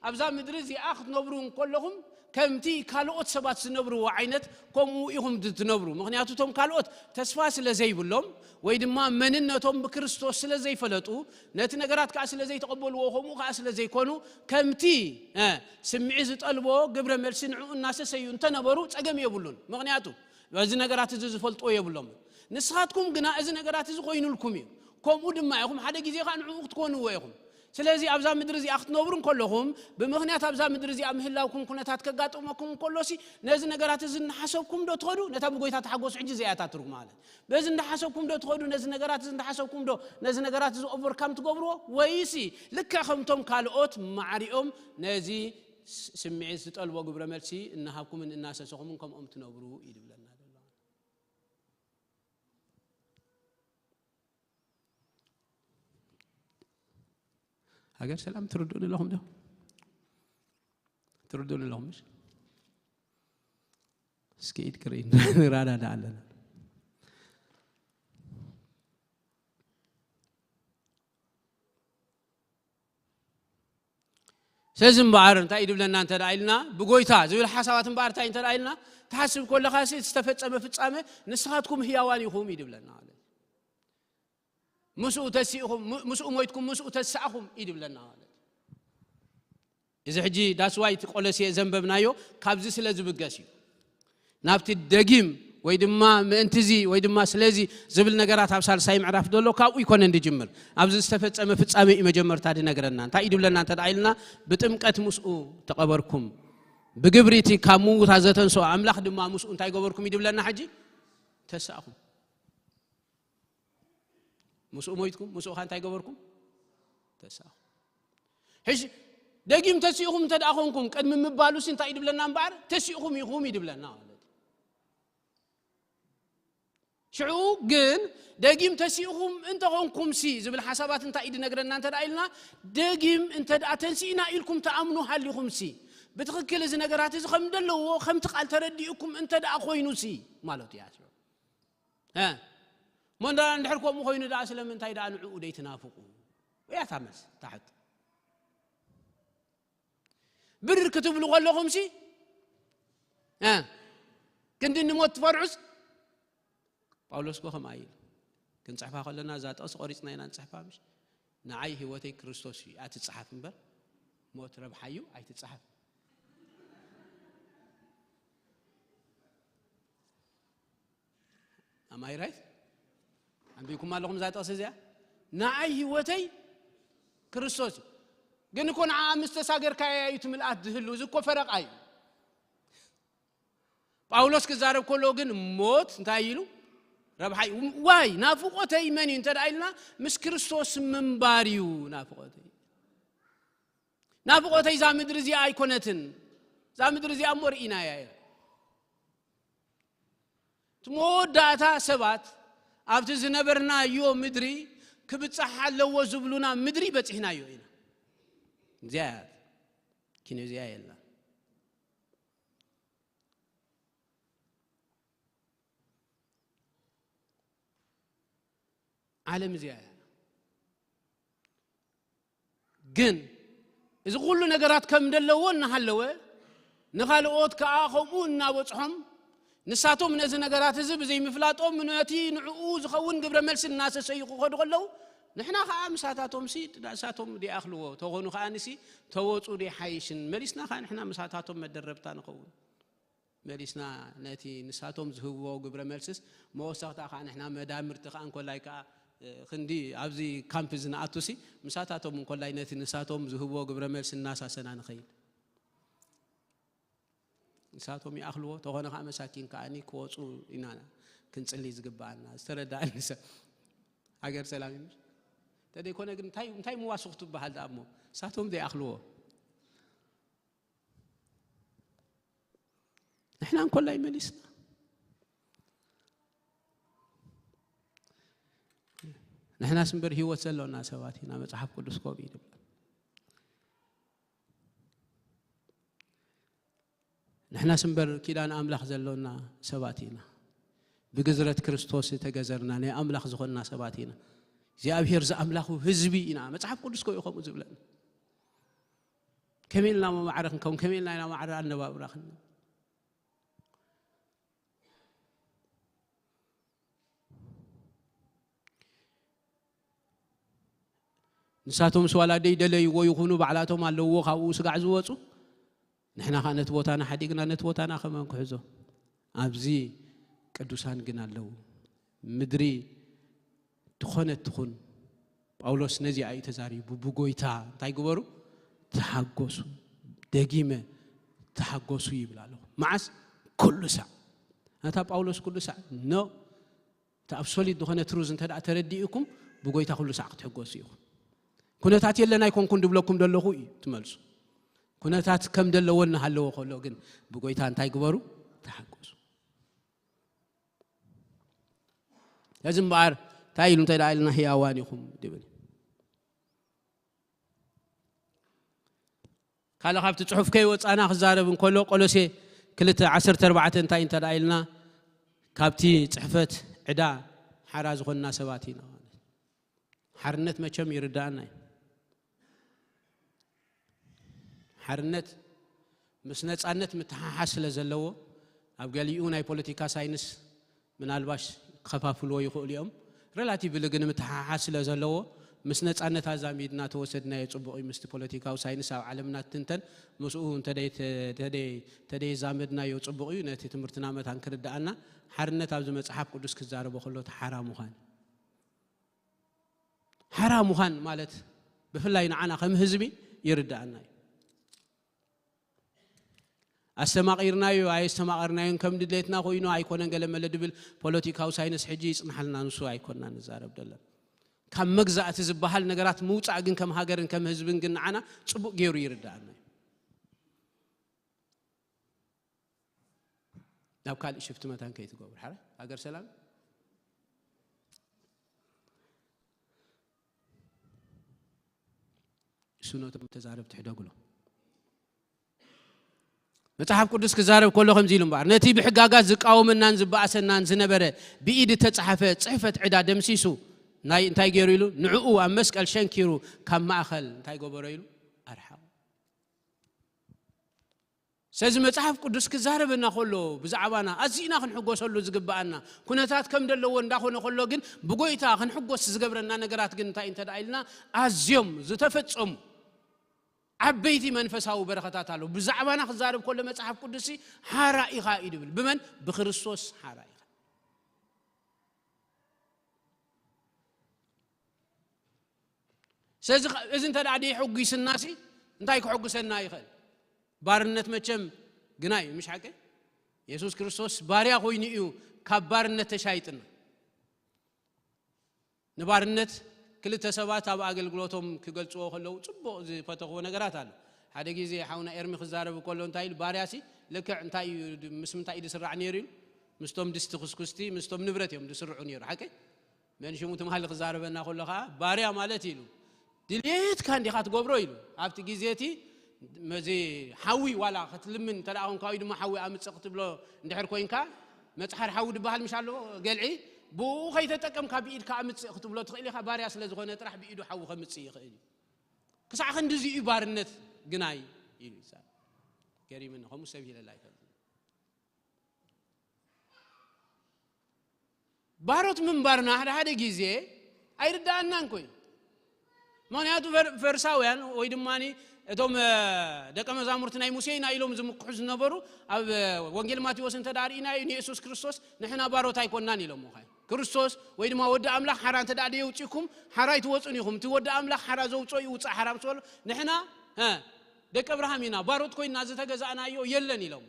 ኣብዛ ምድሪ እዚኣ ክትነብሩ እንከለኹም ከምቲ ካልኦት ሰባት ዝነብርዎ ዓይነት ከምኡ ኢኹም ትነብሩ? ምኽንያቱ እቶም ካልኦት ተስፋ ስለ ዘይብሎም ወይ ድማ መንነቶም ብክርስቶስ ስለ ዘይፈለጡ፣ ነቲ ነገራት ከዓ ስለ ዘይተቐበልዎ፣ ከምኡ ከዓ ስለ ዘይኮኑ፣ ከምቲ እ፣ ስምዒ ዝጠልቦ ግብረ መልሲ ንዕኡ እናሰሰዩ እንተነበሩ ጸገም የብሉን። ምኽንያቱ በዚ ነገራት እዚ ዝፈልጥዎ የብሎምን። ንስኻትኩም ግና እዚ ነገራት እዚ ኮይኑልኩም እዩ። ከምኡ ድማ ኢኹም ሓደ ግዜ ከዓ ንዕኡ ክትኮንዎ ኢኹም። ስለዚ ኣብዛ ምድሪ እዚኣ ክትነብሩ እንከለኹም፣ ብምኽንያት ኣብዛ ምድሪ እዚኣ ምህላውኩም ኩነታት ከጋጥመኩም እንከሎሲ፣ ነዚ ነገራት እዚ እናሓሰብኩም ዶ ትኸዱ? ነታ ብጎይታ ተሓጎሱ፣ ሕጂ እዚኣ እያ እታ ትርጉማ ማለት። በዚ እንዳሓሰብኩም ዶ ትኸዱ? ነዚ ነገራት እዚ እንዳሓሰብኩም ዶ ነዚ ነገራት እዚ ኦቨርካም ትገብርዎ? ወይሲ ልክዕ ከምቶም ካልኦት ማዕሪኦም ነዚ ስ-፣ ስምዒት ዝጠልቦ ግብረ መልሲ እናሃብኩምን እናሰሰኹምን ከምኦም ትነብሩ እዩ ዝብለና ዘሎ። ሃገር ሰላም ትርድኡኒ ኣለኹም ዶ? ትርድኡኒ ኣለኹም ምሽ? እስኪ ኢድ ክርኢ፣ ንረዳዳእ ኣለና። ስለዚ እምበኣር እንታይ እዩ ድብለና እንተ ደኣ ኢልና፣ ብጎይታ ዝብል ሓሳባት እምበኣር እንታይ እንተ ደኣ ኢልና፣ ትሓስብ ከለኻ ሲ ዝተፈጸመ ፍጻመ ንስኻትኩም ህያዋን ኢኹም እዩ ድብለና ማለት እዩ። ምስኡ ተሲእኹም፣ ም-፣ ምስኡ ሞይትኩም፣ ምስኡ ተሳእኹም እዩ ድብለና ማለት እዩ። እዚ ሕጂ ዳስዋይ እቲ ቆሎሴ ዘንበብናዮ ካብዚ ስለ ዝብገስ እዩ። ናብቲ ደጊም ወይ ድማ ምእንትዚ ወይ ድማ ስለዚ ዝብል ነገራት ኣብ ሳልሳይ ምዕራፍ ዘሎ ካብኡ ይኮነን ድጅምር። ኣብዚ ዝተፈጸመ ፍጻሜ እዩ መጀመርታ ድነግረና። እንታይ እዩ ድብለና እንተ ደኣ ኢልና፣ ብጥምቀት ምስኡ ተቐበርኩም፣ ብግብሪ እቲ ካብ ምዉታት ዘተንስኦ ኣምላኽ ድማ ምስኡ እንታይ ገበርኩም እዩ ድብለና። ሕጂ ተሳእኹም። ምስኡ ሞይትኩም፣ ምስኡ ኸ እንታይ ገበርኩም? ተሳእኹም። ሕጂ ደጊም ተሲእኹም እንተ ደኣ ኾንኩም፣ ቅድሚ ምባሉሲ እንታይ እዩ ድብለና እምበኣር? ተሲእኹም ኢኹም እዩ ድብለና ማለት እዩ። ሽዑ ግን ደጊም ተሲእኹም እንተ ኾንኩምሲ ዝብል ሓሳባት እንታይ እዩ ድነግረና እንተ ደኣ ኢልና፣ ደጊም እንተ ደኣ ተንሲእና ኢልኩም ትኣምኑ ሃሊኹምሲ፣ ብትኽክል እዚ ነገራት እዚ ከም ዘለዎ ከምቲ ቃል ተረዲእኩም እንተ ደኣ ኮይኑሲ ማለቱ እያ። እ፣ እሞ እንዳ-፣ እንድሕር ከምኡ ኮይኑ ደኣ ስለምንታይ ደኣ ንዕኡ ደይትናፍቁ? እያ እታ መልሲ፣ እታ ሕቶ። ብር ክትብሉ ከለኹምሲ፣ እ፣ ክንዲ ንሞት ትፈርሑስ? ጳውሎስ እኮ ከምኣ ኢሉ። ክንጽሕፋ ከለና እዛ ጥቕሲ ቆሪጽና ኢና ንጽሕፋ፣ ምሽ? ንዓይ ህይወተይ ክርስቶስ እዩ፣ እያ ትጽሓፍ እምበር፣ ሞት ረብሓ እዩ፣ ኣይትጽሓፍ። Am I right? ኣንቢብኩም ኣለኹም እዛ ጥቕሲ እዚኣ? ንዓይ ህይወተይ ክርስቶስ እዩ። ግን እኮ ንዓኣ ምስ ተሳገርካያ እዩ እቲ ምልኣት ዝህሉ። እዚ እኮ ፈረቓ እዩ። ጳውሎስ ክዛረብ ከሎ ግን ሞት እንታይ ኢሉ? ረብሓ እዩ። ዋይ፣ ናፍቖተይ መን እዩ እንተ ደኣ ኢልና፣ ምስ ክርስቶስ ምንባር እዩ ናፍቖተይ። ናፍቖተይ እዛ ምድሪ እዚኣ ኣይኮነትን። እዛ ምድሪ እዚኣ እሞ ርኢናያ እያ። እቲ መወዳእታ ሰባት ኣብቲ ዝነበርናዮ ምድሪ ክብጻሕ ኣለዎ ዝብሉና ምድሪ በጺሕናዮ ኢና። እዚኣ እያ። ኪኖ እዚኣ የላ። ዓለም እዚኣ እያ። ግን እዚ ኩሉ ነገራት ከም ደለዎ እናሃለወ፣ ንኻልኦት ከኣ ከምኡ እናበጽሖም፣ ንሳቶም ነዚ ነገራት እዚ ብዘይምፍላጦም፣ ነቲ ንዕኡ ዝኸውን ግብረ መልሲ እናሰሰዩ ክኸዱ ከለዉ፣ ንሕና ከኣ ምሳታቶምሲ ንሳቶም ደይኣኽልዎ፣ ተኾኑ ከኣ ንሲ ተወጹ ደይሓይሽን፣ መሊስና ከኣ ንሕና ምሳታቶም መደረብታ ንኸውን። መሊስና ነቲ ንሳቶም ዝህብዎ ግብረ መልስስ መወሰኽታ ከኣ ንሕና መዳምርቲ ከኣ እንኮላይ ከኣ፣ እ፣ ክንዲ ኣብዚ ካምፕ እዚ ንኣቱሲ ምሳታቶም እንኮላይ ነቲ ንሳቶም ዝህብዎ ግብረ መልሲ እናሳሰና ንኸይድ። ንሳቶም ይኣኽልዎ፣ ተኾነ ከኣ መሳኪን ከኣኒ ክወጹ ኢና ክንጽሊ ዝግብኣና። ዝተረዳእኒ ሰብ ሃገር ሰላም ይምሽ። እንተደይኮነ ግን እንታይ፣ እንታይ ምዋስኹ ትበሃል ደኣ እሞ? ንሳቶም ዘይኣኽልዎ። ንሕና እንኮላይ መሊስና። ንሕናስ እምበር ህይወት ዘሎና ሰባት ኢና፣ መጽሓፍ ቅዱስ ከምኡ እዩ ዝብል። ንሕናስ እምበር ኪዳን ኣምላኽ ዘሎና ሰባት ኢና። ብግዝረት ክርስቶስ ተገዘርና ናይ ኣምላኽ ዝኾንና ሰባት ኢና። እግዚኣብሔር ዝኣምላኹ ህዝቢ ኢና። መጽሓፍ ቅዱስ ኮ እዩ ከምኡ ዝብለና። ከመይ ኢልና መማዕረ ክንከውን፣ ከመይ ኢልና ኢና ማዕረ ኣነባብራ ክንብል። ንሳቶምስ ዋላ ደይደለይዎ ይኹኑ፣ ባዕላቶም ኣለውዎ ካብኡ ስጋዕ ዝወጹ፣ ንሕና ኸኣ ነቲ ቦታና ሓዲግና ነቲ ቦታና ከመን ክሕዞ? ኣብዚ ቅዱሳን ግን ኣለዉ። ምድሪ ትኾነት ትኹን፣ ጳውሎስ ነዚኣ እዩ ተዛሪቡ። ብጎይታ እንታይ ግበሩ? ተሓጎሱ። ደጊመ ተሓጎሱ ይብል ኣለኹ። መዓስ? ኩሉ ሳዕ። ነታ ጳውሎስ ኩሉ ሳዕ ኖ፣ እቲ ኣብሶሊት ዝኾነ ትሩዝ እንተ ደኣ ተረዲእኩም፣ ብጎይታ ኩሉ ሳዕ ክትሕጎሱ ኢኹም። ኩነታት የለን ኣይኮንኩን ድብለኩም ደለኹ እዩ ትመልሱ። ኩነታት ከም ደለዎ እናሃለዎ ከሎ ግን ብጎይታ እንታይ ግበሩ? ተሓጎሱ። እዚ እምበኣር እንታይ ኢሉ እንተ ደኣ ኢልና ህያዋን ኢኹም ድብል። ካልእ ካብቲ ጽሑፍ ከይወጻና ክዛረብ እንከሎ ቆሎሴ ክልተ ዓሰርተ ኣርባዕተ እንታይ እንተ ደኣ ኢልና ካብቲ ጽሕፈት ዕዳ ሓራ ዝኾንና ሰባት ኢና ማለት። ሓርነት መቸም ይርዳእና እዩ። ሓርነት ምስ ነጻነት ምትሓሓዝ ስለ ዘለዎ ኣብ ገሊኡ ናይ ፖለቲካ ሳይንስ ምናልባሽ ክኸፋፍልዎ ይኽእሉ እዮም። ሬላቲቭሊ ግን ምትሓሓዝ ስለ ዘለዎ ምስ ነጻነት ኣዛሚድና ተወሰድናዮ ጽቡቕ እዩ። ምስቲ ፖለቲካዊ ሳይንስ ኣብ ዓለምና ትንተን ምስኡ እንተደይ- ተደይ- ተደይዛመድናዮ ጽቡቕ እዩ። ነቲ ትምህርትና መታን ክርድኣና ሓርነት ኣብዚ መጽሓፍ ቅዱስ ክዛረቦ ከሎ እቲ ሓራ ምዃን ሓራ ምዃን ማለት ብፍላይ ንዓና ከም ህዝቢ ይርድኣና እዩ። ኣስተማቒርናዮ ኣየስተማቐርናዮን ከም ድሌትና ኮይኑ ኣይኮነን ገለ መለ ድብል ፖለቲካዊ ሳይንስ ሕጂ ይጽንሓልና ንሱ ኣይኮንና ንዛረብ ደለን። ካብ መግዛእቲ ዝበሃል ነገራት ምውጻእ ግን ከም ሃገርን ከም ህዝብን ግን ንዓና ጽቡቕ ገይሩ ይርድኣና እዩ። ናብ ካልእ ሽፍቲ መታን ከይትገብሩ ሓረ ሃገር ሰላም እሱ ነቶም ተዛረብቲ ሕደጉሎ። መጽሓፍ ቅዱስ ክዛረብ ከሎ ከምዚ ኢሉ እምበኣር ነቲ ብሕጋጋት ዝቃወመናን ዝበኣሰናን ዝነበረ ብኢድ እተጻሓፈ ጽሕፈት ዕዳ ደምሲሱ ናይ እንታይ ገይሩ ኢሉ ንዕኡ ኣብ መስቀል ሸንኪሩ ካብ ማእኸል እንታይ ገበሮ ኢሉ ኣርሓቑ። ስለዚ መጽሓፍ ቅዱስ ክዛረበና ከሎ ብዛዕባና ኣዚእና ክንሕጎሰሉ ዝግብኣና ኩነታት ከም ደለዎ እንዳኾነ ከሎ ግን ብጎይታ ክንሕጎስ ዝገብረና ነገራት ግን እንታይ እንተ ደኣ ኢልና ኣዝዮም ዝተፈጸሙ ዓበይቲ መንፈሳዊ በረኸታት ኣለዉ። ብዛዕባና ክዛረብ ከሎ መጽሓፍ ቅዱስ ሓራ ኢኻ እዩ ድብል። ብመን? ብክርስቶስ ሓራ ኢኻ። ስለዚ እዚ እንተ ደኣ ደይሐጒስናሲ እንታይ ክሐጉሰና ይኽእል? ባርነት መቸም ግና እዩ፣ ምሽ ሓቂ? የሱስ ክርስቶስ ባርያ ኮይኑ እዩ ካብ ባርነት ተሻይጥና። ንባርነት ክልተ ሰባት ኣብ ኣገልግሎቶም ክገልጽዎ ከለዉ ጽቡቕ ዝፈተኽዎ ነገራት ኣሎ። ሓደ ግዜ ሓውና ኤርሚ ክዛረብ ከሎ እንታይ ኢሉ? ባርያሲ ልክዕ እንታይ እዩ፣ ምስ ምንታይ እዩ ዝስራዕ ነይሩ ኢሉ? ምስቶም ድስቲ ክስኩስቲ፣ ምስቶም ንብረት እዮም ዝስርዑ ነይሩ። ሓቂ? መን ሽሙ ትማሊ ክዛረበና ከሎ ኸዓ ባርያ ማለት ኢሉ ድሌትካ እንዲኻ ትገብሮ ኢሉ ኣብቲ ግዜ እቲ መዚ ሓዊ ዋላ ክትልምን እንተ ደኣ ኮንካ ወይ ድማ ሓዊ ኣምጽእ ክትብሎ እንድሕር ኮንካ መጽሓር ሓዊ ድበሃል ምሽ ኣሎ ገልዒ ብኡ ከይተጠቀምካ ብኢድካ ኣምጽእ ክትብሎ ትኽእል ኢኻ። ባርያ ስለ ዝኾነ ጥራሕ ብኢዱ ሓዊ ከምጽእ ይኽእል እዩ። ክሳዕ ክንድዚ እዩ ባርነት ግናይ ኢሉ ይዛረብ። ገሪምኒ ከምኡ ሰብ ኢለላ ኣይፈልጥን። ባሮት ምንባርና ሓደ ሓደ ግዜ ኣይርዳኣናን ኮይ። ምክንያቱ ፈር- ፈሪሳውያን ወይ ድማ እቶም እ፣ ደቀ መዛሙርቲ ናይ ሙሴ ኢና ኢሎም ዝምክሑ ዝነበሩ ኣብ እ፣ ወንጌል ማቴዎስ እንተ ደኣ ርኢናዮ ንየሱስ ክርስቶስ ንሕና ባሮት ኣይኮናን ኢሎም ሞ ክርስቶስ ወይ ድማ ወዲ ኣምላኽ ሓራ እንተ ደኣ ደየውፅእኩም ሓራ ኣይትወፁን ኢኹም። እቲ ወዲ ኣምላኽ ሓራ ዘውፅኦ ይውፃእ ሓራ ምስ በሎ ንሕና እ፣ ደቂ ኣብርሃም ኢና ባሮት ኮይና ዝተገዛእናዮ የለን ኢሎም።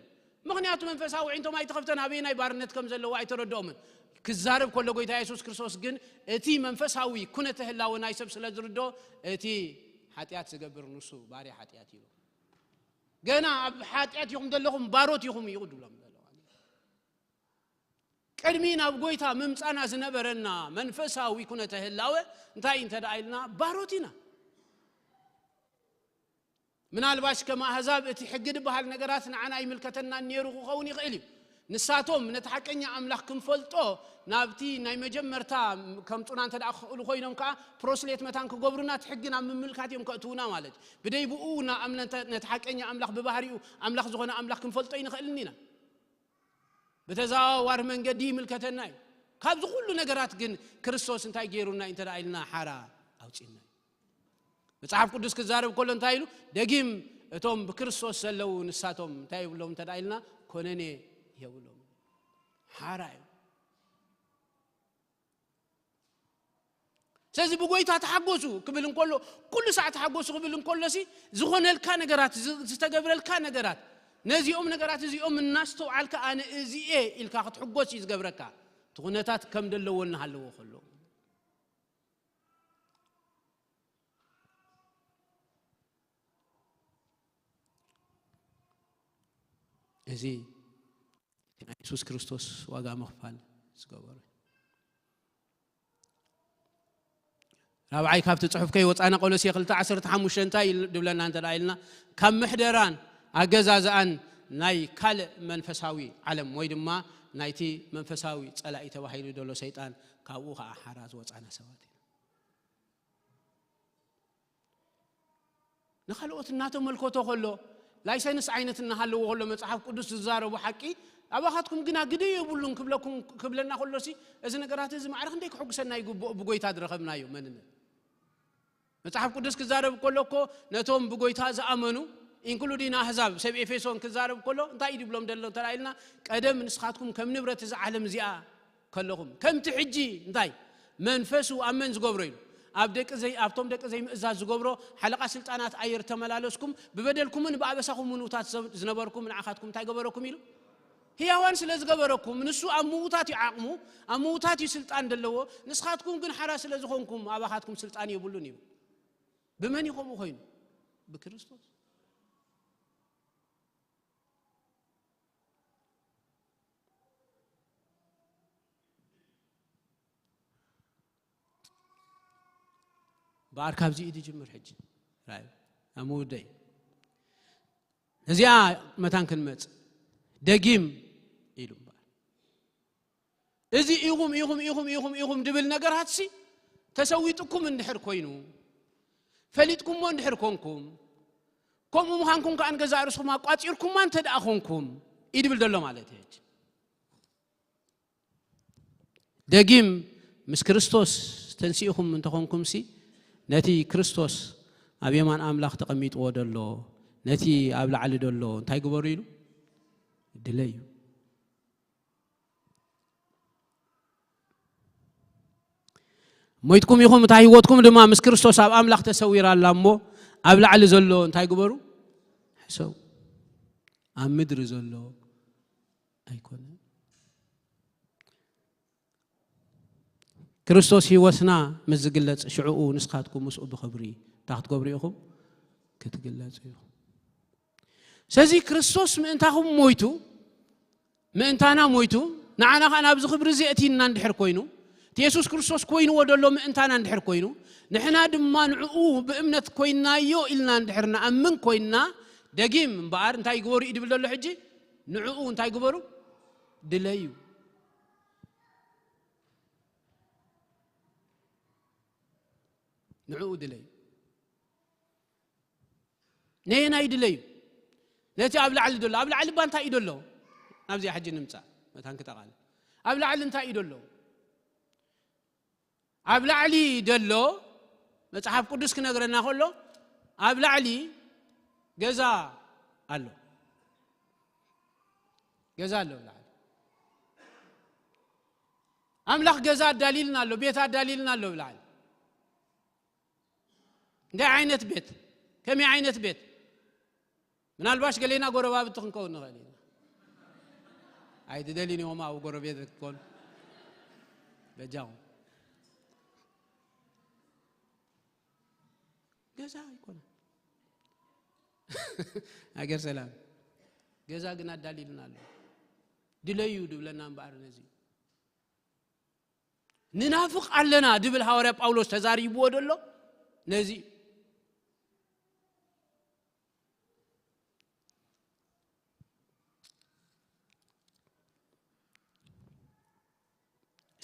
ምኽንያቱ መንፈሳዊ ኣዒንቶም ኣይተኸፍተን፣ ኣበየናይ ባርነት ከም ዘለዉ ኣይተረድኦምን። ክዛረብ ከሎ ጎይታ የሱስ ክርስቶስ ግን እቲ መንፈሳዊ ኩነተ ህላወ ናይ ሰብ ስለ ዝርድኦ እቲ ሓጢኣት ዝገብር ንሱ ባርያ ሓጢኣት እዩ። ገና ኣብ ሓጢኣት ኢኹም ዘለኹም ባሮት ኢኹም እዩ ድብሎም ዘሎ። ቅድሚ ናብ ጎይታ ምምጻና ዝነበረና መንፈሳዊ ኩነተ ህላወ እንታይ እንተ ደኣ ኢልና ባሮት ኢና። ምናልባሽ ከም ኣህዛብ እቲ ሕጊ ዝበሃል ነገራት ንዓና ኣይምልከተናን ነይሩ ክኸውን ይኽእል እዩ። ንሳቶም ነቲ ሓቀኛ ኣምላኽ ክንፈልጦ ናብቲ ናይ መጀመርታ ከምጹና እንተ ደኣ ክኽእሉ ኮይኖም ከኣ ፕሮስሌት መታን ክገብሩና እቲ ሕጊ ናብ ምምልካት እዮም ከእትዉና ማለት እዩ። ብደይ ብኡ ናብ ነቲ ሓቀኛ ኣምላኽ ብባህሪኡ ኣምላኽ ዝኾነ ኣምላኽ ክንፈልጦ ኣይንኽእልን ኢና። ብተዘዋዋሪ መንገዲ ይምልከተና እዩ። ካብዚ ኩሉ ነገራት ግን ክርስቶስ እንታይ ገይሩና እንተ ደኣ ኢልና ሓራ ኣውጺእና እዩ። መጽሓፍ ቅዱስ ክዛረብ ከሎ እንታይ ኢሉ? ደጊም እቶም ብክርስቶስ ዘለዉ ንሳቶም እንታይ የብሎም እንተ ደኣ ኢልና ኮነኔ የብሎም። ሓራ እዩ። ስለዚ ብጎይታ ተሓጎሱ ክብል እንከሎ ኩሉ ሳዕ ተሓጎሱ ክብል እንከሎ ሲ ዝኾነልካ ነገራት ዝ- ዝተገብረልካ ነገራት ነዚኦም ነገራት እዚኦም እናስተውዓልካ ኣነ እዚኤ ኢልካ ክትሕጎስ እዩ ዝገብረካ። እቲ ኩነታት ከም ደለዎ እናሃለዎ ከሎ እዚ ናይ የሱስ ክርስቶስ ዋጋ ምኽፋል ዝገበረ። ራብዓይ ካብቲ ጽሑፍ ከይወጻና ቆሎሴ ክልተ ዓሰርተ ሓሙሽተ እንታይ ኢል- ድብለና እንተ ደኣ ኢልና ካብ ምሕደራን ኣገዛዝኣን ናይ ካልእ መንፈሳዊ ዓለም ወይ ድማ ናይቲ መንፈሳዊ ጸላኢ ተባሂሉ ዘሎ ሰይጣን ካብኡ ኸዓ ሓራ ዝወጻና ሰባት ኢና። ንኻልኦት እናተመልከቶ ከሎ ላይሰንስ ዓይነት እናሃለዎ ከሎ መጽሓፍ ቅዱስ ዝዛረቡ ሓቂ ኣባኻትኩም ግና ግደ የብሉን ክብለኩም ክብለና ከሎሲ እዚ ነገራት እዚ ማዕረ ክንደይ ክሕጉሰና ይግብኦ ብጎይታ ዝረኸብናዮ መንነት። መጽሓፍ ቅዱስ ክዛረብ ከሎ እኮ ነቶም ብጎይታ ዝኣመኑ ኢንክሉዲን ኣህዛብ ሰብ ኤፌሶን ክዛረብ ከሎ እንታይ እዩ ድብሎም ደሎ እንተ ኢልና ቀደም ንስኻትኩም ከም ንብረት እዚ ዓለም እዚኣ ከለኹም ከምቲ ሕጂ እንታይ መንፈሱ ኣብ መን ዝገብሮ ኢሉ ኣብ ደቂ ዘይ ኣብቶም ደቂ ዘይምእዛዝ ዝገብሮ ሓለቓ ስልጣናት ኣየር ተመላለስኩም ብበደልኩምን ብኣበሳኹም ምንውታት ሰብ- ዝነበርኩም ንዓኻትኩም እንታይ ገበረኩም ኢሉ ህያዋን ስለ ዝገበረኩም ንሱ ኣብ ምውታት እዩ ዓቕሙ ኣብ ምውታት እዩ ስልጣን ዘለዎ ንስኻትኩም ግን ሓራ ስለ ዝኾንኩም ኣባኻትኩም ስልጣን የብሉን እዩ ብመን እዩ ከምኡ ኮይኑ ብክርስቶስ በኣር ካብዚ እዩ ዝጅምር ሕጂ ራእዩ ኣብ ምውደይ እዚኣ መታን ክንመጽእ ደጊም ኢሉ እምበኣር እዚ ኢኹም ኢኹም ኢኹም ኢኹም ኢኹም ድብል ነገራትሲ ተሰዊጥኩም እንድሕር ኮይኑ ፈሊጥኩሞ እንድሕር ኮንኩም ከምኡ ምዃንኩም ከዓ ንገዛእ ርእስኹም ኣቋፂርኩማ እንተ ደኣ ኮንኩም እዩ ድብል ዘሎ ማለት እዩ ደጊም ምስ ክርስቶስ ተንሲእኹም እንተኾንኩምሲ ነቲ ክርስቶስ ኣብ የማን ኣምላኽ ተቐሚጥዎ ደሎ ነቲ ኣብ ላዕሊ ደሎ እንታይ ግበሩ ኢሉ ድለዩ ሞይትኩም ኢኹም እታ ህይወትኩም ድማ ምስ ክርስቶስ ኣብ ኣምላኽ ተሰዊራ ኣላ እሞ ኣብ ላዕሊ ዘሎ እንታይ ግበሩ ሕሰቡ ኣብ ምድሪ ዘሎ ኣይኮነን ክርስቶስ ህይወትና ምስ ዝግለጽ ሽዕኡ ንስኻትኩም ምስኡ ብኽብሪ እንታይ ክትገብሩ ኢኹም ክትግለጹ ኢኹም ስለዚ ክርስቶስ ምእንታኹም ሞይቱ ምእንታና ሞይቱ ንዓና ከዓ ናብዚ ክብሪ እዚ የእትይና እንድሕር ኮይኑ እቲ የሱስ ክርስቶስ ኮይንዎ ደሎ ምእንታና እንድሕር ኮይኑ ንሕና ድማ ንዕኡ ብእምነት ኮይናዮ ኢልና እንድሕር ንኣምን ኮይንና ደጊም እምበኣር እንታይ ይግበሩ እዩ ድብል ዘሎ ሕጂ ንዕኡ እንታይ ግበሩ ድለዩ ንዕኡ ድለዩ ነየናይ ድለዩ ነቲ ኣብ ላዕሊ ደሎ ኣብ ላዕሊ ባ እንታይ እዩ ደሎ ናብዚኣ ሕጂ ንምፃእ መታን ክጠቓለ ኣብ ላዕሊ እንታይ እዩ ደሎ ኣብ ላዕሊ ደሎ መፅሓፍ ቅዱስ ክነግረና ከሎ ኣብ ላዕሊ ገዛ ኣሎ ገዛ ኣሎ ኣብ ላዕሊ ኣምላኽ ገዛ ኣዳልልና ኣሎ ቤት ኣዳልልና ኣሎ ኣብ ላዕሊ እንታይ ዓይነት ቤት ከመይ ዓይነት ቤት ምናልባሽ ገሌና ጎረባብቲ ክንከውን ንኽእል ኢና ኣይትደልዩን ኢኹም ኣብ ጎረቤት ክትኮኑ በጃኹም ገዛ ኣይኮነ ሃገር ሰላም ገዛ ግን ኣዳልዩልና ኣሎ ድለዩ ድብለና እምበኣር ነዚ ንናፍቕ ኣለና ድብል ሃዋርያ ጳውሎስ ተዛሪብዎ ደሎ ነዚ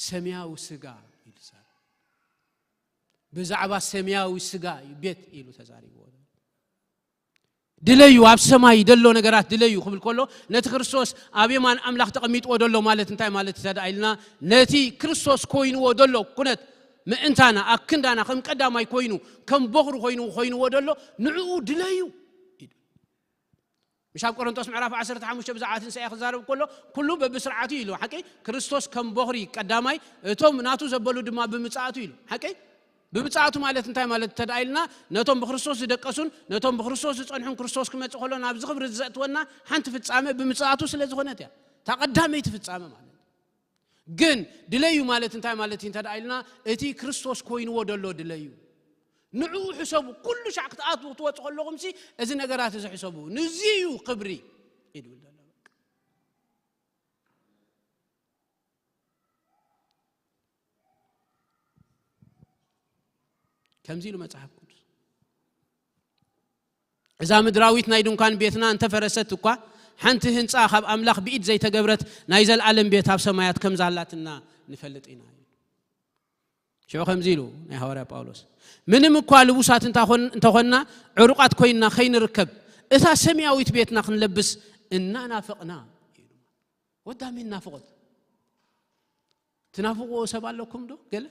ሰማያዊ ስጋ ኢሉ ይዛረብ። ብዛዕባ ሰማያዊ ስጋ እዩ ቤት ኢሉ ተዛሪብዎ። ድለዩ፣ ኣብ ሰማይ ደሎ ነገራት ድለዩ ክብል ከሎ፣ ነቲ ክርስቶስ ኣብ የማን ኣምላኽ ተቐሚጥዎ ደሎ ማለት እንታይ ማለት እዩ ተደኣ ኢልና፣ ነቲ ክርስቶስ ኮይንዎ ደሎ ኩነት ምእንታና፣ ኣብ ክንዳና ከም ቀዳማይ ኮይኑ፣ ከም በኹሪ ኮይኑ ኮይንዎ ደሎ፣ ንዕኡ ድለዩ ኢሉ። ምሽ ኣብ ቆሮንቶስ ምዕራፍ ዓሰርተ ሓሙሽተ ብዛዕባ ትንሳኤ ክዛረብ ከሎ፣ ኩሉ በብስርዓቱ ኢሉ። ሓቂ፣ ክርስቶስ ከም በኹሪ ቀዳማይ፣ እቶም ናቱ ዘበሉ ድማ ብምጽኣቱ ኢሉ። ሓቂ፣ ብምጽኣቱ ማለት እንታይ ማለት ተደኣ ኢልና፣ ነቶም ብክርስቶስ ዝደቀሱን ነቶም ብክርስቶስ ዝጸንሑን ክርስቶስ ክመጽእ ከሎ ናብዚ ክብሪ ዘእትወና ሓንቲ ፍጻመ ብምጽኣቱ ስለ ዝኾነት እያ። እታ ቀዳመይቲ ፍጻመ ማለት። ግን ድለዩ ማለት እንታይ ማለት እዩ እንተ ደኣ ኢልና፣ እቲ ክርስቶስ ኮይንዎ ደሎ ድለዩ። ንዕኡ ሕሰቡ፣ ኩሉ ሻዕ ክትኣትዉ ክትወጹ ከለኹምሲ፣ እዚ ነገራት እዚ ሕሰቡ። ንዚ እዩ ክብሪ ይድብል ዘሎ። ከምዚ ኢሉ መጽሓፍ ቅዱስ። እዛ ምድራዊት ናይ ድንኳን ቤትና እንተፈረሰት እኳ፣ ሓንቲ ህንጻ ካብ ኣምላኽ ብኢድ ዘይተገብረት ናይ ዘልኣለም ቤት ኣብ ሰማያት ከም ዛላትና ንፈልጥ ኢና። ሽዑ ከምዚ ኢሉ ናይ ሃዋርያ ጳውሎስ፣ ምንም እኳ ልቡሳት እንታኾን-፣ እንተኾንና፣ ዕሩቓት ኮይንና ከይንርከብ፣ እታ ሰማያዊት ቤትና ክንለብስ እናናፈቕና። ወዳሚ ናፍቖት። ትናፍቕዎ ሰብ ኣለኩም ዶ? ገለ?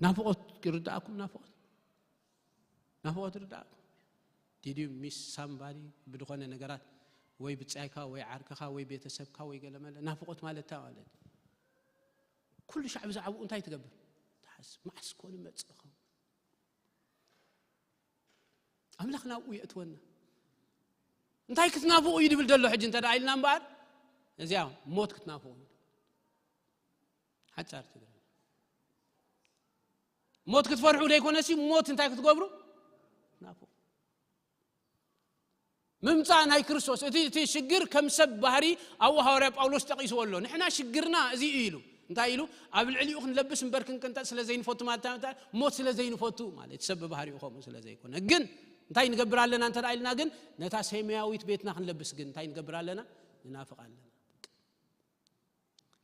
ናፍቖት ይርድኣኩም? ናፍቖት፣ ናፍቖት ይርድኣኩም? Did you miss somebody? ብድኾነ ነገራት፣ ወይ ብጻይካ፣ ወይ ዓርክኻ፣ ወይ ቤተሰብካ፣ ወይ ገለ መለ። ናፍቖት ማለት እንታይ ማለት? ኩሉ ሻዕ ብዛዕባኡ እንታይ ትገብር? ትሓስብ። መዓስ ኮን ይመጽእ ኸውን? ኣምላኽ ናብኡ የእትወና። እንታይ ክትናፍቑ እዩ ድብል ዘሎ ሕጂ እንተ ደኣ ኢልና እምበኣር፣ እዚኣ ሞት ክትናፍቑ እዩ። ሓጻር ትግርኛ። ሞት ክትፈርሑ ደይኮነሲ፣ ሞት እንታይ ክትገብሩ? ናፍቑ። ምምጻእ ናይ ክርስቶስ። እቲ፣ እቲ ሽግር ከም ሰብ ባህሪ ኣብኡ ሃዋርያ ጳውሎስ ጠቒስዎ ኣሎ። ንሕና ሽግርና እዚ እዩ ኢሉ። እንታይ ኢሉ? ኣብ ልዕሊኡ ክንለብስ እምበር ክንቅንጠጥ ስለ ዘይንፈቱ ማለት እንታይ? ሞት ስለ ዘይንፈቱ ማለት፣ ሰብ ብባህሪኡ ከምኡ ስለ ዘይኮነ። ግን እንታይ ንገብር ኣለና እንተ ደኣ ኢልና ግን፣ ነታ ሰማያዊት ቤትና ክንለብስ ግን እንታይ ንገብር ኣለና? ንናፍቕ ኣለና።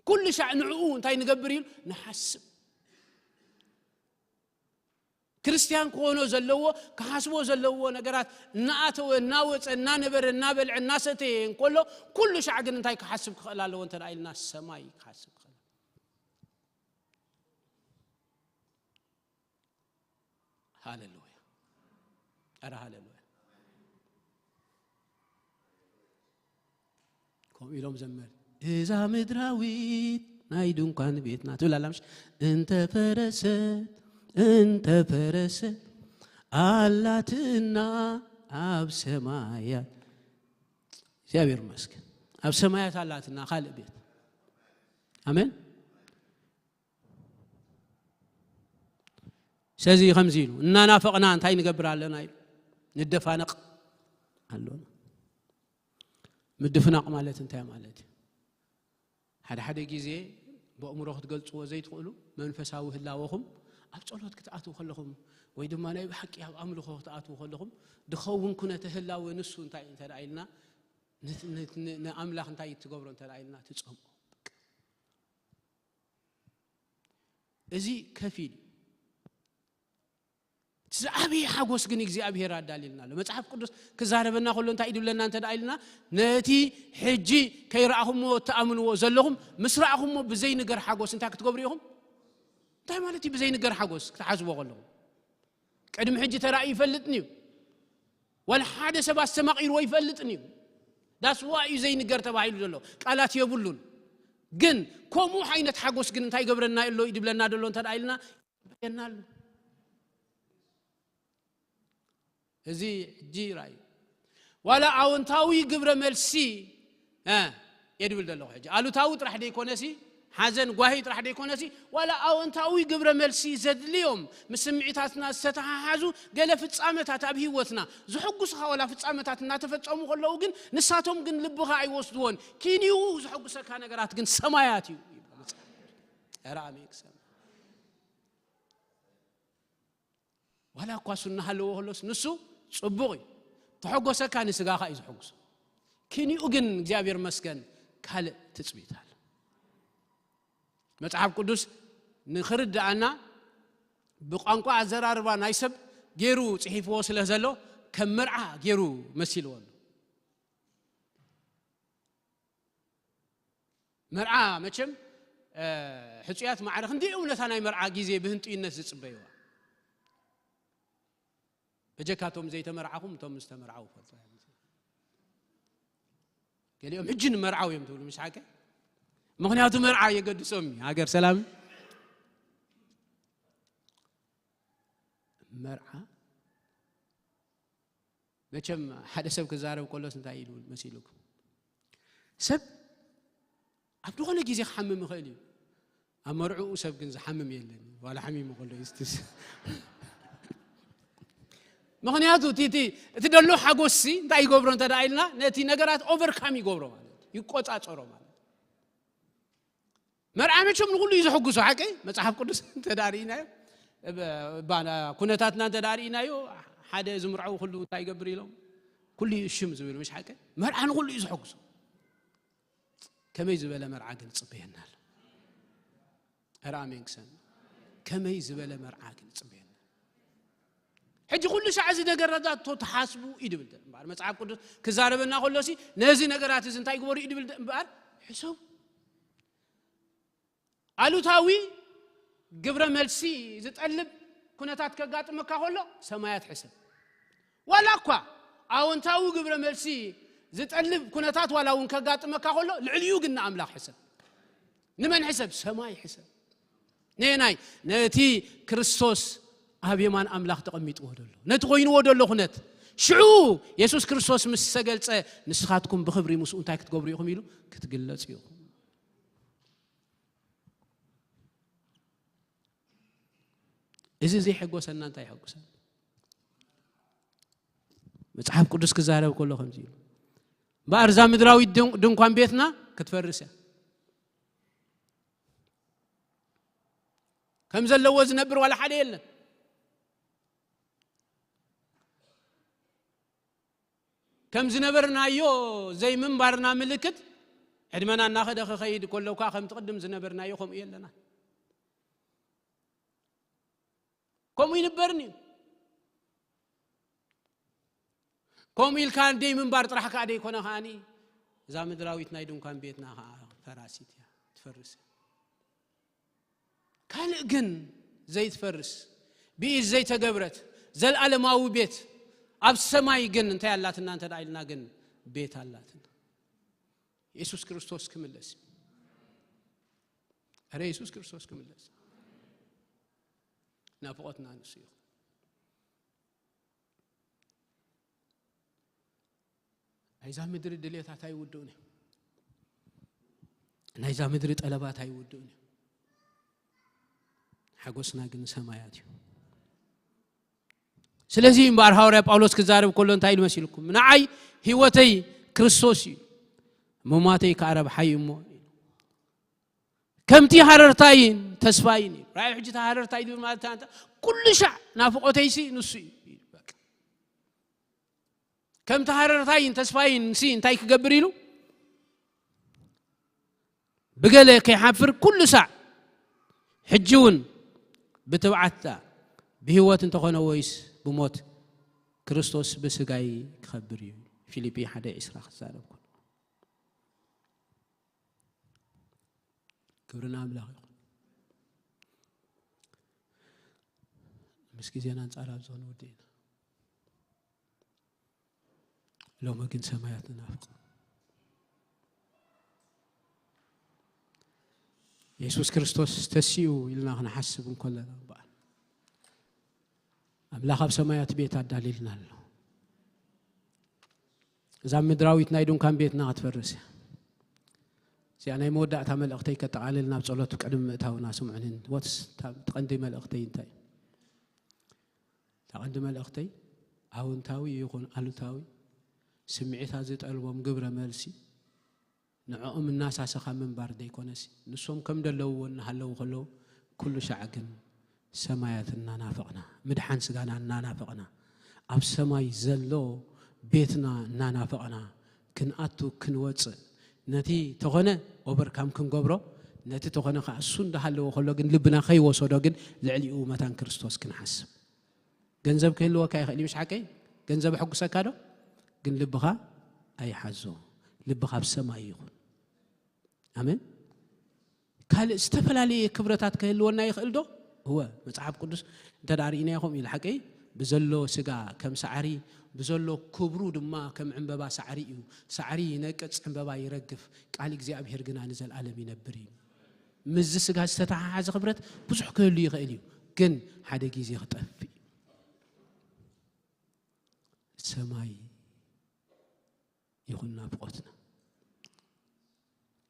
ኩሉ ሻዕ ንዕኡ እንታይ ንገብር ኢሉ? ንሓስብ። ክርስትያን ክኾኖ ዘለዎ፣ ክሓስቦ ዘለዎ ነገራት እናኣተወ፣ እናወጸ፣ እናነበረ፣ እናበልዐ፣ እናሰተየ እንከሎ፣ ኩሉ ሻዕ ግን እንታይ ክሓስብ ክኽእል ኣለዎ እንተ ደኣ ኢልና፣ ሰማይ ክሓስብ ክኽእል። ሃሌሉያ። ኧረ ሃሌሉያ። ከምኡ ኢሎም ዘመር፣ እዛ ምድራዊት ናይ ድንኳን ቤትና ትብል ኣላ፣ ምሽ? እንተፈረሰት፣ እንተፈረሰት ኣላትና ኣብ ሰማያት። እግዚኣብሔር ይመስገን። ኣብ ሰማያት ኣላትና ካልእ ቤት። ኣሜን። ስለዚ ከምዚ ኢሉ፣ እናናፈቕና እንታይ ንገብር ኣለና ኢሉ፣ ንደፋነቕ ኣሎና። ምድፍናቕ ማለት እንታይ ማለት እዩ? ሓደ ሓደ ግዜ ብኣእምሮ ክትገልጽዎ ዘይትኽእሉ መንፈሳዊ ህላወኹም ኣብ ጸሎት ክትኣትዉ ከለኹም ወይ ድማ ናይ ብሓቂ ኣብ ኣምልኾ ክትኣትዉ ከለኹም ድኸውን ኩነተ ህላወ ንሱ እንታይ እንተ ደኣ ኢልና ን-፣ ን-፣ ን-፣ ንኣምላኽ እንታይ ትገብሮ እንተ ደኣ ኢልና ትጸምኦ። እዚ ከፊል እዩ። እቲ ዝዓበየ ሓጎስ ግን እግዚኣብሔር ኣዳልየልና ኣሎ። መጽሓፍ ቅዱስ ክዛረበና ከሎ እንታይ ድብለና እንተ ደኣ ኢልና፣ ነቲ ሕጂ ከይረኣኹምዎ እትኣምንዎ ዘለኹም፣ ምስ ረኣኹምዎ ብዘይንገር ሓጎስ እንታይ ክትገብሩ ኢኹም? እንታይ ማለት እዩ ብዘይንገር ሓጎስ ክትሓስቦ ከለኹም? ቅድሚ ሕጂ ተራእዩ ይፈልጥን እዩ። ዋላ ሓደ ሰብ ኣስተማቒርዎ ይፈልጥን እዩ። ዳስዋ እዩ ዘይንገር ተባሂሉ ዘሎ። ቃላት የብሉን። ግን ከምኡ ዓይነት ሓጎስ ግን እንታይ ይገብረና ኣሎ እዩ ድብለና ዘሎ እንተ ደኣ ኢልና፣ የናሉ። እዚ ሕጂ ራእዩ። ዋላ ኣወንታዊ ግብረ መልሲ፣ እ፣ የድብል ዘለኹ ሕጂ። ኣሉታዊ ጥራሕ ደይኮነሲ፣ ሓዘን ጓሂ ጥራሕ ደይኮነሲ፣ ዋላ ኣወንታዊ ግብረ መልሲ ዘድልዮም ምስ ስምዒታትና ዝተተሓሓዙ ገለ ፍጻመታት ኣብ ህይወትና፣ ዝሕጉስኻ ዋላ ፍጻመታት እናተፈጸሙ ከለዉ ግን፣ ንሳቶም ግን ልብኻ ኣይወስድዎን። ኪንኡ ዘሐጉሰካ ነገራት ግን ሰማያት እዩ። ኧረ ኣሜን ክሰማ። ዋላ እኳ እሱ እናሃለዎ ከሎስ ንሱ ጽቡቕ እዩ። ተሐጎሰካ ንስጋኻ እዩ ዘሐጉሶ። ኪንኡ ግን እግዚኣብሔር መስገን ካልእ ትጽቢት ኣሎ። መጽሓፍ ቅዱስ ንኽርድኣና ብቋንቋ ኣዘራርባ ናይ ሰብ ገይሩ ጽሒፍዎ ስለ ዘሎ ከም መርዓ ገይሩ መሲልዎ ኣሎ። መርዓ መቸም ሕጹያት ማዕረ ክንደይ እውነታ ናይ መርዓ ግዜ ብህንጥዩነት ዝጽበይዋ። በጀካቶም ዘይተመርዓኹም እቶም ዝተመርዓው ፈልጡ። ገሊኦም ሕጂ ንመርዓው እዮም ትብሉ፣ ምሽ ሓቀ? ምኽንያቱ መርዓ የገድሶም እዩ። ሃገር ሰላም መርዓ መቸም ሓደ ሰብ ክዛረብ ከሎስ እንታይ ኢሉ መሲሉኩም? ሰብ ኣብ ዝኾነ ግዜ ክሓምም ይኽእል እዩ። ኣብ መርዕኡ ሰብ ግን ዝሓምም የለን። ዋላ ሓሚሙ ከሎ ይስትስ። ምኽንያቱ እቲ እቲ እቲ ደሎ ሓጎስሲ እንታይ ይገብሮ እንተ ደኣ ኢልና፣ ነቲ ነገራት ኦቨርካም ይገብሮ ማለት እዩ፣ ይቆጻጸሮ ማለት እዩ። መርዓ መቸም ንኹሉ እዩ ዘሐጉሶ፣ ሓቀይ? መጽሓፍ ቅዱስ እንተ ደኣ ርኢናዮ፣ እብ-፣ እባ ኩነታትና እንተ ደኣ ርኢናዮ፣ ሓደ ዝምርዐው ኩሉ እንታይ ይገብር ኢሎም? ኩሉ እዩ እሽም ዝብል፣ ምሽ ሓቀይ? መርዓ ንኹሉ እዩ ዘሐጉሶ። ከመይ ዝበለ መርዓ ግን ጽበየና ኣሎ? ኧረ ኣሜን ክሰን። ከመይ ዝበለ መርዓ ግን ጽበየና? ሕጂ ኩሉ ሻዕ እዚ ነገር ረዳቶ ተሓስቡ እዩ ድብል እምበኣር፣ መጽሓፍ ቅዱስ ክዛረበና ከሎሲ ነዚ ነገራት እዚ እንታይ ግበሩ እዩ ድብል እምበኣር፣ ሕሰቡ። ኣሉታዊ ግብረ መልሲ ዝጠልብ ኩነታት ከጋጥመካ ከሎ ሰማያት ሕሰብ። ዋላ እኳ ኣወንታዊ ግብረ መልሲ ዝጠልብ ኩነታት ዋላ እውን ከጋጥመካ ከሎ፣ ልዕሊኡ ግን ንኣምላኽ ሕሰብ። ንመን ሕሰብ? ሰማይ ሕሰብ። ነየናይ? ነቲ ክርስቶስ ኣብ የማን ኣምላኽ ተቐሚጥዎ ዘሎ፣ ነቲ ኮይንዎ ዘሎ ኩነት። ሽዑ የሱስ ክርስቶስ ምስ ተገልጸ፣ ንስኻትኩም ብኽብሪ ምስኡ እንታይ ክትገብሩ ኢኹም ኢሉ? ክትግለጹ ኢኹም። እዚ ዘይሐጎሰና እንታይ ይሐጉሰና? መጽሓፍ ቅዱስ ክዛረብ ከሎ ከምዚ ኢሉ፣ እምበኣር እዛ ምድራዊት ድን-፣ ድንኳን ቤትና ክትፈርስ እያ። ከም ዘለዎ ዝነብር ዋላ ሓደ የለን። ከም ዝነበርናዮ ዘይምንባርና ምልክት፣ ዕድመና እናኸደ ክኸይድ ከሎ እኳ ከምቲ ቅድም ዝነበርናዮ ከምኡ የለና። ከምኡ ይንበርን እዩ። ከምኡ ኢልካ ደይ ምንባር ጥራሕ ከኣ ደይኮነ ከኣኒ፣ እዛ ምድራዊት ናይ ድንኳን ቤትና ከኣ ፈራሲት እያ፣ ትፈርስ እያ። ካልእ ግን ዘይትፈርስ፣ ብኢድ ዘይተገብረት፣ ዘልኣለማዊ ቤት ኣብ ሰማይ ግን እንታይ ኣላትና እንተ ደኣ ኢልና ግን ቤት ኣላትና። የሱስ ክርስቶስ ክምለስ። ኣረ የሱስ ክርስቶስ ክምለስ። ናፍቖትና ንሱ እዩ። ናይዛ ምድሪ ድሌታት ኣይውድኡን እዮም። ናይዛ ምድሪ ጠለባት ኣይውድኡን እዮም። ሓጎስና ግን ሰማያት እዩ። ስለዚ እምበኣር ሃዋርያ ጳውሎስ ክዛረብ ከሎ እንታይ ኢሉ መሲልኩም? ንዓይ ህይወተይ ክርስቶስ እዩ፣ ምሟተይ ከኣ ረብሓይ እዩ እሞ። ከምቲ ሃረርታይን ተስፋይን እዩ። ራእይ ሕጂ እቲ ሃረርታይ ዝብል ማለት እንታይ? ኩሉ ሻዕ ናፍቖተይሲ ንሱ እዩ። በቃ። ከምቲ ሃረርታይን ተስፋይን ሲ እንታይ ክገብር ኢሉ? ብገለ ከይሓፍር ኩሉ ሳዕ፣ ሕጂ እውን ብትብዓት ብህይወት እንተኾነ ወይስ ብሞት፣ ክርስቶስ ብስጋይ ክኸብር እዩ። ፊልጲ ሓደ ዕስራ ክዛረብ ከሎ። ክብሪ ንኣምላኽ ይኹን። ምስ ግዜና ኣንጻር ኣብዚ ክንውድእ ኢና። ሎሚ ግን ሰማያት ንናፍቕ። የሱስ ክርስቶስ ተሲኡ ኢልና ክንሓስብ እንከለና እምበኣር፣ ኣምላኽ ኣብ ሰማያት ቤት ኣዳልዩልና ኣሎ። እዛ ምድራዊት ናይ ድንኳን ቤትና ክትፈርስ እያ። እዚኣ ናይ መወዳእታ መልእኽተይ ከጠቓልል ናብ ጸሎት ቅድሚ ምእታውና ስምዑንን። ወትስ እታ፣ እቲ ቀንዲ መልእኽተይ እንታይ እዩ? እታ ቀንዲ መልእኽተይ ኣወንታዊ ይኹን ኣሉታዊ ስምዒታት ዝጠልቦም ግብረ መልሲ ንዕኦም እናሳሰኻ ምንባር ዘይኮነሲ፣ ንሶም ከም ደለውዎ እናሃለዉ ከለዉ፣ ኩሉ ሻዕ ግን ሰማያት እናናፈቕና፣ ምድሓን ስጋና እናናፈቕና፣ ኣብ ሰማይ ዘሎ ቤትና እናናፈቕና፣ ክንኣቱ ክንወጽእ፣ ነቲ ተኾነ ኦቨርካም ክንገብሮ፣ ነቲ ተኾነ ከኣ እሱ እንዳሃለዎ ከሎ ግን ልብና ከይወሰዶ ግን ልዕሊኡ መታን ክርስቶስ ክንሓስብ። ገንዘብ ክህልወካ ይኽእል እዩ፣ ምሽ ሓቀይ? ገንዘብ ኣሐጉሰካ ዶ? ግን ልብኻ ኣይሓዞ። ልብኻ ኣብ ሰማይ ይኹን። ኣሜን። ካልእ ዝተፈላለየ ክብረታት ክህልወና ይኽእል ዶ? እወ፣ መጽሓፍ ቅዱስ እንተ ደኣ ርኢናዮ ከምኡ ኢሉ ሓቀይ፣ ብዘሎ ስጋ ከም ሳዕሪ፣ ብዘሎ ክብሩ ድማ ከም ዕምበባ ሳዕሪ እዩ። ሳዕሪ ይነቅጽ፣ ዕምበባ ይረግፍ፣ ቃል እግዚኣብሔር ግና ንዘለኣለም ይነብር እዩ። ምስዚ ስጋ ዝተተሓሓዘ ክብረት ብዙሕ ክህሉ ይኽእል እዩ፣ ግን ሓደ ግዜ ክጠፍእ እዩ። ሰማይ ይኹን ናፍቆትና።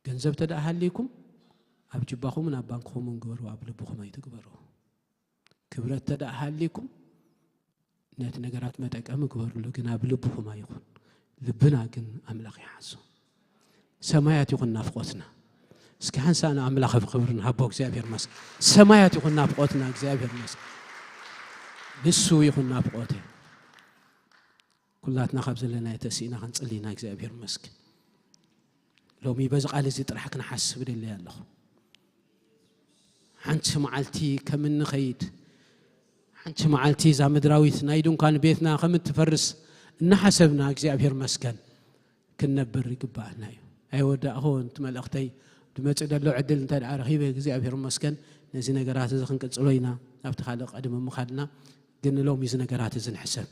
ገንዘብ ተደኣ ሃልይኩም ኣብ ጅባኹምን ኣብ ባንክኹምን ግበሩ፣ ኣብ ልብኹም ኣይትግበሩ። ክብረት ተደኣ ሃልይኩም ነቲ ነገራት መጠቀሚ ግበሩሉ፣ ግን ኣብ ልብኹም ኣይኹን። ልብና ግን ኣምላኽ ይሓዞ። ሰማያት ይኹን ናፍቆትና። እስኪ ሓንሳእ ንኣምላኽ ኣብ ክብሪ ንሃቦ፣ እግዚኣብሔር መስገን። ሰማያት ይኹን ናፍቆትና፣ እግዚኣብሔር መስገን። ንሱ ይኹን ናፍቆተይ። ኩላትና ካብ ዘለናዮ ተሲእና ክንጽሊ ኢና። እግዚኣብሔር መስገን። ሎሚ በዚ ቃል እዚ ጥራሕ ክንሓስብ ደለየ ኣለኹ። ሓንቲ መዓልቲ ከም እንኸይድ፣ ሓንቲ መዓልቲ እዛ ምድራዊት ናይ ድንኳን ቤትና ከም እትፈርስ እናሓሰብና እግዚኣብሔር መስገን ክንነብር ይግባኣና እዩ። ኣይወዳእኹን እቲ መልእኽተይ፣ ዝመጽእ ዘሎ ዕድል እንተ ደኣ ረኺበ እግዚኣብሔር መስገን ነዚ ነገራት እዚ ክንቅጽሎ ኢና። ኣብቲ ካልእ ቀድሚ ምኻድና ግን ሎሚ እዚ ነገራት እዚ ንሕሰብ።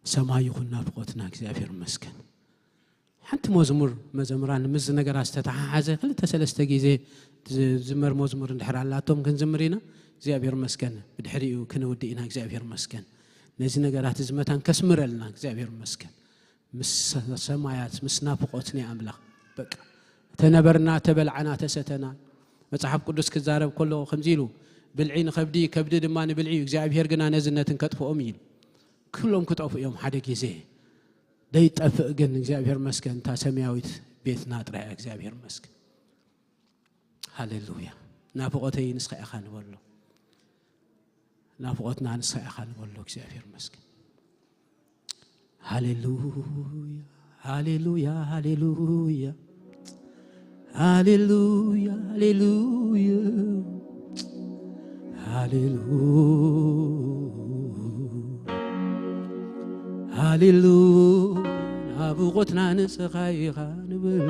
ሰማይ ይኹን ናፍቆትና እግዚኣብሔር መስገን። ሓንቲ መዝሙር መዘምራን ምስ ነገራት ዝተተሓሓዘ ክልተ ሰለስተ ግዜ ዝዝመር መዝሙር እንድሕር ኣላቶም ክንዝምር ኢና። እግዚኣብሔር መስገን። ብድሕሪኡ ክንውድእ ኢና። እግዚኣብሔር መስገን። ነዚ ነገራት እዚ መታን ከስምረልና እግዚኣብሔር መስገን። ምስ ሰማያት ምስ ናፍቆት ናይ ኣምላኽ በቃ ተነበርና፣ ተበልዓና፣ ተሰተና። መጽሓፍ ቅዱስ ክዛረብ ከሎ ከምዚ ኢሉ፣ ብልዒ ንኸብዲ፣ ከብዲ ድማ ንብልዒ እዩ፣ እግዚኣብሔር ግና ነዝነትን ከጥፍኦም እዩ ኢሉ። ኩሎም ክጠፉ እዮም ሓደ ግዜ። ደይጠፍእ ግን እግዚኣብሔር መስገን እታ ሰማያዊት ቤትና ጥራይ እያ። እግዚኣብሔር መስገን። ሃሌሉያ። ናፍቆተይ ንስኻ ኢኻ ንበሎ። ናፍቆትና ንስኻ ኢኻ ንበሎ። እግዚኣብሔር መስገን። ሃሌሉያ፣ ሃሌሉያ፣ ሃሌሉያ። ሃሌሉያ፣ ሃሌሉያ። ሃሌሉያ፣ ሃሌሉያ። ናፍቆትና ንስኻ ኢኻ ንብል።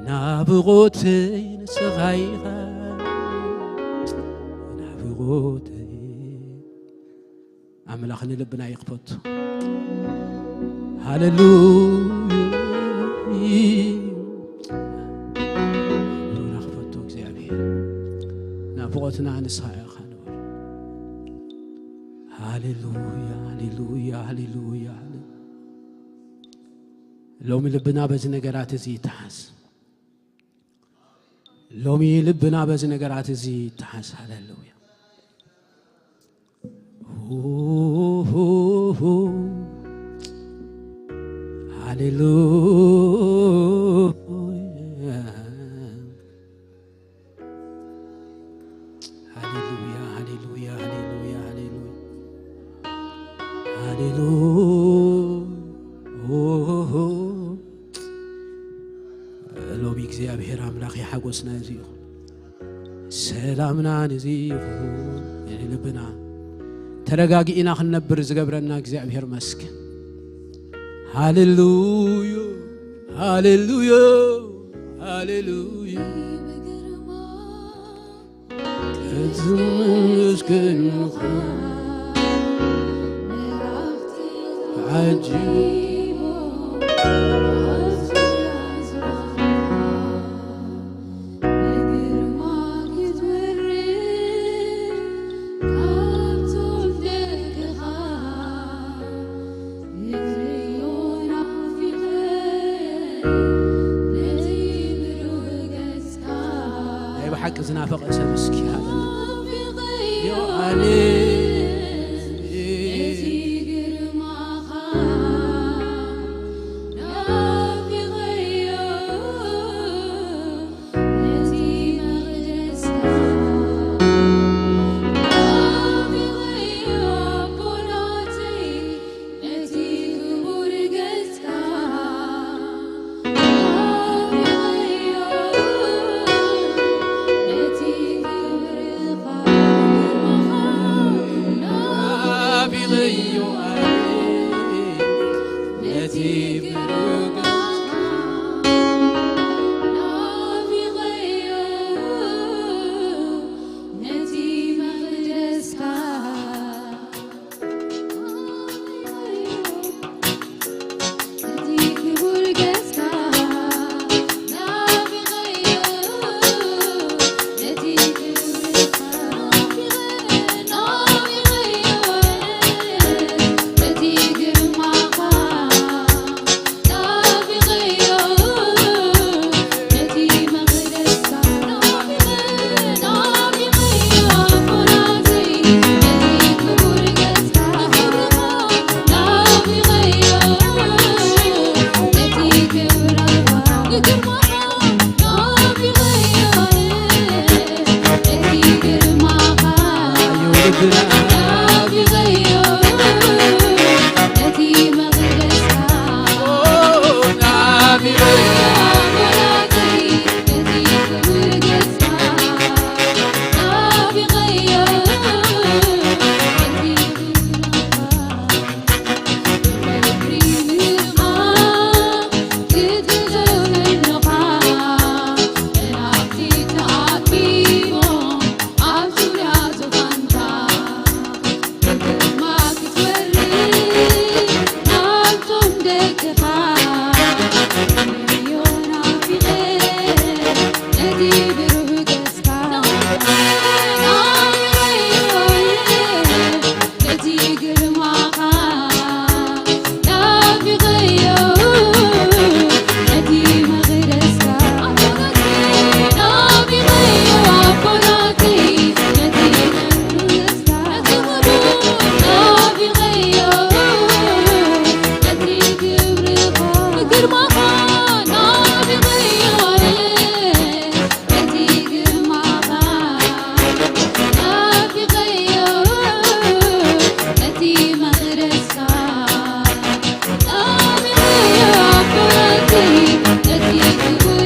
ናፍቆተይ ንስኻ ኢኻ። ናፍቆተይ ኣምላኽ ንልብና ይኽፈቶ። ሃሌሉያ። ልብና ክፈቶ እግዚኣብሔር። ናፍቆትና ንስኻ ኢኻ ንብል። ሃሌሉያ፣ ሃሌሉያ፣ ሃሌሉያ፣ ሃሌሉያ። ሎሚ ልብና በዚ ነገራት እዚ ይተሓዝ። ሎሚ ልብና በዚ ነገራት እዚ ይተሓዝ። ሃሌሉያ። ሃሌሉያ። ሃሌሉያ፣ ሃሌሉያ፣ ሃሌሉያ፣ ሃሌሉያ። ሃሌሉያ። ሎሚ እግዚኣብሔር ኣምላኽ ሓጎስና እዚ ይኹን፣ ሰላምና እዚ ይኹን። ልብና ተረጋጊእና ክንነብር ዝገብረና እግዚኣብሔር መስገን። ሃሌሉያ፣ ሃሌሉያ፣ ሃሌሉያ። ክትምስገን ምዃን ዓጂቡ ናይ ብሓቂ ዝናፈቐ ሰብ እስኪ ሃለሉ። ዮሃንስ ናፊቐዮ ኣየ ነቲ ብሩህ ገጽካ፣ ናፊቐዮ ነቲ መቕደስካ፣ ናፊቐዮ ነቲ ክቡር ገጽካ፣ ናፊቐዮ ነቲ ክቡር ገጽካ፣ ናፊቐዮ ነቲ ግርማኻ፣ ናፊቐዮ ነቲ መቕደስካ፣ ናፊቐዮ ኣቦናተይ ነቲ ክቡር ገጽካ፣ ናፊቐዮ ነቲ ክብራኻ፣ ንግርማኻ ናፊቐዮ ነቲ ግርማኻ፣ ናፊቐዮ ነቲ መቕደስካ፣ ናፊቐዮ ኣቦናተይ ነቲ ክቡር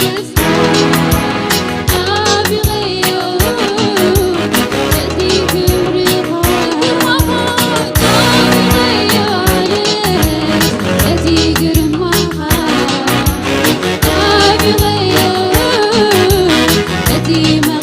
ገጽካ፣ ናፊቐዮ ነቲ ክብራኻ።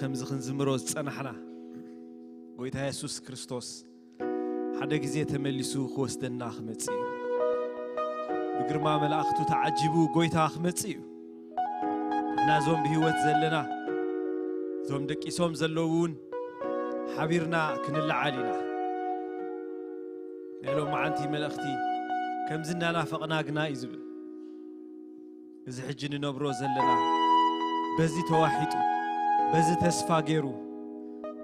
ከምዚ ክንዝምሮ ዝጸናሕና፣ ጎይታ የሱስ ክርስቶስ ሓደ ግዜ ተመሊሱ ክወስደና ክመጽእ እዩ። ብግርማ መላእኽቱ ተዓጂቡ ጎይታ ክመጽእ እዩ። ንሕና እዞም ብህይወት ዘለና፣ እዞም ደቂሶም ዘለዉ እውን ሓቢርና ክንለዓል ኢና። ናይ ሎማዓንቲ መልእኽቲ ከምዚ እናናፈቕና ግና እዩ ዝብል። እዚ ሕጂ ንነብሮ ዘለና በዚ ተዋሒጡ፣ በዚ ተስፋ ገይሩ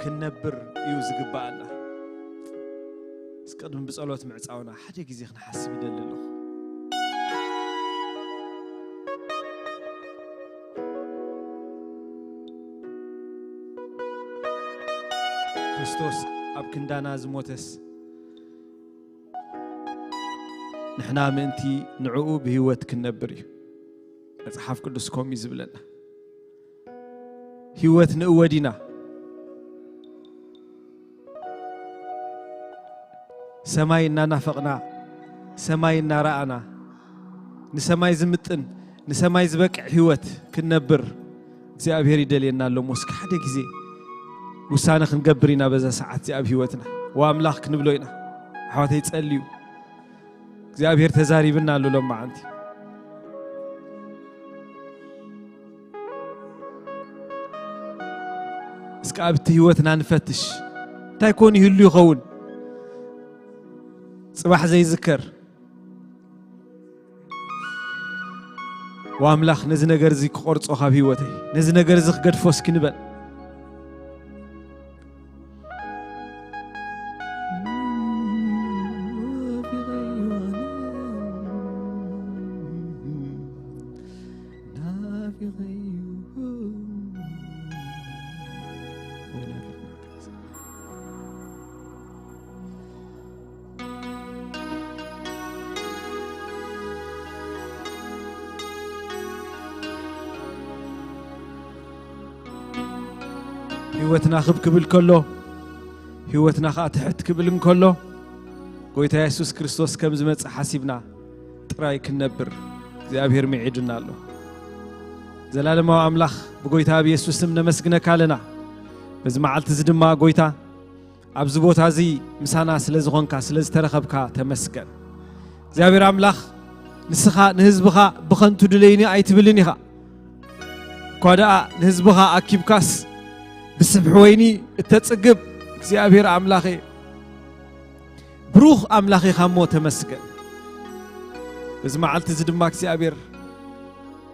ክንነብር እዩ ዝግብኣና። እስቀ ቅድሚ ብጸሎት ምዕጻውና ሓደ ግዜ ክንሓስብ ይደሊ ኣለኹ። ክርስቶስ ኣብ ክንዳና ዝሞተስ ንሕና ምእንቲ ንዕኡ ብህይወት ክንነብር እዩ። መጽሓፍ ቅዱስ ከምኡ እዩ ዝብለና። ህይወት ንእወድ ኢና። ሰማይ እናናፈቕና፣ ሰማይ እናረኣና፣ ንሰማይ ዝምጥን፣ ንሰማይ ዝበቅዕ ህይወት ክንነብር እግዚኣብሔር ይደልየና ኣሎ። እሞ እስኪ ሓደ ግዜ ውሳነ ክንገብር ኢና። በዛ ሰዓት እዚኣ ኣብ ህይወትና፣ "ዋ ኣምላኽ" ክንብሎ ኢና። ኣሕዋተይ ጸልዩ። እግዚኣብሔር ተዛሪብና ኣሎ ሎማዓንቲ። እስከ ኣብቲ ህይወትና ንፈትሽ። እንታይ ኮን ይህሉ ይኸውን? ጽባሕ ዘይዝከር። "ዋ ኣምላኽ፣ ነዚ ነገር እዚ ክቆርጾ ካብ ህይወተይ፣ ነዚ ነገር እዚ ክገድፎ እስኪ" ንበል። ህይወትና ክብ ክብል ከሎ፣ ህይወትና ኸኣ ትሕት ክብል እንከሎ፣ ጎይታ የሱስ ክርስቶስ ከም ዝመጽእ ሓሲብና ጥራይ ክንነብር እግዚኣብሔር ምዒዱና ኣሎ። ዘላለማዊ ኣምላኽ፣ ብጎይታ ብየሱስ ስም ነመስግነካ ኣለና። በዚ መዓልቲ እዚ ድማ ጎይታ፣ ኣብዚ ቦታ እዚ ምሳና ስለ ዝኾንካ፣ ስለ ዝተረኸብካ ተመስገን። እግዚኣብሔር ኣምላኽ፣ ንስኻ ንህዝብኻ ብኸንቱ ድለይኒ ኣይትብልን ኢኻ። እኳ ደኣ ንህዝብኻ ኣኪብካስ፣ ብስብሒ ወይኒ እተጽግብ እግዚኣብሔር ኣምላኸ፣ ብሩኽ ኣምላኽ ኢኻ እሞ ተመስገን። በዚ መዓልቲ እዚ ድማ እግዚኣብሔር፣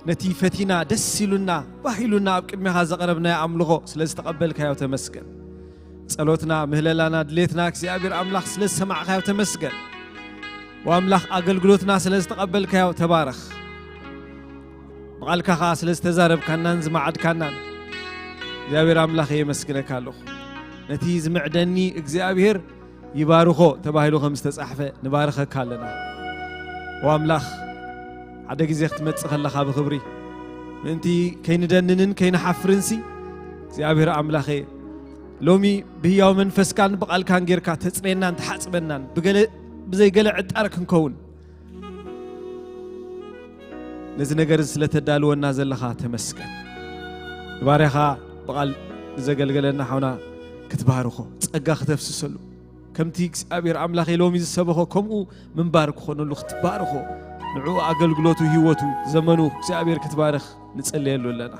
ነቲ ፈቲና ደስ ኢሉና፣ ባህ ኢሉና ኣብ ቅድሜኻ ዘቕረብናዮ ኣምልኾ ስለ ዝተቐበልካዮ ተመስገን። ጸሎትና፣ ምህለላና፣ ድሌትና እግዚኣብሔር ኣምላኽ ስለ ዝሰማዕካዮ ተመስገን። ወኣምላኽ ኣገልግሎትና ስለ ዝተቐበልካዮ ተባረኽ። ብቓልካ ኸኣ ስለ ዝተዛረብካናን ዝመዓድካናን እግዚኣብሔር ኣምላኽ የመስግነካ ኣለኹ። ነቲ ዝምዕደኒ እግዚኣብሔር ይባርኾ ተባሂሉ ከም ዝተጻሕፈ ንባርኸካ ኣለና። ወኣምላኽ ሓደ ግዜ ክትመጽእ ከለኻ ብኽብሪ ምእንቲ ከይንደንንን ከይንሓፍርንሲ እግዚኣብሔር ኣምላኸ ሎሚ ብህያው መንፈስካን ብቓልካን ጌርካ ተጽርየናን ትሓጽበናን ብገለ ብዘይ ገለ ዕጣር ክንከውን ነዚ ነገር እዚ ስለ ተዳልወና ዘለኻ ተመስገን። ንባርያኻ ብቓል ንዘገልገለና ሓውና ክትባርኾ ጸጋ ክተፍስሰሉ ከምቲ እግዚኣብሔር ኣምላኸ ሎሚ ዝሰበኾ ከምኡ ምንባር ክኾነሉ ክትባርኾ ንዕኡ ኣገልግሎቱ ህይወቱ ዘመኑ እግዚኣብሔር ክትባርኽ ንጽለየሉ ኣለና።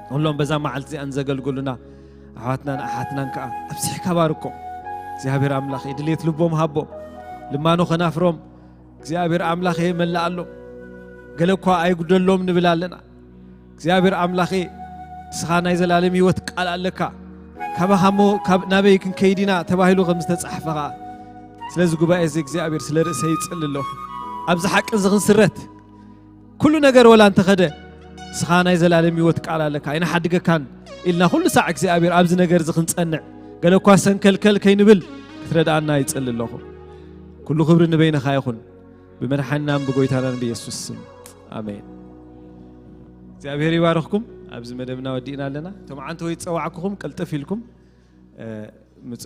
ኩሎም በዛ መዓልቲ እዚኣ ንዘገልግሉና ኣሕዋትናን ኣሓትናን ከኣ ኣብዚሕካ ባርኮም። እግዚኣብሔር ኣምላኸ ድሌት ልቦም ሃቦም፣ ልማኖ ኸናፍሮም እግዚኣብሔር ኣምላኸ መላኣሎም። ገለ እኳ ኣይጉደሎም ንብል ኣለና። እግዚኣብሔር ኣምላኸ ንስኻ ናይ ዘላለም ህይወት ቃል ኣለካ። ካባኻ እሞ ካብ ናበይ ክንከይድ ኢና ተባሂሉ ከም ዝተጻሕፈ ኸኣ ስለዚ ጉባኤ እዚ እግዚኣብሔር ስለ ርእሰይ ይጽሊ ኣለኹ። ኣብዚ ሓቂ እዚ ክንስረት ኩሉ ነገር ወላ እንተኸደ ንስኻ ናይ ዘላለም ህይወት ቃል ኣለካ ኣይንሓድገካን ኢልና ኩሉ ሳዕ እግዚኣብሔር ኣብዚ ነገር እዚ ክንጸንዕ ገለ እኳ ሰንከልከል ከይንብል ክትረድኣና ይጽሊ ኣለኹ። ኩሉ ክብሪ ንበይንኻ ይኹን ብመድሓኒናን ብጎይታናን ብየሱስ ስም ኣሜን። እግዚኣብሔር ይባርኽኩም። ኣብዚ መደብና ወዲእና ኣለና። እቶም ዓንተወይ ዝጸዋዕኩኹም ቅልጥፍ ኢልኩም እ፣ ምጹ